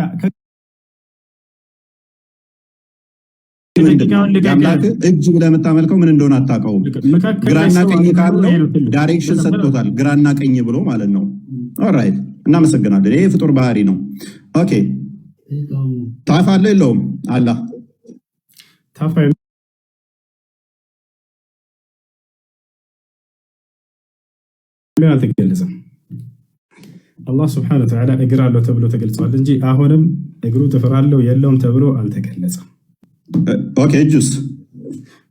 ምንድን ነው
ደቂቃውን ልቀቅ።
የአምላክህ እጅ ብለህ የምታመልከው ምን እንደሆነ አታውቀውም።
መካከል ላይ
ግራና
ሰው
ቀኝ
አለ
ካለው
ይሄ ነው ትልቁ።
Direction ሰጥቶታል። ግራና ቀኝ ብሎ ማለት ነው። Alright፣ እናመሰግናለን። ይሄ ፍጡር ባህሪ ነው። Okay፣ ታፍ አለው የለውም? አላህ
ታፋ የሚለው አልተገለጸም። አላህ سبحانه وتعالى እግር አለው ተብሎ ተገልጿል እንጂ አሁንም እግሩ ጥፍር አለው የለውም ተብሎ አልተገለጸም።
Okay፣ እጁስ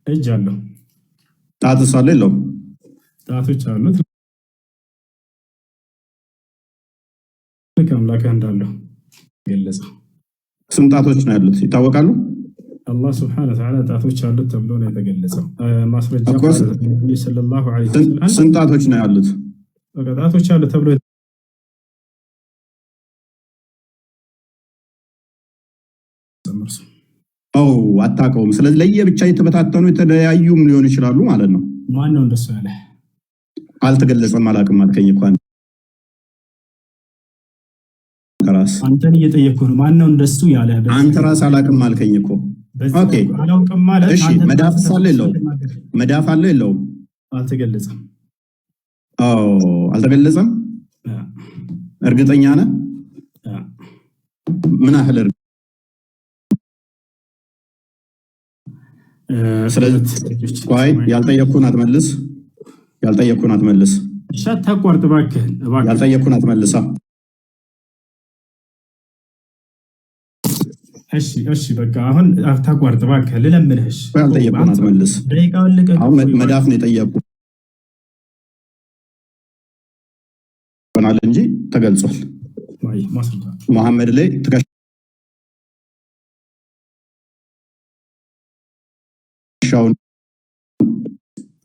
እጅ አለው፣
ጣትስ አለው የለውም?
ጣቶች አሉት። ልክ አምላክህ እንዳለው ገለጸ።
ስንት ጣቶች ነው ያሉት ይታወቃሉ?
አላህ سبحانه وتعالى ጣቶች አሉት ተብሎ ነው የተገለጸው። ማስረጃ
እኮ
ነቢዩ صلى الله عليه وسلم
ስንት ጣቶች ነው ያሉት?
በቃ ጣቶች አሉት ተብሎ እርሱ
አታውቀውም። ስለዚህ ለየብቻ የተበታተኑ የተለያዩም ሊሆኑ ይችላሉ ማለት ነው።
ማን ነው እንደሱ ያለ?
አልተገለጸም። አላውቅም አልከኝ እኮ አንተ ራስ
አንተን እየጠየቅኩህ ነው። ማን ነው እንደሱ ያለ?
አንተ ራስ አላውቅም አልከኝ እኮ። Okay
አላውቅም ማለት
እሺ። መዳፍ አለ የለውም? መዳፍ አለ የለውም?
አልተገለጸም።
አዎ አልተገለጸም። እርግጠኛ ነህ? ምን ያህል? ስለዚህ ቆይ፣ ያልጠየቅኩህን አትመልስ። ያልጠየቅኩህን አትመልስ።
እሺ አታቋርጥ እባክህን፣ እባክህን።
ያልጠየቅኩህን አትመልሳ።
እሺ እሺ፣ በቃ አሁን አታቋርጥ እባክህ፣ ልለምንህ። እሺ
ያልጠየቅኩህን አትመልስ።
ደቂቃውን ልቀቅ።
አሁን መዳፍ ነው የጠየቅኩህ ይሆናል እንጂ ተገልጿል።
ማስረጃ።
መሐመድ ላይ ትከሻውን።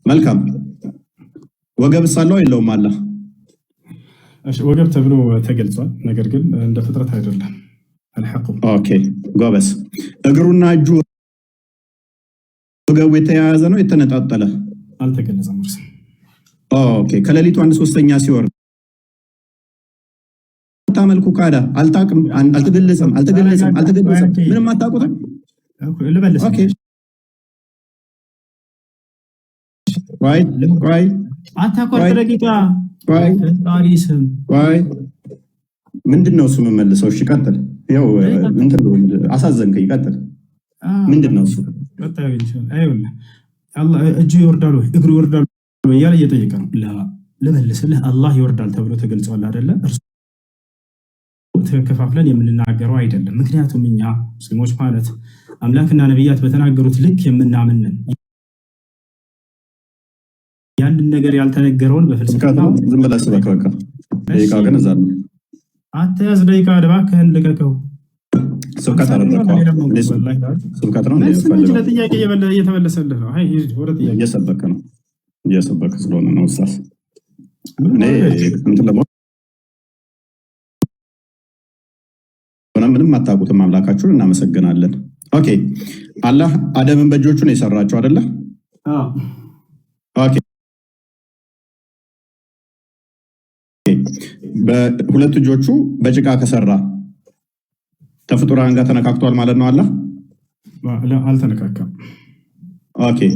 መልካም፣ ወገብ ሳለው የለውም አላህ?
እሺ፣ ወገብ ተብሎ ተገልጿል። ነገር ግን እንደ ፍጥረት አይደለም። አልሐቁ።
Okay ጎበዝ። እግሩና እጁ ወገቡ የተያያዘ ነው የተነጣጠለ?
አልተገለጸም። እርሱ
Okay፣ ከሌሊቱ አንድ ሶስተኛ ሲወርድ ታመልኩ ካዳ አልታቅም፣ አልተገለጸም፣ አልተገለጸም፣ አልተገለጸም። ምንም አታውቁትም።
ልመልስ።
Okay፣ ቆይ ቆይ።
አታቋርጥ ደቂቃ።
ቆይ።
ፈጣሪ ስም።
ቆይ፣ ምንድን ነው እሱ የምመልሰው? እሺ ቀጥል። ያው እንትን አሳዘንከኝ። ቀጥል። ምንድን ነው እሱ?
ቀጣይ አግኝቼዋለሁ። አይኸውልህ፣ አላህ እጁ ይወርዳል ወይ እግሩ ይወርዳል ወይ እያለ እየጠየቀ ነው። ልመልስልህ፣ አላህ ይወርዳል ተብሎ ተገልጿል አይደለ? እርሱ ተከፋፍለን የምንናገረው አይደለም። ምክንያቱም እኛ ሙስሊሞች ማለት አምላክና ነቢያት በተናገሩት ልክ የምናምንን ያንን ነገር ያልተነገረውን
ስብከት
በፍልስፍና
ነው። ዝም ብለህ ስበክ በቃ። ደቂቃ ግን እዛ ነው።
አትያዝ ደቂቃ፣ እባክህን ልቀቀው።
ስብከት አይደለም እኮ። እኔ ስብከት ነው እንደ
መልስ ነው እንጂ
የምፈልገው።
ለጥያቄ እየተመለሰልህ ነው። አይ ሂድ ወደ ጥያቄ።
እየሰበከ ነው፣ እየሰበከ ስለሆነ ነው። እሳስ
ምንም
እኔ
ማድረግ አይቻልም።
እንትን ለመሆን ምንም አታውቁትም። አምላካችሁን እናመሰግናለን። Okay፣ አላህ አደምን በእጆቹ ነው የሰራቸው አይደለ?
አዎ።
Okay፣ በሁለት እጆቹ በጭቃ ከሰራ ከፍጡራን ጋር ተነካክቷል ማለት ነው አላህ?
አልተነካካም።
Okay፣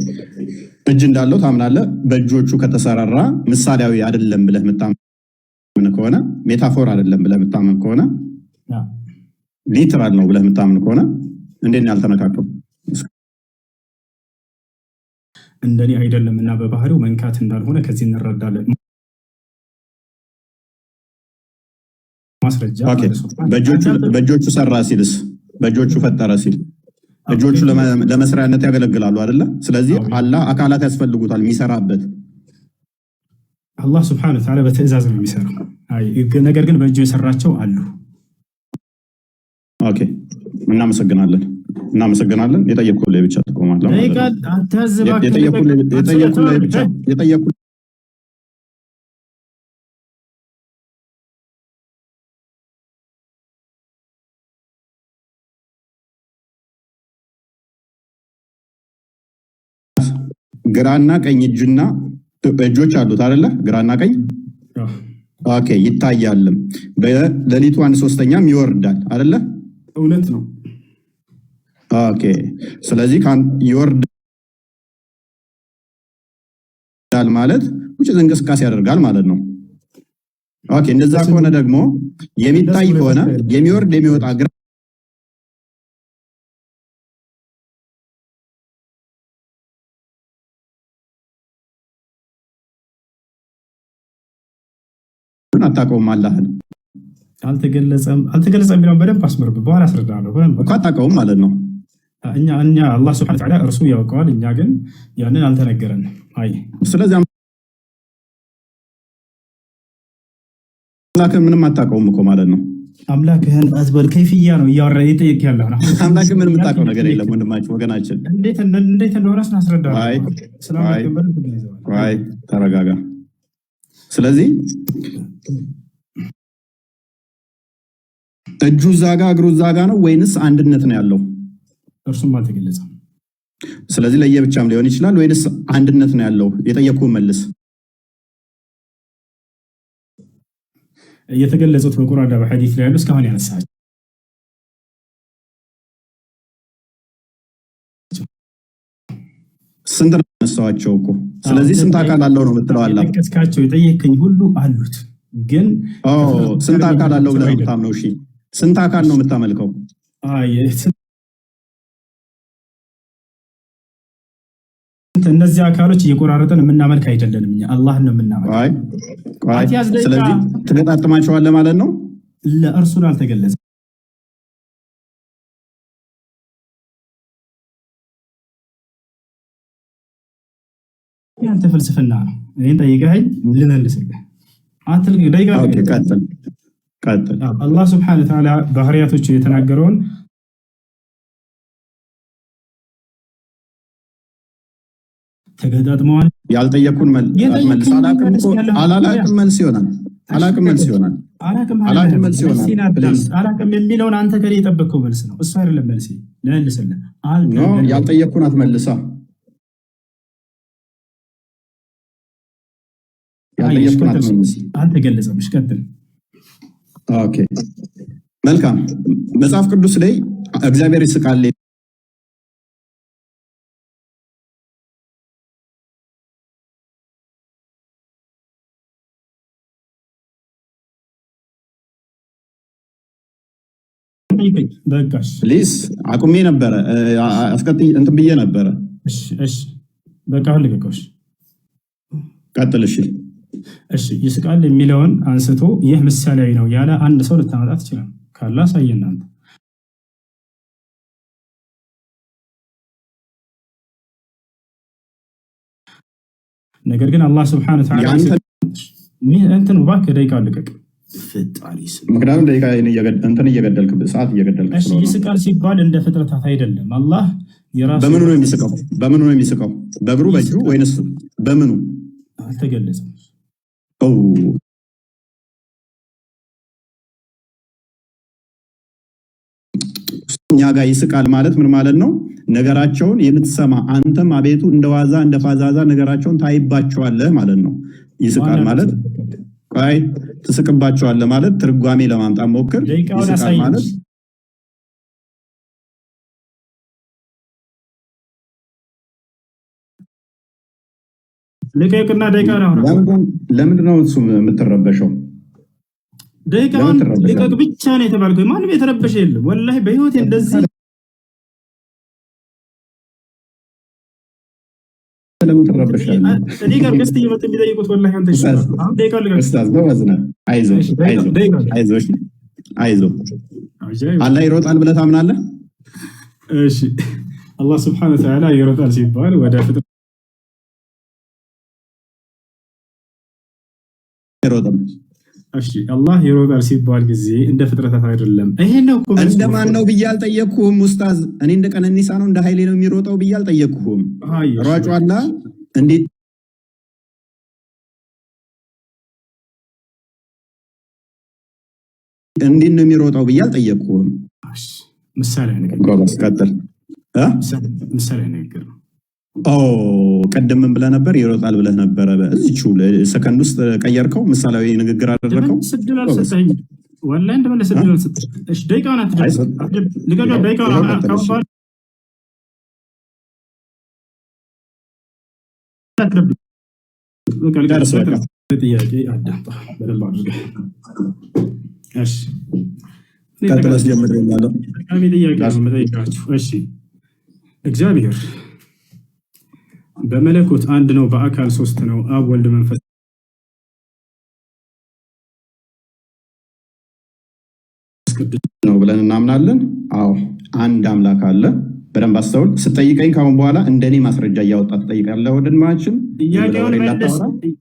እጅ እንዳለው ታምናለህ። በእጆቹ ከተሰራራ ምሳሌያዊ አይደለም ብለህ የምታምን ከሆነ፣ metaphor አይደለም ብለህ የምታምን ከሆነ፣ literal ነው ብለህ የምታምን ከሆነ እንዴት ነው ያልተነካከው?
እንደኔ አይደለም እና በባህሪው መንካት እንዳልሆነ ከዚህ እንረዳለን። ማስረጃ።
Okay፣ በእጆቹ ሰራ ሲልስ፣ በእጆቹ ፈጠረ ሲል እጆቹ ለመስሪያነት ያገለግላሉ አይደለ? ስለዚህ አላህ አካላት ያስፈልጉታል የሚሰራበት።
አላህ ስብሐነ ወተዓላ በትዕዛዝ ነው የሚሰራው። አይ ነገር ግን በእጁ የሰራቸው አሉ።
Okay፣ እናመሰግናለን፣ እናመሰግናለን። የጠየቅኩህ ላይ ብቻ ትቆማለህ ማለት ነው።
አትያዝ እባክህ።
የጠየቅኩህ ላይ ብቻ፣ የጠየቅኩህ ግራና ቀኝ እጁና እጆች አሉት አይደለ? ግራና ቀኝ። Okay፣ ይታያልም። በሌሊቱ አንድ ሶስተኛም ይወርዳል አይደለ?
እውነት ነው።
Okay፣ ስለዚህ ይወርዳል ማለት ውጭ እንቅስቃሴ ያደርጋል ማለት ነው። Okay፣ እንደዛ ከሆነ ደግሞ የሚታይ ከሆነ የሚወርድ የሚወጣ ግራ አታውቀውም አላህን።
አልተገለጸም፣ አልተገለጸም የሚለውን በደንብ አስምርበት። በኋላ አስረዳለሁ። በደንብ
እኮ አታውቀውም ማለት ነው።
እኛ አላህ ስብሐነ ወተዓላ እርሱ ያውቀዋል፣ እኛ ግን ያንን አልተነገረንም። አይ
ስለዚህ አምላክህን ምንም አታውቀውም እኮ ማለት ነው።
አምላክህን አትበል። ከይፍያ ነው እያወራ እየጠየቅ ያለሁ ነው።
አምላክህ ምንም የምታውቀው ነገር የለም ወንድማችን፣ ወገናችን።
እንዴት እንደሆነ ስናስረዳለሁ።
አይ አይ፣ ተረጋጋ። ስለዚህ እጁ እዛ ጋ እግሩ እዛ ጋ ነው ወይንስ አንድነት ነው ያለው?
እርሱም አልተገለጸም።
ስለዚህ ለየብቻም ሊሆን ይችላል ወይንስ አንድነት ነው ያለው? የጠየቅኩህን መልስ።
የተገለጹት በቁርአንና በሐዲስ ላይ ያሉ እስካሁን ያነሳቸው
ስንት ነው ያነሳኋቸው እኮ። ስለዚህ ስንት አካል አለው ነው የምትለው? አላ
የጠቀስካቸው የጠየከኝ ሁሉ አሉት፣ ግን
ስንት አካል አለው ብለህ ነው የምታምነው? እሺ፣ ስንት አካል ነው የምታመልከው?
እነዚህ አካሎች እየቆራረጥን የምናመልክ አይደለንም። እኛ አላህን ነው የምናመልክ።
ቆይ ቆይ፣ ስለዚህ ትገጣጥማቸዋለህ ማለት ነው።
ለእርሱን አልተገለጸም። ያንተ ፍልስፍና ነው። ይህን ጠይቀኸኝ ልመልስልህ። አትልቀቅ። ደቂቃ
Okay፣ ቀጥል ቀጥል።
አላህ ስብሐነ ወተዓላ ባህሪያቶች የተናገረውን ተገጣጥመዋል።
ያልጠየኩን መልስ አላቅም እኮ አላላቅም መልስ ይሆናል። አላቅም መልስ ይሆናል። አላቅም መልስ ይሆናል። Please።
አላቅም የሚለውን አንተ ከኔ የጠበቅከው መልስ ነው። እሱ አይደለም መልሴ። ልመልስልህ።
No፣ ያልጠየኩን አትመልሳ። ያልጠየኩን አትመልስ።
አልተገለጸም። እሺ ቀጥል።
Okay መልካም። መጽሐፍ ቅዱስ ላይ እግዚአብሔር ይስቃል
በቃሽ።
Please አቁሜ ነበረ፣ አስቀጥይ እንትን ብዬ ነበረ።
እሺ እሺ፣ በቃ አሁን ልቀቀው። እሺ
ቀጥል። እሺ።
እሺ፣ ይስቃል የሚለውን አንስቶ ይህ ምሳሌያዊ ነው ያለ አንድ ሰው ልታመጣ ትችላል። ካለ አሳየን አንተ። ነገር ግን አላህ ስብሐነ ወተዓላ
የአንተ
እንትን እባክህ ደቂቃ ልቀቅ። ፈጣሪ ስም።
ምክንያቱም ደቂቃ እንትን እየገደልክ፣ ሰዓት እየገደልክ
እሺ
ስለሆነ።
ይስቃል ሲባል እንደ ፍጥረታት አይደለም። አላህ የራሱ
በምኑ ነው የሚስቀው? በምኑ ነው የሚስቀው? በእግሩ፣ በእጁ ወይንስ በምኑ?
አልተገለጸም።
ኦ፣ እኛ ጋር ይስቃል ማለት ምን ማለት ነው? ነገራቸውን የምትሰማ አንተም አቤቱ እንደ ዋዛ እንደ ፋዛዛ ነገራቸውን ታይባቸዋለህ ማለት ነው። ይስቃል ማለት፣ ቆይ፣ ትስቅባቸዋለህ ማለት ትርጓሜ ለማምጣት ሞክር።
ደቂቃውን
ይስቃል
አሳየኝ።
ማለት
ልቀቅና ደቂቃውን አውራ።
ለምንድን ነው እሱ የምትረበሸው?
ደቂቃውን
ለምን ትረበሻለህ?
ልቀቅ ብቻ ነው የተባልከው። ማንም የተረበሸ የለም። ወላሂ በህይወቴ እንደዚህ
ለምን ትረበሻለህ?
እኔ ጋር guest እየመጡ የሚጠይቁት ወላሂ አንተ ይሻላል። አሁን ደቂቃውን ልቀቅ።
ኡስታዝ ጎበዝ ነህ። አይዞህ።
እሺ፣ ደቂቃ-
አይዞህ።
ደቂቃውን
አይዞህ አይዞህ። አላህ ይሮጣል ብለህ ታምናለህ?
እሺ፣ አላህ ስብሐነ ወተዓላ ይሮጣል ሲባል ወደ ፍጥረት
አይሮጥም።
እሺ፣ አላህ ይሮጣል ሲባል ጊዜ እንደ ፍጥረታት አይደለም። ይሄ ነው እኮ መልሱ።
እንደ ማን ነው ብዬ አልጠየቅኩህም ኡስታዝ። እኔ እንደ ቀነኒሳ ነው እንደ ኃይሌ ነው የሚሮጠው ብዬ አልጠየቅኩህም።
አይ፣ እሺ፣
ሯጩ አላህ እንዴት እንዴት ነው የሚሮጠው ብዬ አልጠየቅኩህም።
እሺ፣ ምሳሌ ንግግር።
ጎበዝ ቀጥል እ?
ምሳሌ ንግግር ነው።
ኦ፣ ቅድም ምን ብለህ ነበር? ይሮጣል ብለህ ነበረ። በዚችው ሰከንድ ውስጥ ቀየርከው፣ ምሳሌያዊ ንግግር አደረከው።
እንደመልስ እድል አልሰጠኸኝም። ወላሂ እንደመልስ እድል አልሰጠኸኝም። እሺ፣ ደቂቃውን አትደብቅ። ልቀቀው፣ ደቂቃውን
ይኸው
አሁን
ቀጥል።
ካሁን
እሺ።
በኋላ አትደብቅ። በቃ ልቀቅ።
ጨርስ በቃ።
ጥያቄ አዳምጣ በደንብ አድርገህ። እሺ፣ እኔ
ቀጥል፣ አስጀምሬልሃለሁ።
ጠቃሚ ጥያቄ ነው የምጠይቃችሁ። እሺ፣ እግዚአብሔር በመለኮት አንድ ነው፣ በአካል ሶስት ነው። አብ፣ ወልድ፣ መንፈስ ቅዱስ።
ነው ብለን እናምናለን። አዎ፣ አንድ አምላክ አለ። በደንብ አስተውል። ስጠይቀኝ ካሁን በኋላ እንደኔ ማስረጃ እያወጣ ትጠይቃለህ። ወንድማችን
ጥያቄውን መልስ።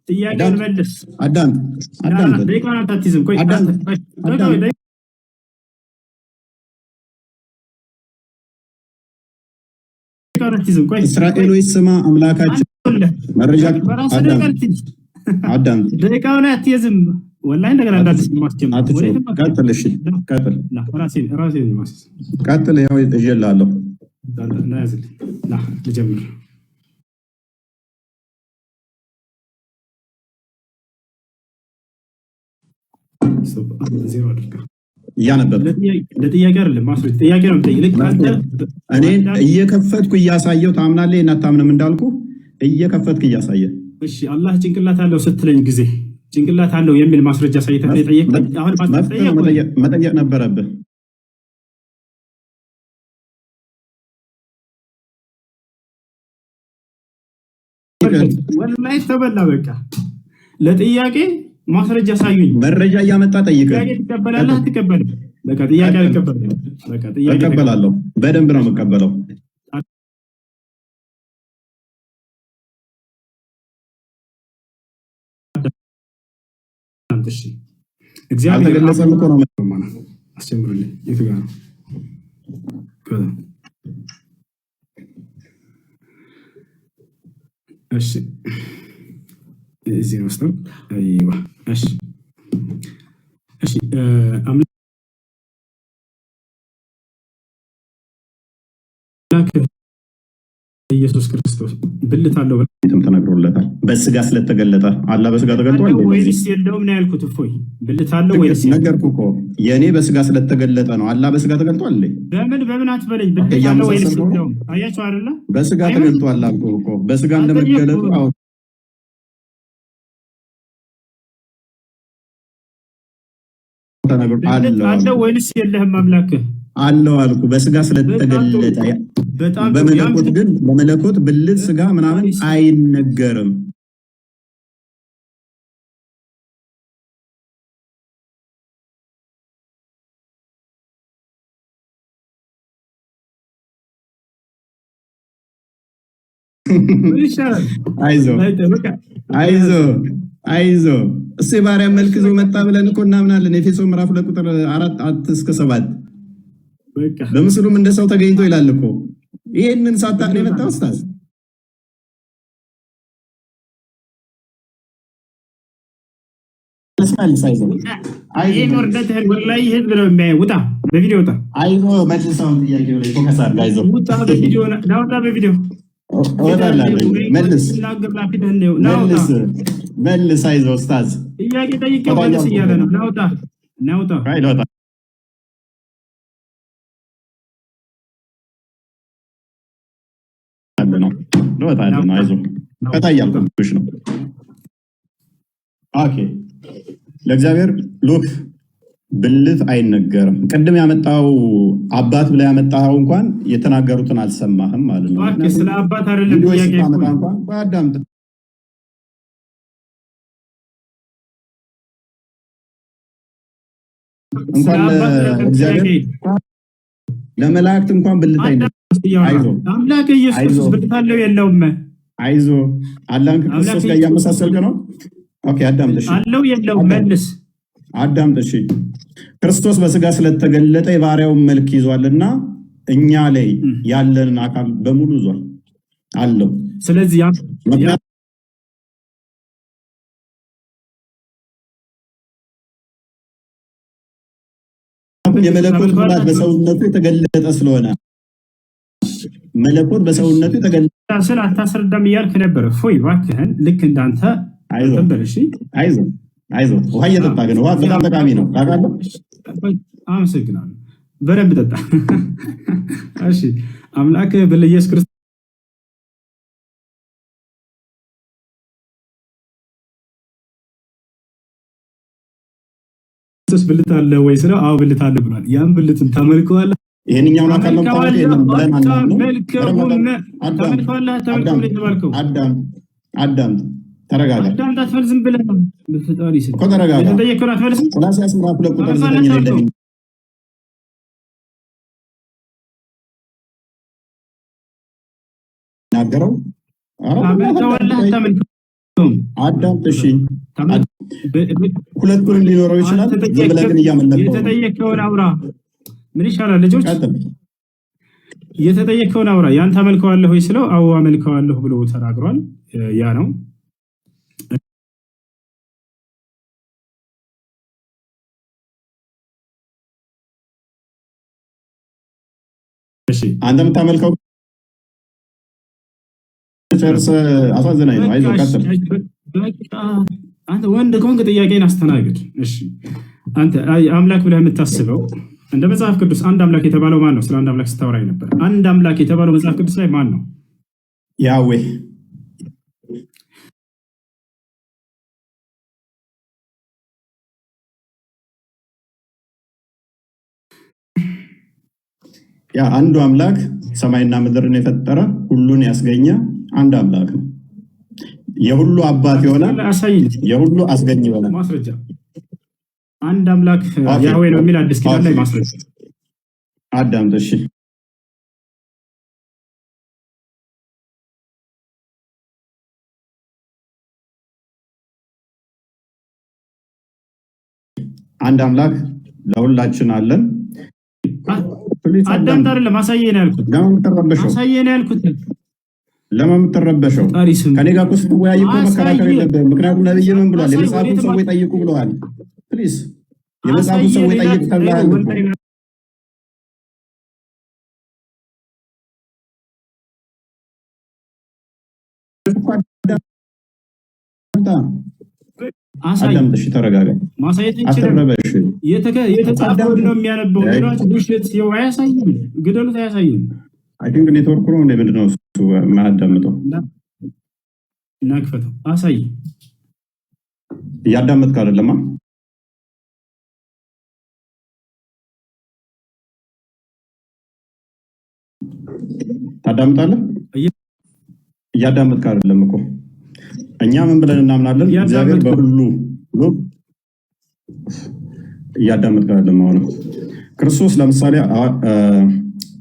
ጥያቄውን መልስ።
አዳምጥ፣ አዳምጥ።
ደቂቃውን አታትይዝም። ቆይ
አዳምጥ፣
ቆይ፣
አዳምጥ።
ቆይ፣ ደቂቃውን አትይዝም። ቆይ።
እስራኤል ሆይ ስማ፣ አምላካችን መረጃ
በራስህ ደቂቃ
አዳምጥ፣
አትይዝም።
አዳምጥ።
ደቂቃውን አትይዝም። ወላሂ እንደገና እንዳዲስ ማስጀመር
አትጮህ። ቀጥል። እሺ ቀጥል፣
ራሴ ማስያዝ።
ቀጥል። ያው ይዤልሃለሁ።
ና ያዝልኝ። ና ልጀምር። ዜሮ አድርገህ
እያነበብክ
ለጥያቄ አይደለም ማስረጃ፣ ጥያቄ ነው የምጠይቅ። ልክ አንተ
እኔ እየከፈትኩ እያሳየው ታምናለህ እና አታምንም እንዳልኩ እየከፈትክ እያሳየ
እሺ፣ አላህ ጭንቅላት አለው ስትለኝ ጊዜ ጭንቅላት አለው የሚል ማስረጃ ሳይተህ ነው የጠየቅከኝ። አሁን
መፍትሄ
ማስረጃ
መጠየቅ ነበረብህ።
ወላሂ ተበላ። በቃ ለጥያቄ ማስረጃ ሳዩኝ።
መረጃ እያመጣ ጠይቅ።
ጥያቄ ትቀበላለህ አትቀበልም? በቃ ጥያቄ አልቀበልም። በቃ ጥያቄ
እቀበላለሁ። በደንብ ነው የምቀበለው።
እሺ እግዚአብሔር
አልተገለጸም እኮ ነው።
አስጀምሩልኝ። የቱ ጋር ነው? እሺ እዚህ ነው ውስጥ። አይዋ እሺ እሺ አምላክ ኢየሱስ ክርስቶስ ብልት አለው
ተነግሮለታል። በስጋ ስለተገለጠ አላህ በስጋ ተገልጧል
ወይስ የለውም ነው ያልኩት። እፎይ ብልት አለው ወይስ
ነገርኩህ እኮ የእኔ በስጋ ስለተገለጠ ነው። አላህ በስጋ ተገልጧል።
በምን በምን አትበለኝ። ብልት አለው ወይስ የለውም? አያቸው አይደለ?
በስጋ ተገልጧል አልኩህ እኮ በስጋ እንደመገለጡ
አለው ወይንስ የለህም? አምላክህ
አለው አልኩ። በስጋ ስለተገለጠ በመለኮት ግን በመለኮት ብልት ስጋ ምናምን አይነገርም። አይዞ አይዞ አይዞ እሱ የባሪያ መልክ ይዞ መጣ ብለን እኮ እናምናለን። ኤፌሶ ምዕራፍ 2 ቁጥር 4 እስከ 7 በምስሉም እንደ ሰው ተገኝቶ ይላል እኮ። ይሄንን ሳታውቅ ነው የመጣው ኡስታዝ።
ይሄን ውርደትህን ወላሂ ህዝብ ነው የሚያየው። ውጣ፣ በቪዲዮ ውጣ።
አይዞህ መልሰውን ጥያቄው ላይ focus አድርግ። አይዞህ
ውጣ፣ በቪዲዮ ና፣ ውጣ በቪዲዮ።
እወጣለሁ። መልስ መልስ መልስ። አይዞህ ኡስታዝ።
ጥያቄ ጠይቄው መልስ እያለ ነው። ና ውጣ፣ ና ውጣ።
አይ ልወጣ ነው ልወጣለሁ ነው። አይዞህ ፈታ እያልኩሽ ነው። Okay ለእግዚአብሔር look ብልት አይነገርም። ቅድም ያመጣው አባት ብለህ ያመጣኸው እንኳን የተናገሩትን አልሰማህም ማለት ነው።
እባክህ ስለ አባት አይደለም
ቪዲዮ
ጥያቄ
ስታመጣ እንኳን አዳምጥ። እንኳን ለእግዚአብሔር ለመላእክት እንኳን ብልት አይነገርም። አይዞህ
አምላክ ኢየሱስ ክርስቶስ ብልት አለው የለውም?
አይዞህ አላህን ከክርስቶስ ጋር እያመሳሰልክ ነው። Okay አዳምጥ። እሺ
አለው የለውም? መልስ።
አዳምጥ። እሺ ክርስቶስ በስጋ ስለተገለጠ የባሪያውን መልክ ይዟልና እኛ ላይ ያለንን አካል በሙሉ ይዟል አለው።
ስለዚህ
ምክንያቱም የመለኮት ሙላት በሰውነቱ የተገለጠ ስለሆነ መለኮት በሰውነቱ የተገለጠ
ስለ አታስረዳም እያልክ ነበር። እፎይ እባክህን ልክ እንዳንተ
አይዞህ
እንትን በል እሺ።
አይዞህ አይዞህ። ውሃ እየጠጣ ግን ውሃ በጣም ጠቃሚ ነው ታውቃለህ።
አመሰግናለሁ። በደንብ ጠጣ። እሺ አምላክ በኢየሱስ ክርስቶስ ብልት አለ ወይ ስለው አዎ ብልት አለ ብሏል። ያን ብልትም ታመልከዋለህ
ይሄንኛውን አካል ነው የምታመልከው? ይሄንን ብለን አናምንም።
ታመልከዋለህ አታመልከውም ነው የተባልከው።
አዳም አዳም ተረጋጋ
አዳም አትበል፣ ዝም ብለህ በፈጣሪ ስም
እኮ ተረጋጋ።
የተጠየቅከውን አትመልስም።
ቆላስይስ ምዕራፍ 2 ቁጥር 9 ላይ እንደሚናገረው
ታመልከዋለህ አታመልከውም?
አዳም እሺ፣ ሁለቱንም ሊኖረው ይችላል። ዝም ብለህ ግን እያመለከው ነው።
የተጠየቅከውን አውራ። ምን ይሻላል ልጆች?
ቀጥል።
የተጠየቅከውን አውራ። ያን ታመልከዋለህ ወይ ስለው አዎ አመልከዋለሁ ብሎ ተናግሯል። ያ ነው። እሺ
አንተ የምታመልከው ጨርሰህ አሳዝናኝ ነው። አይዞህ ቀጥል።
በቃ አንተ ወንድ ከሆንክ ጥያቄን አስተናግድ። እሺ አንተ አምላክ ብለህ የምታስበው እንደ መጽሐፍ ቅዱስ አንድ አምላክ የተባለው ማን ነው? ስለ አንድ አምላክ ስታወራኝ ነበር። አንድ አምላክ የተባለው መጽሐፍ ቅዱስ ላይ ማን ነው?
ያዌ። ያ አንዱ አምላክ ሰማይና ምድርን የፈጠረ ሁሉን ያስገኘ አንድ አምላክ ነው። የሁሉ አባት የሆነ
አሳይኝ
የሁሉ አስገኝ የሆነ።
ማስረጃ። አንድ አምላክ ያህዌ ነው የሚል አዲስ ኪዳን ላይ ማስረጃ።
አዳምጥ እሺ። አንድ አምላክ ለሁላችን አለን። Please
አዳምጥ።
አዳምጥ።
አይደለም አሳየን ያልኩት፣
ለምን የምትረበሸው?
አሳየን ያልኩት።
ለምን የምትረበሸው?
ፈጣሪ ስም
ከኔ ጋር እኮ ስትወያይ እኮ መከራከር
አሳየ
የለብህም። ምክንያቱም ነብይ ምን ብሏል?
አሳይ።
የመጽሐፉን
ወዴትም
ሰዎች ጠይቁ ብለዋል። Please የመጽሐፉን
አሳየ።
ሰዎች
ሌላ
ጠይቅ ተብለሃል እኮ። እኮ አዳምጣ፣
አሳይ።
አዳምጥ። እሺ ተረጋጋ፣
ማሳየት እንችላለን።
አትረበሽ።
የተጻፈውን
አዳምጥ።
ነው የሚያነበው። ሌሎች ውሸት ይኸው አያሳይም። ግደሉት፣ አያሳይም።
I think ኔትወርኩ ነው እንደ ምንድን ነው እሱ የማያዳምጠው?
እና ክፈተው፣ አሳይ።
እያዳመጥክ አይደለማ። ታዳምጣለህ? እያዳመጥክ አይደለም እኮ። እኛ ምን ብለን እናምናለን? እግዚአብሔር
እያዳመጥኩ
በሁሉ ብሎ እያዳመጥክ አይደለም። አሁንም ክርስቶስ ለምሳሌ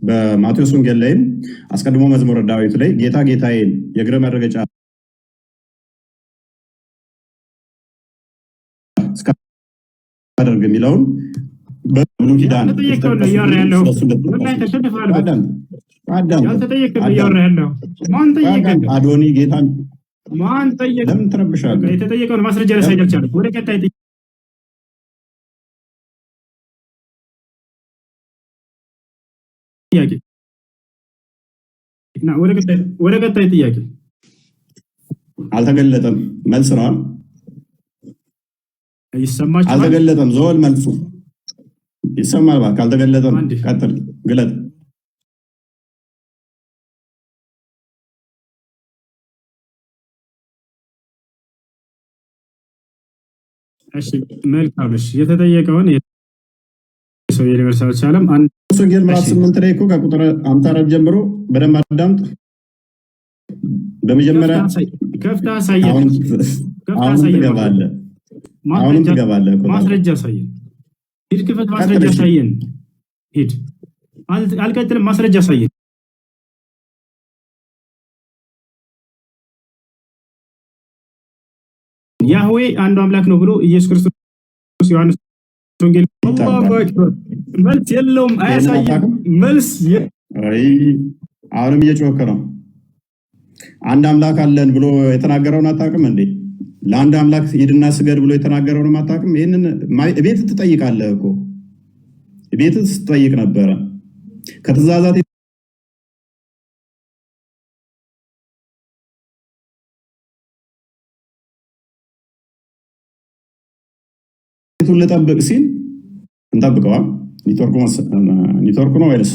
በማቴዎስ ወንጌል ላይም አስቀድሞ መዝሙረ ዳዊት ላይ ጌታ ጌታዬን የእግር መረገጫ እስካደርግ የሚለውን በብሉይ ኪዳን
ያልተጠየቀውን ነው እያወራ
የተጠቀሱትን
ያለው።
ስለሱ
ወላሂ
እንደተጠቀሱ
ተሸንፈሃል። በቃ
አዳምጥ፣ አዳምጥ፣
ያልተጠየቀ ነው
አዳምጥ፣
እያወራ ያለው። ማን ጠየቀ?
አዳምጥ። አዶኒ ጌታን
ማን ጠየቀ?
ለምን
በቃ
ትረብሻለህ?
የተጠየቀውን ማስረጃ ሊያሳይ
ለምን
አልቻለም። ወደ ቀጣይ ጥያቄ ና፣ ወደ ቀጣይ ጥያቄ።
አልተገለጠም? መልስ ነው።
ይሰማችኋል?
አልተገለጠም። ዘወል መልሱ ይሰማል። እባክህ አልተገለጠም።
አንዴ
ቀጥል፣ ግለጥ።
እሺ፣ መልካም። እሺ፣ የተጠየቀውን ሰው ሊመልስ አልቻለም። አንድ
ማቴዎስ ወንጌል ምዕራፍ
እሺ
8 ላይ እኮ ከቁጥር 54 ጀምሮ በደንብ አዳምጥ። በመጀመሪያ
ከፍተህ አሳይ፣ ከፍተህ አሳየን፣
አሁንም
ከፍተህ
አሁንም
አሳየን።
ትገባለህ፣ አሁንም
ማስረጃ
ትገባለህ እኮ ታዲያ።
ማስረጃ አሳየን። ሂድ፣ ክፈት፣ ማስረጃ
ቀጥል። እሺ
አሳየን። ሂድ። አልቀጥልም። ማስረጃ አሳየን። ያህዌ አንዱ አምላክ ነው ብሎ ኢየሱስ ክርስቶስ ዮሐንስ ወንጌል አላሁ
ይታባል።
አክበር። መልስ የለውም፣
ይህንን
አያሳይም።
አታውቅም?
መልስ
አይ አሁንም እየጮህክ ነው። አንድ አምላክ አለን ብሎ የተናገረውን አታውቅም እንዴ? ለአንድ አምላክ ሂድና ስገድ ብሎ የተናገረውን አታውቅም? ይህንን ቤት ትጠይቃለህ እኮ፣ ቤት ስትጠይቅ ነበረ። ከትእዛዛት ቱን ልጠብቅ ሲል እንጠብቀዋል። ኔትወርኩ ነው ወይስ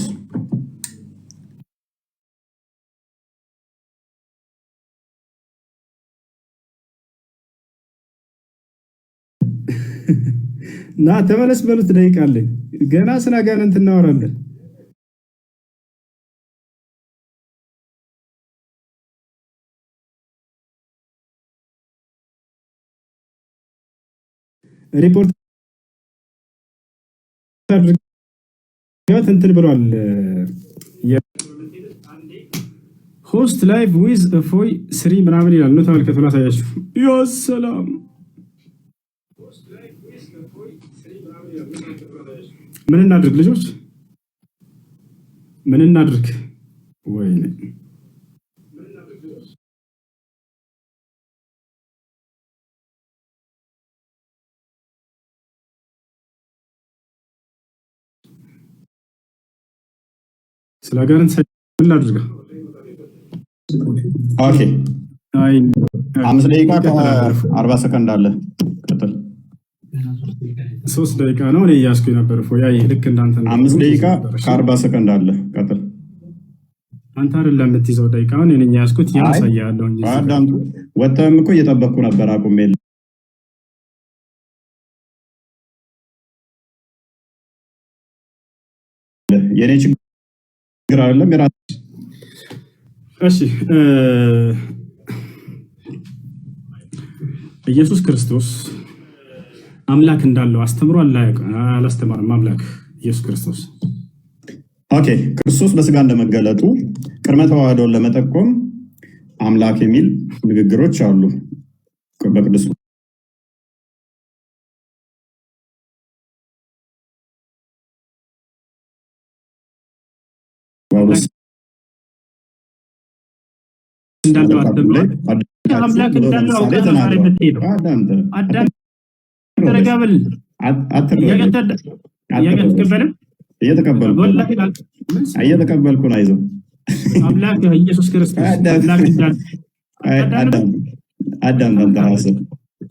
ና ተመለስ በሉት። ደቂቃ አለኝ ገና ስለ አጋንንት እናወራለን። ሪፖርት አድርገት እንትን ብሏል። Host live with እፎይ three ምናምን ይላል። ነው ተመልከቱ፣ ላሳያችሁ። ያ ሰላም፣ ምን እናድርግ ልጆች? ምን እናድርግ? ወይኔ ስለ አጋንንት ምን ላድርግ?
Okay፣
አይ
5 ደቂቃ
ይቀጥላል። እርፉ
ከ40 ሰከንድ አለ። ቀጥል።
3 ደቂቃ ነው እኔ እያስኩኝ ነበር። እፎይ ያይ ልክ እንዳንተ
አምስት
እንደሆነ
ደቂቃ
ነበር። እሺ
ከ40 ሰከንድ አለ። ቀጥል።
አንተ አይደለም የምትይዘው ደቂቃውን እኔ ነኝ ያዝኩት።
አይ
ያሳያለሁ እንጂ እዚህ ጋር
አዳምጡ። ወጥተህም እኮ እየጠበቅኩ ነበር አቁሜ። የኔ ችግር አይደለም የራስህ።
እሺ፣ ኢየሱስ ክርስቶስ አምላክ እንዳለው አስተምሮ አላስተማርም? አምላክ ኢየሱስ ክርስቶስ
Okay፣ ክርስቶስ በስጋ እንደመገለጡ ቅድመ ተዋህዶን ለመጠቆም አምላክ የሚል ንግግሮች አሉ በቅዱስ
እንዳለው
መጽሐፍ ላይ
አስተምሯል። አምላክ
ብሎ
እንዳለው
ለምሳሌ
አውቀህ ነው ዛሬ
ተናግሯል።
የምትሄደው።
አዳምጥ፣
አዳም ረጋ በል።
አትረበሽ፣
ጥያቄ አትቀበልም?
እየተቀበልኩ ነው።
ወላሂ
እየተቀበልኩ ነው። አይዞህ።
አምላክ ኢየሱስ ክርስቶስ አምላክ እንዳለ
አዳም፣ አንተ ራስህ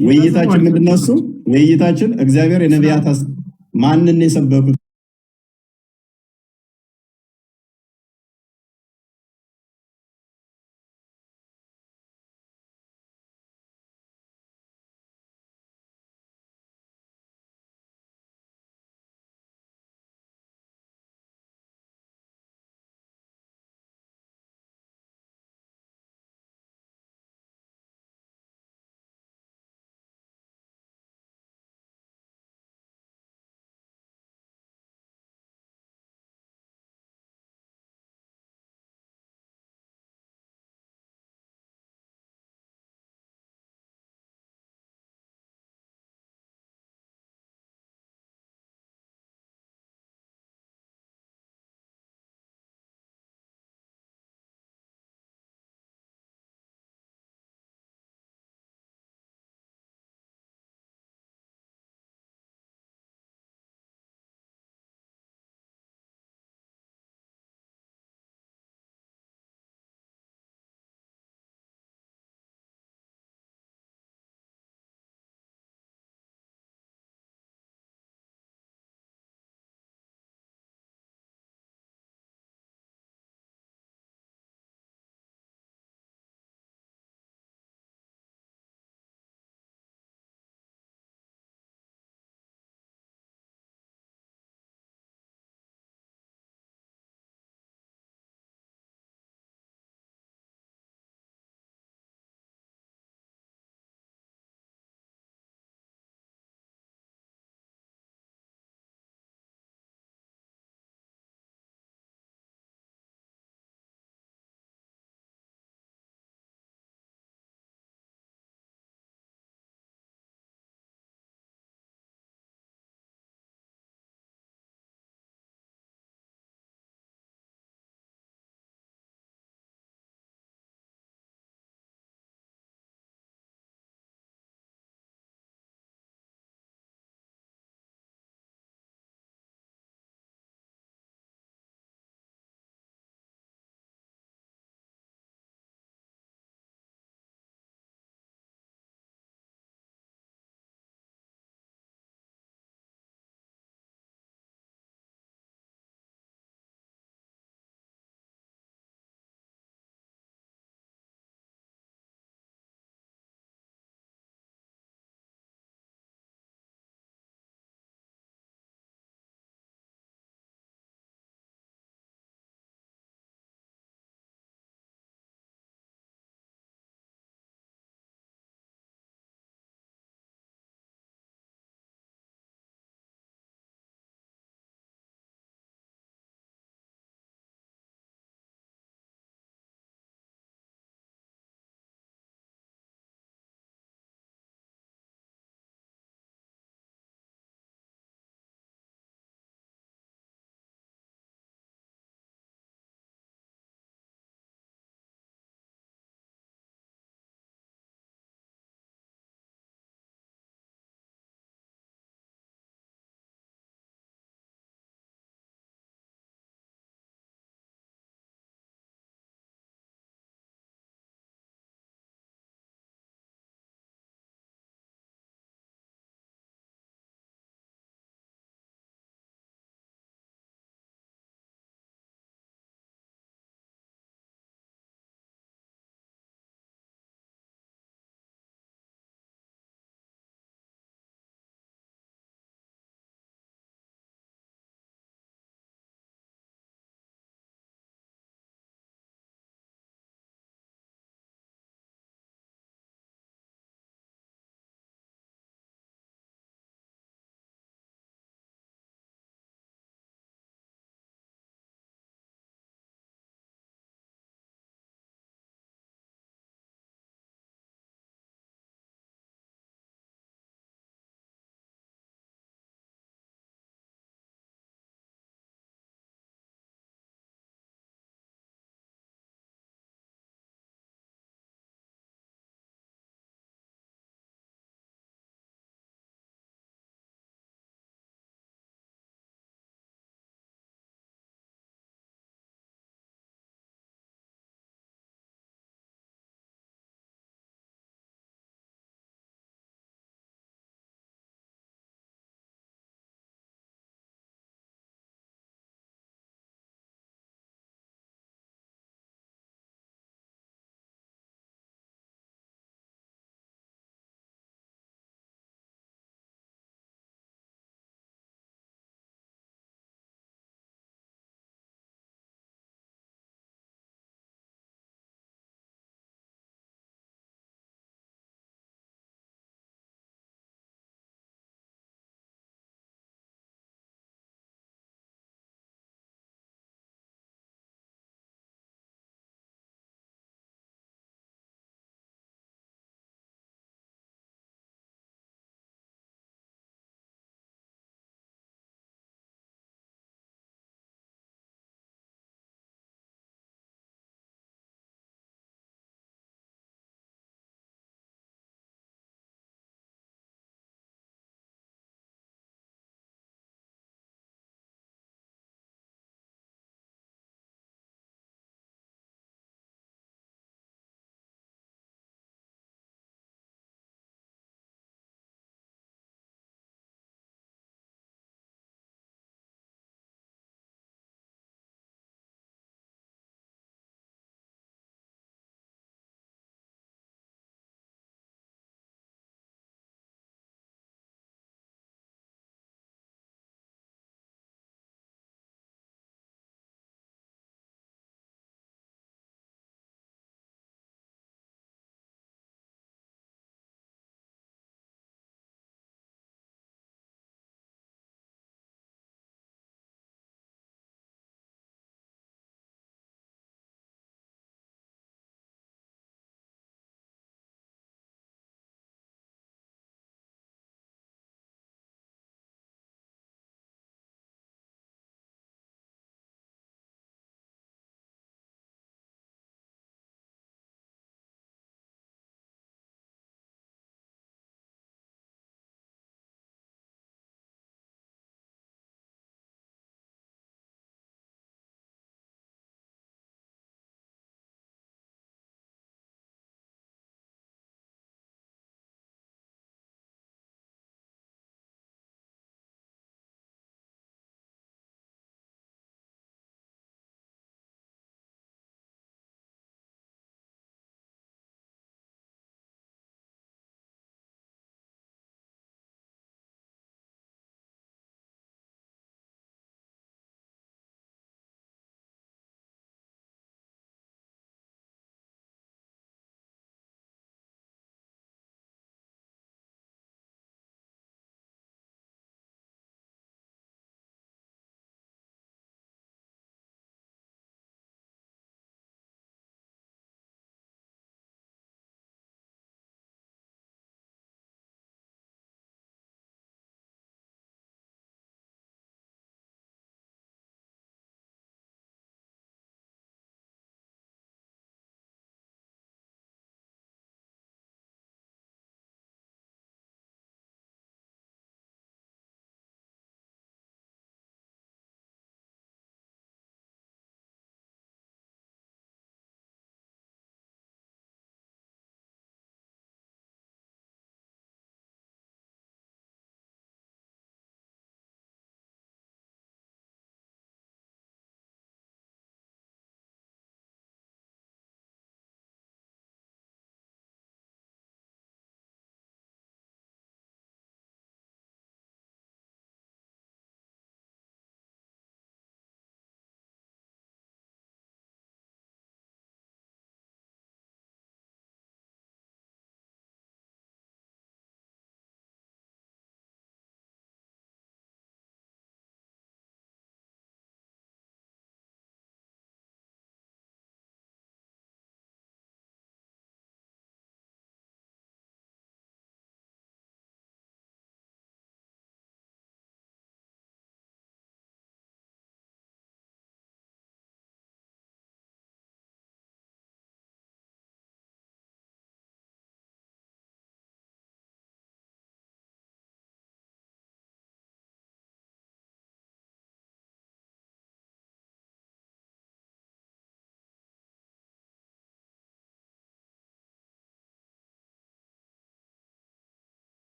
ውይይታችን ምንድን ነው? እሱ ውይይታችን እግዚአብሔር የነቢያት ማንን የሰበኩት